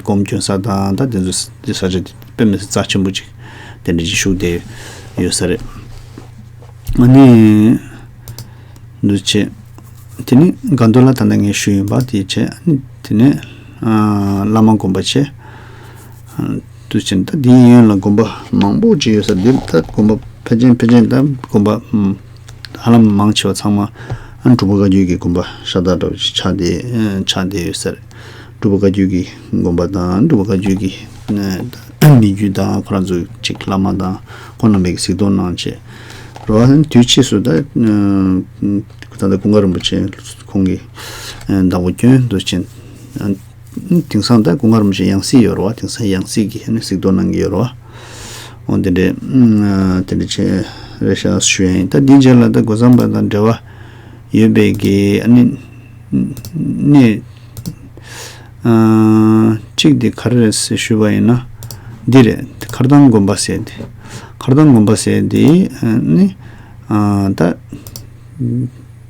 སྒོམ་སྐྱོན་ས་དང་ད་དེ་ཚོ་དེ་ས་ཆ་དེ་དཔེ་མི་སྲིད་རྩ་ཆེན་པོ་ཅིག་དེ་འདྲ་ཅིག་བཞུགས་བསྡད་ཡོད་ས་རེད། ཨ་ནི་འདུ་བྱེད། དེ་ནི་སྒང་ཏོག་ལ་ད་ལྟ་ངས་ཞུས་ཡིན་པ་དེ་བྱས་ཨ་ནི་དེ་ནས་བླ་མ་དགོན་པ་བྱས། དུ་ཕྱིན་ད་འདིའི་གཡོན་ལ་དགོན་པ་མང་པོ་ཅིག་ཡོད་ས་འདིར་ད་དགོན་པ་ཕལ་ཆེར་ཕལ་ཆེར་ད་དགོན་པ་ཧ་ལམ་མང་ཆེ་བ་ཚང་མ་འབྲུག་པ་བཀའ་བརྒྱུད་ཀྱི་དགོན་པ་ཤ་སྟག་འདྲ་བོ་ཅིག་ཆགས་བསྡད་ཆགས་བསྡད་ཡོད་ས་རེད། འབྲུག་པ་བཀའ་བརྒྱུད་ཀྱི་དགོན་པ་དང་འབྲུག་པ་བཀའ་བརྒྱུད་ཀྱི་མི་བརྒྱུད་དང་ཁོ་རང་ཚོ་ཅིག་བླ་མ་དང་ཁོང་རྣམ་པས་གཟིགས་རྟོག་གནང་བྱས་རོ། དུས་ཕྱིས་སུ་ད་ད་ལྟ་ཀུན་དགའ་རིན་པོ་ཆེ་ཁོང་གིས་བདག་པོ་བསྐྱོན་དུ་ཕྱིན། དེང་སང་ད་ཀུན་དགའ་རིན་པོ་ཆེ་ཡང་སྲིད་ཡོད་རེད་བ། དེང་སང་ཡང་སྲིད་ཀྱི་ནི་གཟིགས་རྟོག་གནང་གི་ཡོད་རེད་བ། འོ་དེ་འདྲས་དེ་འདྲས་བྱས་རེད་ཤག་ཞུ་ཡ་ཡིན། ད་འདིའི་རྗེས་ལ་ད་རྒོད་ཚང་པ་དང་འབྲེལ་བ་ཡོད་པའི་གི་ཨ་ནི་གནས་གཅིག་དེ་ག་རེ་རེད་ཟེར་ཞུས་པ་ཡིན་ན་འདི་རེད། མཁར་ཐང་དགོན་པ་ཟེར་དེ། མཁར་ཐང་དགོན་པ་ཟེར་དེ་ནི་ད།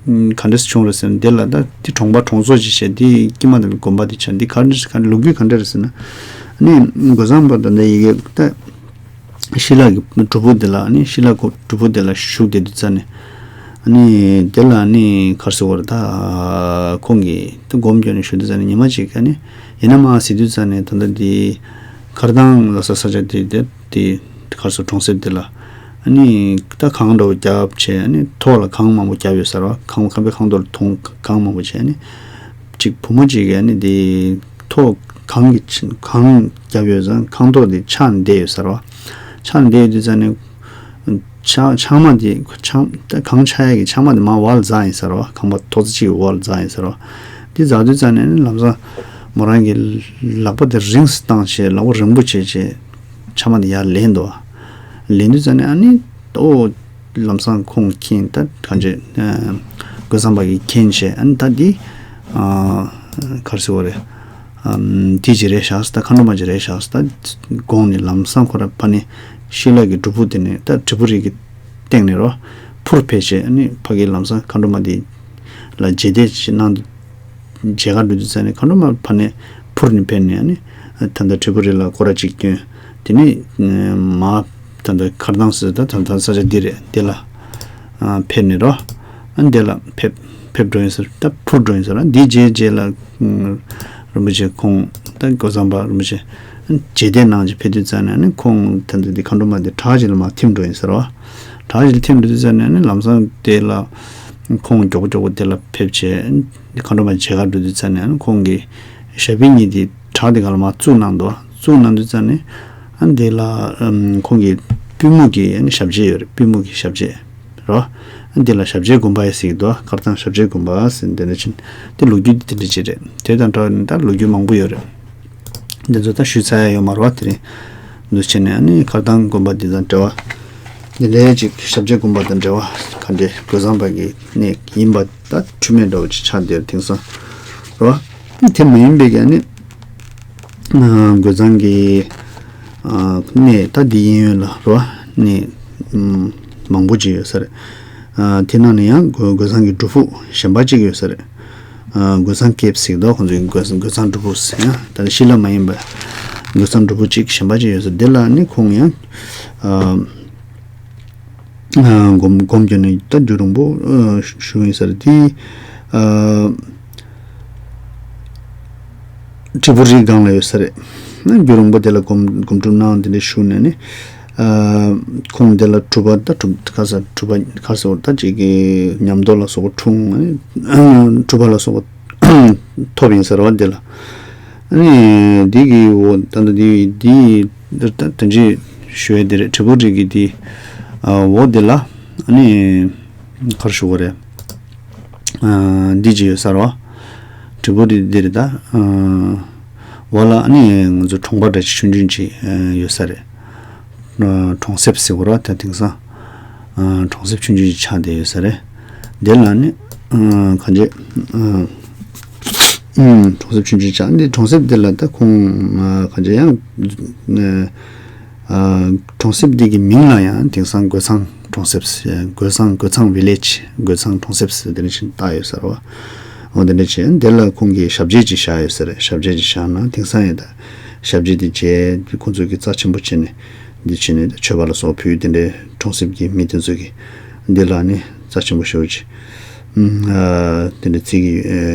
ག་འདྲས་བྱུང་རེད་ཟེར་ན། འདི་ལ་ད་འདི་གྲོང་པ་གྲོང་ཚོ་ཅིག་བྱས། འདི་ཀྱེ་མ་དང་དགོན་པ་འདི་ཆགས། འདི་ག་འདྲས་ག་འདྲས་ལོ་རྒྱུས་ག་འདྲས་རེད་ཟེར་ན། ཨ་ནི་རྒོད་ཚང་པ་དང་འདི་ཡི་གེ་ད། ཤི་ལ་གི་སྒྲུབ་ཕུག་དེ་ལ། ཨ་ནི་ཤི་ལ་གི་སྒྲུབ་ཕུག་དེ་ལ་བཞུགས་བསྡད་དུས་ཙ་ནས། ཨ་ནི་དེ་ལ་ཨ་ནི་ག་རེ་ཟེར་དགོས་རེད། ད་ཁོང་གིས་ད་སྒོམ་སྐྱོན་ནས་བཞུགས་དུས་ཙ་ནས། ཉི་མ་གཅིག་ཨ་ནི་ཡིན་ན་མ་ཟེར་དུས་ཙ་ནས། ད་ལྟ་འདི་མཁར་ཐང་ལ་ས་ས་ཆ་དེ་དེ་དེ་ག་རེ་ཟེར། གྲོང་གསེབ་དེ་ལ་ཨ་ནི་ད་གངས་འདྲ་བོ་བརྒྱབ་བྱས། ཨ་ནི་ཐོག་ལ་གངས་མང་པོ་བརྒྱབ་ཡོད་ས་རེད་བ། གངས་ཁང་པའི་ཁང་ཐོག་ལ་དོང་གངས་མང་པོ་བྱས། ཨ་ནི་གཅིག་བུ་མོ་གཅིག་གིས་ཨ་ནི་དེ་ཐོག་གངས་ཀྱི་ཆ་གངས་བརྒྱབ་ཡོད་ཙང་། ཁང་ཐོག་དེ་ཆག་ནས་བསྡད་ཡོད་ས་རེད་བ། ཆག་ནས་བསྡད་ཡོད་དུས་ཙ་ནས་ཆག་ཆག་མ་དེ་ཆག་གངས་ཆག་ཡག་གི་ཆག་མ་དེ་མར་འོག་ལ་འཛེགས་ཡིན་ས་རེད་བ། ཁང་པ་ཐོག་རྩེག་གཅིག་གི་འོག་ལ་འཛེགས་ཡིན་ས་རེད་བ། དེ་འཛེགས་དུས་ཙ་ནས་ཨ་ནི་ལམ་སང་མོ་རང་གི་ལག་པ་དེ་རིང་ཙམ་བཏང་བྱས། ལག་པ་རིང་པོ་བྱས་བྱས་ཆག་མ་དེ་ཡར་ལེན་འདུག་བ། ལེན་དུས་ཙ་ནས་ཨ་ནི། ཨོ། ལམ་སང་ཁོང་མཁྱེན། ད་གང་བྱེད། རྒོད་ཚང་པ་གིས་མཁྱེན་བྱས། ཨ་ནི་ད་འདི་ག་རེ་ཟེར་དགོས་རེད། ཨམ། དེ་ཅིག་རེད་ཤག་ཟེར། ད་མཁའ་འགྲོ་མ་ཅིག་རེད་ཤག་ཟེར། ད་དགོངས་ནས་ལམ་སང་ཁོ་རང་ཕར་ནས་ཤི་ལ་གི་སྒྲུབ་ཕུག་དེ་ནས། ད་དྲིལ་བུ་རི་གི་སྟེང་ནས་རོ། འཕུར་ཕེབས་བྱས། ཨ་ནི་ཕ་གི་ལམ་སང་མཁའ་འགྲོ་མ་དེ་ལ་རྗེས་དེད་ཅིག་གནང་། མཇལ་ཁ་འགྲོ་དུས་ཙ་ནས་མཁའ་འགྲོ་མ་ཕར་ནས་འཕུར་ནས་ཕེབས་ནས། ཨ་ནི་ད་ལྟ་དྲིལ་བུ་རི་ལ་སྐོར་ར་གཅིག་བསྐྱོན། དེ་ནས་མར་ད་ལྟ་མཁར་ཐང་ཟེར། ད་ད་ད་ས་ཆ་འདི་རེད། འདི་ལ་ཕེབས་ནས་རོ། ཨ་ནི་འདི་ལ་ཕེབས་ཕེབས་འགྲོ་ཡིན་ཟེར། ད་འཕུར་འགྲོ་ཡིན་ཟེར། འདི་རྗེས་རྗེས་ལ་རིན་པོ་ཆེ་ཁོང་ད་རྒོད་ཚང་པ་རིན་པོ་ཆེ་རྗེས་དེད་གནང་བྱས་ཕེབས་དུས་ཙ་ནས། ཨ་ནི་ཁོང་ད་ལྟ་འདི་མཁའ་འགྲོ་མ་འདི་བྲག་ཅིག་ལ་མར་ཐིམ་འགྲོ་ཡིན་ཟེར་བ། བྲག་ཅིག་ལ་ཐིམ་འགྲོ་དུས་ཙ་ནས། ཨ་ནི་ལམ་སང་དེ་ལ་ཁོང་མགྱོགས་པོ་མགྱོགས་པོ་དེ་ལ་ཕེབས་བྱས། མཁའ་འགྲོ་མ་མཇལ་ཁ་འགྲོ་དུས་ཙ་ནས། ཨ་ནི་ཁོང་གི་ཞབས་པའི་གཉིས་དེ་བྲག་དེ་སྒང་ལ་མར་བཙུགས་གནང་འདུག་བཙུགས་གནང་དུས་ཙ་ནས། ཨ་ནི་དེ་ལ་ཨམ། ཁོང་གི་པུས་མོ་གི་ཨ་ནི་ཞབས་རྗེས་ཡོད་རེད། པུས་མོ་གི་ཞབས་རྗེས་རོ། ཨ་ནི་དེ་ལ་ཞབས་རྗེས་དགོན་པ་ཡང་ཟེར་གྱི་འདུག་མཁར་ཐང་ཞབས་རྗེས་དགོན་པ་ཟེར། དེ་འདྲ་ཕྱིན་དེ་ལོ་རྒྱུས་དེ་དེ་འདྲ་ཅིག་རེད། དེ་དང་འདྲ་བ་ནི་ད་ལོ་རྒྱུས་མང་པོ་ཡོད་རེད། འདི་ཚོ་ད་ཞུས་ཚར་ཡ་ཡོད་མ་རེད་བ། དེ་རིང་འདུག་བྱས་ནས། ཨ་ནི་མཁར་ཐང་དགོན་པ་འདི་དང་འབྲེལ་བ། འདི་འདྲའི་ཅིག་ཞབས་རྗེས་དགོན་པ་དང་འབྲེལ་བ་ག་འདྲའི། རྒོད་ཚང་པ་གི་གནས་ཡིན་པ་ད་འཁྲུལ་མེད་འདྲ་བོ་ཅིག་ཆགས་བསྡད་ཡོད་རེད། དེང་སང་རེད་བ། དེ་མ་ཡིན་པའི་གི་ཨ་ནི་རྒོད་ཚང་གི་གནས་ད་འདི་གཡས་གཡོན་ལ་རེད་བ། གནས་མང་པོ་ཅིག་ཡོད་ས་རེད། དེ་ནང་ནས་ཡང་རྒོད་རྒོད་ཚང་གི་སྒྲུབ་ཕུག་གཞན་པ་ཅིག་ཡོད་ས་རེད། རྒོད་ཚང་ཀེབ་ཟེར་གྱི་འདུག་ཁོང་ཚོའི་རྒོད་རྒོད་ཚང་སྒྲུབ་ཕུག་ཟེར་ཡང་། ད་ནི་ཤི་ལ་མ་ཡིན་པ་རྒོད་ཚང་སྒྲུབ་ཕུག་ཅིག་གཞན་པ་ཅིག་ཡོད་ས། འདི་ལ་ནི་ཁོང་ཡང་སྒོམ་སྒོམ་སྐྱོན་ནས་ད་རྒྱུན་རིང་པོ་བཞུགས་ཡིན་ས་རེད། དེ་དྲིལ་བུ་རིའི་སྒང་ལ་ཡོད་ས་རེད། རྒྱུན་རིང་པོ་དེ་ལ་སྒོམ་སྒོམ་སྒྲུབ་གནང་། དེ་འདྲ་བཞུགས་ནས་ནི། ཁོང་དེ་ལ་གྲུབ་པ་ད་གྲུབ་ག་ས་གྲུབ་པ་ག་ས་ད་ཅིག་གི་ཉམས་རྟོགས་ལ་སོགས་པ་འཁྲུངས། གྲུབ་པ་ལ་སོགས་པ་ཐོབ་ཡིན་ཟེར་བ་དེ་ལ། ཨ་ནི་འདི་གི་འོ་ད་ལྟ་འདི་འདི་ད་དེ་འདྲའི་ཞུ་ཡ་དེ་རེད། དྲིལ་བུ་རི་གི་འདི་འོ་དེ་ལ་ཨ་ནི་ག་རེ་ཞུ་དགོས་རེད། འདི་ཅི་ཡོད་ཟེར་བ། དྲིལ་བུ་རི་འདི་རེད་ད། འོག་ལ་ཨ་ནི་ང་ཚོ་གྲོང་པ་འདྲ་ཅིག་ཆུང་ཆུང་ཅིག་ཡོད་ས་རེད། གྲོང་གསེབ་ཟེར་བ་རེད་བ། ད་དེང་སང་གྲོང་གསེབ་ཆུང་ཆུང་ཅིག་ཆགས་བསྡད་ཡོད་ས་རེད། དེ་ལ་ནི་གང་བྱེད། གྲོང་གསེབ་ཆུང་ཆུང་ཆགས། འདི་གྲོང་གསེབ་འདི་ལ་ད་ཁོང་གང་བྱེད་ཡང་། གྲོང་གསེབ་འདི་གི་མིང་ལ་ཡང་དེང་སང་རྒོད་ཚང་གྲོང་གསེབ་ཟེར། རྒོད་ཚང་རྒོད་ཚང་བི་ལེཇ། རྒོད་ཚང་གྲོང་གསེབ་ཟེར་དེ་འདྲ་ཞིག་བཏགས་ཡོད་ས་རེད་བ། འོ་དེ་འདྲ་བྱས། འདི་ལ་ཁོང་གིས་ཞབས་རྗེས་ཅིག་བཞག་ཡོད་ས་རེད། ཞབས་རྗེས་ཅིག་བཞག་ན་དེང་སང་ཡང་ད་ཞབས་རྗེས་དེ་བྱས། ཁོང་ཚོ་གིས་རྩ་ཆེན་པོ་བྱས་ནས་འདི་བྱས་ནས་མཆོད་པ་ལ་སོགས་ཕུལ། དེ་འདྲའི་གྲོང་གསེབ་ཀྱི་མི་དེ་ཚོ་གིས་འདི་ལ་ནི་རྩ་ཆེན་པོ་ཞེ་པོ་ཅིག་དེ་འདྲ་བརྩི་གི་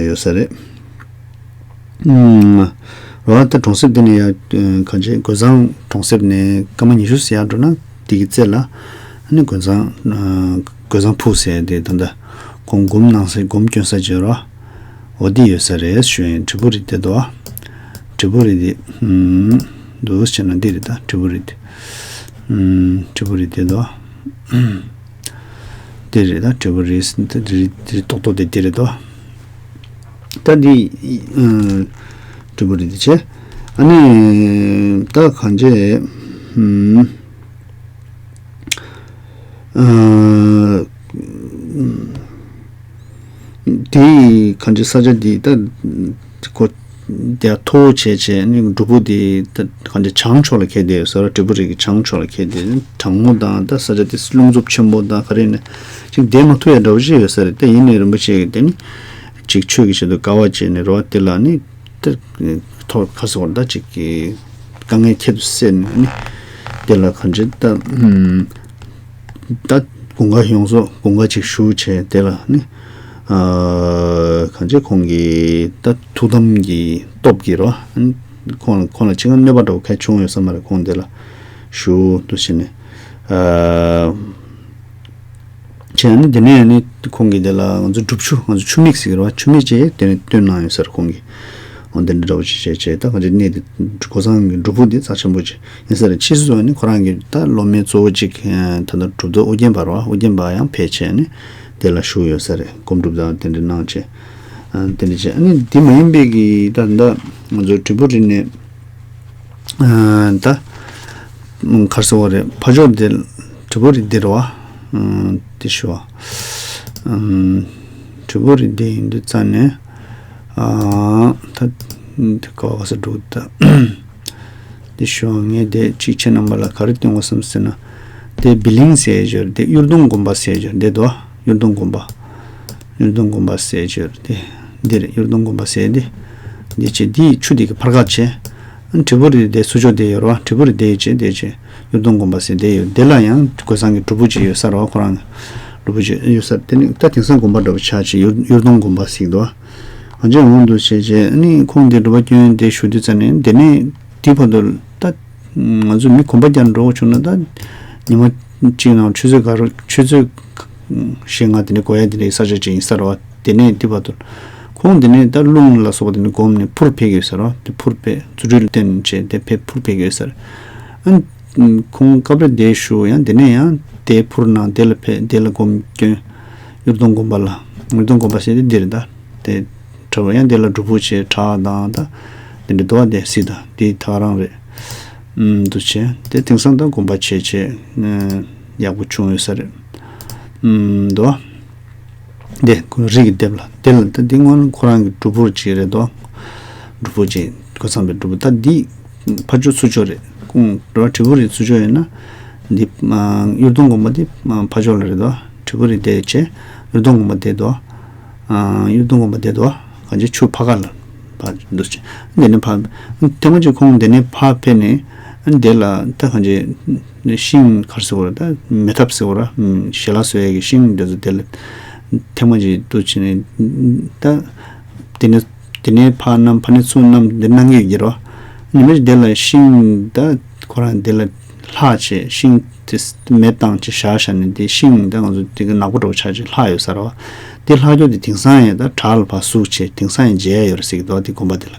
ཡོད་ས་རེད། རོ། ད་གྲོང་གསེབ་དེ་ནས་ཡར་གང་བྱེད། རྒོད་ཚང་གྲོང་གསེབ་ནས་སྐར་མ་ཉི་ཤུ་ཙམ་ཡར་འགྲོ་ན་དེ་གི་རྩེ་ལ་ཨ་ནི་རྒོད་ཚང་རྒོད་ཚང་ཕུག་ཟེར་དེ་ད་ལྟ་ཁོང་སྒོམ་གནང་ས་སྒོམ་སྐྱོན་ས་ཅིག་ཡོད་རེད་བ། འོ་དེ་ཡོད་ས་རེད་ཞུ་ཡིན། དྲིལ་བུ་རི་དེ་འདུག་བ། དྲིལ་བུ་རི་དེ་འདུག་བྱས་ན་འདི་རེད་ད། དྲིལ་བུ་རི་དེ། དྲིལ་བུ་རི་དེ་འདུག་བ། དེ་རེད་ད། དྲིལ་བུ་རི་དེ་རི་རི་ཏོག་ཏོག་དེ་དེ་རེད་དོ། ད་འདི་ཨ་དྲིལ་བུ་རི་དེ་བྱས། ཨ་ནི་ད་གང་བྱེད། ཨམ། ཨ། དེ་གང་བྱེད་ས་ཆ་འདི་ད་ཁོ་ དེ་མཐོ་བོ་བྱས་བྱས་ནི་སྒྲུབ་ཕུག་དེ་ད་གང་ཅི་བྱང་ཕྱོགས་ལ་ཁེལ་བསྡད་ཡོད་ས་རེད། དྲིལ་བུ་རི་གི་བྱང་ཕྱོགས་ལ་ཁེལ་བསྡད། གྲང་མོ་དང་ད་ས་ཆ་དེ་རླུང་འཚུབ་ཆེན་པོ་དང་ག་རེ་ནས་ཅིག་བསྡད་མ་ཐུབ་ཡ་འདྲ་བོ་ཞིག་ཡོད་ས་རེད། དེ་ཡིན་ནའི་རིན་པོ་ཆེ་གིས་དེ་ནི་ཅིག་ཆོས་ཀྱི་ཆེད་དུ་དཀའ་བ་སྤྱད་ནས་རེད་བ། དེ་ལ་ནི་ད་ཐོག་ཁ་སོགས་ད་ཅིག་གི་དཀའ་ངལ་ཁྱད་དུ་བསད་ནས་ནི་དེ་ལ་གང་ཅི་ད་ད་དགུན་ཁ་ཡོངས་རྫོགས་དགུན་ཁ་ཅིག་བཞུགས་བྱས། དེ་ལ་ནི་ཨ་གང་ཅི་ཁོང་གི་ད་ཐུགས་དམ་གྱི་སྟོབས་ཀྱིས་རོ། ཁོང་ཁོང་ལ་ཅི་གང་གནོད་པ་འདྲ་བོ་ག་བྱུང་ཡོད་ས་མ་རེད། ཁོང་དེ་ལ་བཞུགས་འདུག་བྱས་ནས་ཨ་བྱས་ནས་དེ་ནས་ནི་ཁོང་གིས་དེ་ལ་ང་ཚོ་སྒྲུབ་ཆུ། ང་ཚོ་ཆུ་མིག་ཟེར་གི་རེད་བ། ཆུ་མིག་ཅིག་དེ་ནས་བཏོན་གནང་ཡོད་ས་རེད་ཁོང་གིས། འོ་དེ་འདྲ་འདྲ་བོ་ཅིག་བྱས་བྱས། ད་གང་ཅི་གནས་དེ་གོས་བཟང་གི་སྒྲུབ་ཕུག་དེ་རྩ་ཆེན་པོ་ཅིག་ཡིན་ས་རེད། ཕྱིས་སུ་ནི་ཁོ་རང་གི་ད་སློབ་མའི་གཙོ་བོ་ཅིག་ད་ལྟ་གྲུབ་ཐོབ་ཨོ་རྒྱན་པ་རེད་བ། ཨོ་རྒྱན་པ་ཡང་ཕེབས་བྱས་ནས་དེ་ལ་བཞུགས་ཡོད་ས་རེད། སྒོམ་སྒྲུབ་དང་དེ་འདྲ་གནང་བྱས། ཨ་དེ་འདྲ་བྱས། ཨ་ནི་དེ་མ་ཡིན་པའི་གི་ད་ད་ང་ཚོ་དྲིལ་བུ་རི་ནས་ཨ་ད་གར་སོང་བ་རེད། ཕ་ཕྱོགས་དེ་དྲིལ་བུ་རི་དེ་རེད་བ། ཨ་དེ་ཞུ་བ། ཨམ་དྲིལ་བུ་རི་དེ་ཡིན་དུས་ཙང་ནས་ཨ་ད་དེ་ག་བ་ག་ས་འགྲོ་ད། དེ་ཞུ་བ། ངས་དེ་གཅིག་ཁྱེད་རྣམ་པ་ལ་ག་རེ་སྟོན་དགོས་བསམ་ཟེར་ན། དེ་བི་ལིང་ཟེར་ཡོད་རེད། དེ་གཡུར་དུང་དགོན་པ་ཟེར་ཡོད་རེད། དེ་དོ་གཡུར་དུང་དགོན་པ། གཡུར་དུང་དགོན་པ་ཟེར་ཡོད་རེད། དེ་འདི་རེད། གཡུར་དུང་དགོན་པ་ཟེར་དེ་འདི་བྱས། དེའི་ཆུ་དེ་གི་ཕར་ཁ་བྱས། དྲིལ་བུ་རི་དེ་ཚུར་ཕྱོགས་དེ་ཡོད་རེད་བ། དྲིལ་བུ་རི་དེ་བྱས་དེ་བྱས་གཡུར་དུང་དགོན་པ་ཟེར་དེ་ཡོད། དེ་ལ་ཡང་གོས་བཟང་གི་སྒྲུབ་ཕུག་ཅིག་ཡོད་ས་རེད་བ། ཁོ་རང་གི་སྒྲུབ་ཕུག་ཅིག་ཡོད་ས་རེད། དེ་ནི་ད་དེང་སང་དགོན་པ་འདྲ་བོ་ཆགས་བྱས་གཡུར་གཡུར་དུང་དགོན་པ་ཟེར་གི་འདུག་བ། ང་ཚོས་འོང་དུ་བྱས་བྱས་ཨ་ནི་ཁོང་དེ་སྒྲུབ་པ་སྐྱོན་དེ་ཞུ་དུས་ཙ་ནས་དེ་ནས་དེའི་བར་དུ་ད་ང་ཚོ་མི་དགོན་པ་རྒྱག་འགྲོ་དགོས་བྱུང་ན་ད་ཉི་མ་གཅིག་ནང་ཆུ་ཚོད་ག་རུ་ཆུ་ཚོད་བཞི་ལྔ་དེ་ནས་འགོར་ཡ་དེ་འདྲའི་ས་ཆ་ཅིག་ཡིན་ས་རེད་བ། དེ་ནས་དེའི་བར་དུ་ཁོང་དེ་ནས་ད་རླུང་ལ་སོགས་པ་དེ་ནས་སྒོམ་ནས་འཕུར་ཕེབས་ཀྱི་ཡོད་ས་རེད་བ། དེ་འཕུར་ཕེབས་རྫུ་འཕྲུལ་བསྟན་བྱས་དེ་ཕེབས་འཕུར་ཕེབས་ཀྱི་ཡོད་ས་རེད། ཨ་ཁོང་སྐབས་རེ་དེ་བཞུགས། ཡང་དེ་ནས་ཡང་དེ་འཕུར་ན་དེ་ལ་ཕེབས། དེ་ལ་སྒོམ་སྐྱོན། གཡུར་དུང་དགོན་པ་ལ། གཡུར་དུང་དགོན་པ་ཟེར་དེ་འདིར་ད་དེ་གྲྭ་པ་ཡང་དེ་ལ་སྒྲུབ་ཕུག་བྱས་བྲག་དང་ད་དེ་འདྲ་འདུག་བ། དེ་སྲིད་ད་དེ་ད་ག་རང་རེད། ཨུམ་འདུག་བྱས་དེ་དེང་སང་ད་དགོན་པ་བྱས་བྱས་ཨ་ཡག་པོ་བྱུང་ཡོད་ས་རེད། ཨུམ་འདུག་བ། དེ་ཁོ་རི་གི་ལྡེབས་ལ་དེ་ལ་ད་དེ་སྔོན་ཁོ་རང་གི་སྒྲུབ་ཕུག་ཅིག་རེད་དོ། སྒྲུབ་ཕུག་ཅིག་གོས་བཟང་པའི་སྒྲུབ་ཕུག་ད་འདི་ཕར་ཕྱོགས་ཚུར་ཕྱོགས་རེད། ཁོང་ར་དྲིལ་བུ་རི་ཚུར་ཕྱོགས་ཡིན་ན་འདི་ཨ་གཡུར་དུང་དགོན་པ་འདི་ཨ་ཕར་ཕྱོགས་ལ་རེད་དོ། དྲིལ་བུ་རི་དེ་བྱས་གཡུར་དུང་དགོན་པ་དེ་དོ། ཨ་གཡུར་དུང་དགོན་པ་དེ་དོ། གང་ཅི་ཆུ་ཕར་ཁ་ལ་ཕར་འདུག་ཅིང་འདི་ནས་ཕར་ཐེངས་མ་ཅིག་ཁོང་འདི་ནས་ཕར་ཕེབས་ནས་འདི་ལ་ད་གང་ཅི་ཤིང་ག་རེ་ཟེར་བ་རེད། ད་མེ་ཐབ་ཟེར་བ་རེད། ཞལ་ལག་བཟོ་ཡས་ཀྱི་ཤིང་འདི་ཚོ་དེ་ལ་ཐེངས་མ་ཅིག་འདུག་བྱས་ནས་ད་དེ་ནས་དེ་ནས་ཕར་བསྣམས་ཕར་ནས་ཚུར་བསྣམས་འདི་གནང་གི་ཡོད་ཀྱི་རེད་བ། ཉི་མ་ཅིག་དེ་ལ་ཤིང་ད་ཁོ་རང་དེ་ལ་ལྷག་བྱས་ཤིང་དེ་མེ་བཏང་བྱས་བཞག་བཞག་ནས་དེ་ཤིང་ད་ང་ཚོ་དེ་གི་ནག་པོ་འདྲ་བོ་ཆགས་བྱས་ལྷག་ཡོད་ས་རེད་བ། དེ་ལྷག་རྒྱུ་དེ་དེང་སང་ཡང་ད་བྲག་ལ་ཕར་ཟུག་བྱས་དེང་སང་ཡང་མཇལ་ཡ་ཡོད་རེད་ཟེར་གི་འདུག་དེ་དགོན་པ་དེ་ལ།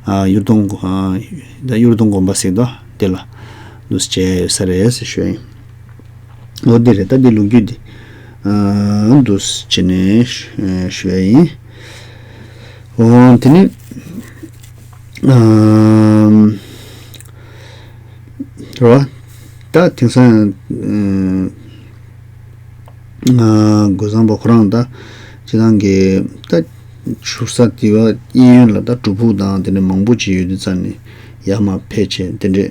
ཨ་གཡུར་དུང་ཨ་ད་གཡུར་དུང་དགོན་པ་ཟེར་གི་འདུག་དེ་ལ་འདུག་མཇལ་ཡ་ཡོད་ས་རེད་ཟེར་ཞུ་ཡ་ཡིན། འོ་དེ་རེད། ད་འདི་ལོ་རྒྱུས་འདི་ཨ་འདུག་སེ་བྱས་ནས་ཞུ་ཡ་ཡིན། འོ་དེ་ནི་ཨམ་རེད་བ། ད་དེང་སང་ཨ་གོས་བཟང་པོ་ཁོ་རང་ད་སྤྱི་བཏང་གི་ད་བཞུགས་ས་དེ་བ་གཡས་གཡོན་ལ་ད་སྒྲུབ་ཕུག་དང་དེ་འདྲ་མང་པོ་ཅིག་ཡོད་དུས་ཙང་ནས་ཡར་མར་ཕེབས་བྱས་དེ་འདྲས་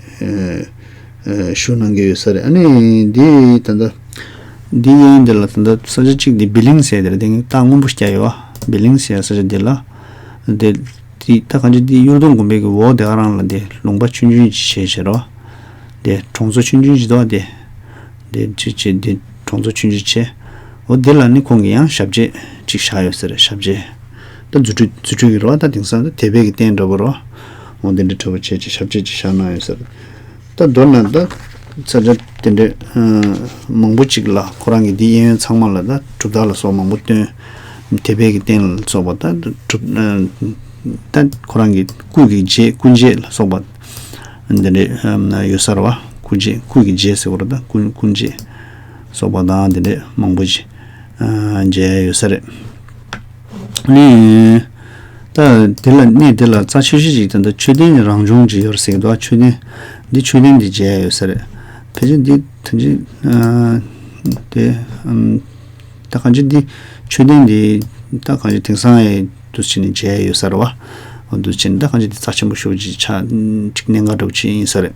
ཨ་བཞུགས་གནང་གི་ཡོད་ས་རེད། ཨ་ནི་འདི་ད་ལྟ་འདི་གཡས་གཡོན་འདི་ལ་ད་ལྟ་ས་ཆ་གཅིག་འདི་བི་ལིང་ཟེར་དེ་རེད། དེ་རྟགས་སྔོན་པོ་ཞིག་བརྒྱབ་ཡོད་བ། བི་ལིང་ཟེར་ས་ཆ་འདི་ལ་དེ་དེ་ད་གང་ཅི་འདི་གཡུར་དུང་དགོན་པའི་གི་འོག་དེ་ག་རང་ལ་དེ་ལུང་པ་ཆུང་ཆུང་ཅིག་བྱས་བྱས་རོ། དེ་གྲོང་ཚོ་ཆུང་ཆུང་ཅིག་འདུག་བ། དེ་དེ་ཅི་ཅི་དེ་གྲོང་ཚོ་ཆུང་ཆུང་བྱས། འོ་དེ་ལ་ནི་ཁོང་གིས་ཡང་ཞབས་རྗེས་ཅིག་བཞག་ཡོད་ས་རེད། ཞབས་རྗེས་ད་རྫུ་འཕྲུལ་རྫུ་འཕྲུལ་གྱི་རོ། ད་དེང་སང་ད་དད་པའི་གི་རྟེན་འདྲ་པོ་རོ། འོ་དེ་འདྲ་འདྲ་པོ་བྱས་ཅིག་ཞབས་རྗེས་ཅིག་བཞག་གནང་ཡོད་ས་རེད། ད་མདོར་ན་ད་ས་ཆ་དེ་འདྲ་ཨ་མང་པོ་ཅིག་ལ་ཁོ་རང་གིས་འདི་གཡས་གཡོན་ཚང་མ་ལ་ད་གྲུབ་རྟགས་ལ་སོགས་མང་པོ་སྟོན། དད་པའི་གི་རྟེན་ལ་སོགས་པ་ད་གྲུབ་ཨ་ད་ཁོ་རང་གི་སྐུ་གི་རྗེས་སྐུ་རྗེས་ལ་སོགས་པ་འདི་འདྲ་ཨ་ཡོད་ས་རེད་བ། སྐུ་རྗེས་སྐུ་གི་རྗེས་ཟེར་བ་རེད། ད་སྐུ་སྐུ་རྗེས་སོགས་པ་དང་འདི་འདྲ་མང་པོ་ཅིག་ཨ་མཇལ་ཡ་ཡོད་ས་རེད། ནི། ད་དེ་ལ་གནས་དེ་ལ་རྩ་ཆེ་ཤོས་ཅིག་ད་ལྟ་མཆོད་རྟེན་རང་བྱུང་ཅིག་ཡོད་རེད་ཟེར་གི་འདུག་མཆོད་རྟེན་འདི་མཆོད་རྟེན་འདི་མཇལ་ཡ་ཡོད་ས་རེད། ཕལ་ཆེར་འདི་ཐམས་ཅད་ཨ་དེ་ཨམ་ད་གང་ཅི་འདི་མཆོད་རྟེན་འདི་ད་གང་ཅི་དེང་སང་ཡང་དུ་ཕྱིན་ནས་མཇལ་ཡ་ཡོད་ས་རེད་བ། འོ་འདུག་བྱས་ནས་ད་གང་ཅི་དེ་རྩ་ཆེན་པོ་ཤོས་ཅིག་ཆགས་ཅིག་གནད་འགག་འདྲ་བོ་ཅིག་ཡིན་ས་རེད།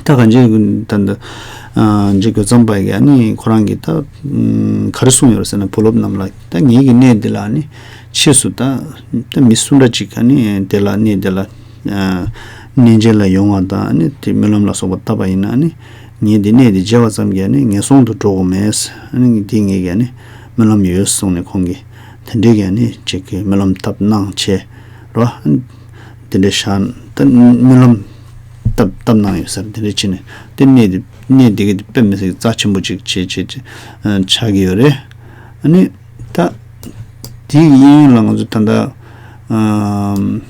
ད་གང་ཅི་ད་འདི་ཨ་འཇིག་དགོས་ཙམ་པ་གི་ཨ་ནི་ཁོ་རང་གི་ད་ཨམ་ག་རེ་གསུངས་ཡོད་རེད་ཟེར་ན། བུ་སློབ་རྣམས་ལ་ད་ངེད་ཀྱི་གནས་འདི་ལ་ཨ་ནི་ཕྱིས་སུ་ད་ད་མི་སུ་འདྲ་ཅིག་ཨ་ནི་དེ་ལ་གནས་དེ་ལ་ཨ་གནས་མཇལ་ལ་ཡོང་བ་དང་ཨ་ནི་དེ་སྨོན་ལམ་ལ་སོགས་པ་བཏབ་པ་ཡིན་ན་ཨ་ནི་ངས་འདི་གནས་འདི་མཇལ་བ་ཙམ་གྱིས་ཨ་ནི་ངན་སོང་དུ་འགྲོ་དགོས་མེད། ཨ་ནི་འདི་ངེད་ཀྱི་ཨ་ནི་སྨོན་ལམ་ཡོད་གསུངས་ནས་ཁོང་གིས་དེ་འདྲའི་གི་ཨ་ནི་ཅིག་གི་སྨོན་ལམ་བཏབ་གནང་བྱས་རོ། དེ་འདྲའི་ཤ་ད་སྨོན་ལམ་བཏབ་བཏབ་གནང་ཡོད་ཟེར། དེ་འདྲའི་ཕྱིན་ནས་དེ་གནས་དེ་གནས་དེ་གི་དེ་དཔེ་མི་སྲིད་རྩ་ཆེན་པོ་ཅིག་བྱེད་བྱེད་བྱེད་ཆགས་ཀྱི་ཡོད་རེད། ཨ་ནི་ད་དེའི་གཡས་གཡོན་ལ་ང་ཚོ་ད་ལྟ་ཨམ་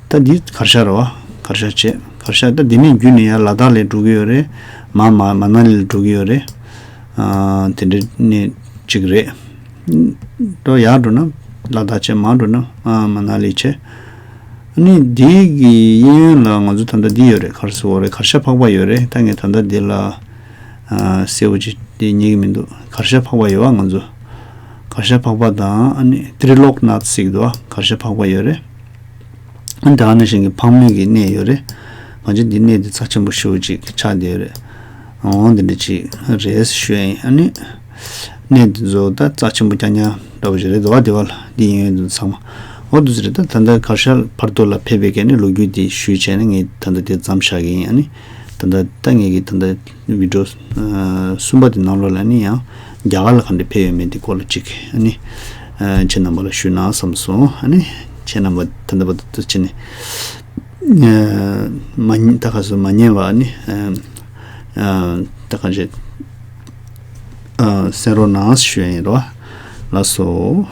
ད་འདི་གར་ཤ་རེད་བ། གར་ཤ་བྱས་གར་ཤ་ད་འདི་ནས་བརྒྱུད་ནས་ཡར་ལ་དྭགས་ལ་འགྲོ་གི་ཡོད་རེད། མ་མ་མ་ན་ལི་ལ་འགྲོ་གི་ཡོད་རེད། ཨ་དེ་འདྲའི་གནས་གཅིག་རེད། འགྲོ་ཡར་འགྲོ་ན་ལ་དྭགས་བྱས། མར་འགྲོ་ན་ཨ་མ་ན་ལི་བྱས། ཨ་ནི་འདི་གི་གཡས་གཡོན་ལ་ང་ཚོ་ད་ལྟ་འདི་ཡོད་རེད། གར་སོ་རེད། གར་ཤ་འཕགས་པ་ཡོད་རེད། ད་ངས་ད་ལྟ་འདི་ལ་ཨ་གསལ་པོ་ཅིག་འདི་རྙེད་ཀྱི་མི་འདུག་གར་ཤ་འཕགས་པ་ཡོད་བ། ང་ཚོ་གར་ཤ་འཕགས་པ་དང་ཨ་ནི་ཏྲི་ལོག་ནཱཐ་ཟེར་གྱི་འདུག་བ། གར་ཤ་འཕགས་པ་ཡོད་རེད། ཨ་ནི་ད་ག་ནང་བཞིན་གྱི་ཕག་མོ་གི་གནས་ཡོད་རེད། གང་ཅི་འདི་གནས་འདི་རྩ་ཆེན་པོ་ཞེ་པོ་ཅིག་ཆགས་བསྡད་ཡོད་རེད། འོ་འདི་འདྲ་ཅིག་རེད་ཞུ་ཡ་ཡིན། ཨ་ནི་གནས་འདི་ཚོ་ད་རྩ་ཆེན་པོ་རྐྱང་རྐྱང་འདྲ་པོ་ཞིག་རེད་འདུག་བ། དེ་བ་ལ་འདི་ཡིན་ཡོད་འདུག་ཚང་མ། འོ་འདུག་ཟེར་རེད། ད་ད་ལྟ་གར་ཤ་བར་དོ་ལ་ཕེབས་པའི་གི་ཨ་ནི་ལོ་རྒྱུས་འདི་ཞུས་བྱས་ནས་ངས་ད་ལྟ་འདི་མཚམས་བཞག་གི་ཡིན། ཨ་ནི་ད་ལྟ་ད་ངས་གི་ད་ལྟ་བི་ཌིའོ་ཨ་གསུམ་པ་དེ་ནང་ལོགས་ལ་ནི་ཡང་རྒྱ་གར་ལ་ག་འདྲ་ཕེབས་ཡོད་མེད་དེ་སྐོར་ལ་ཅིག་ཨ་ནི་ཨ་ཁྱེད་རྣམ་པ་ལ་ཞུས་ན་བསམ་སོང་། ཨ་ནི་ཁྱེད་རྣམ་པ་ད་ལྟ་བར་དུ་ཅི་ནི་ཨ་མ་ཉན་ད་ག་སོ་མ་ཉན་པ་ཨ་ནི་ཨ་ཨ་ད་ག་ཅི་ཨ་གསན་རོགས་གནང་ཞུ་ཡ་ཡིན་རོ། ལགས་སོ།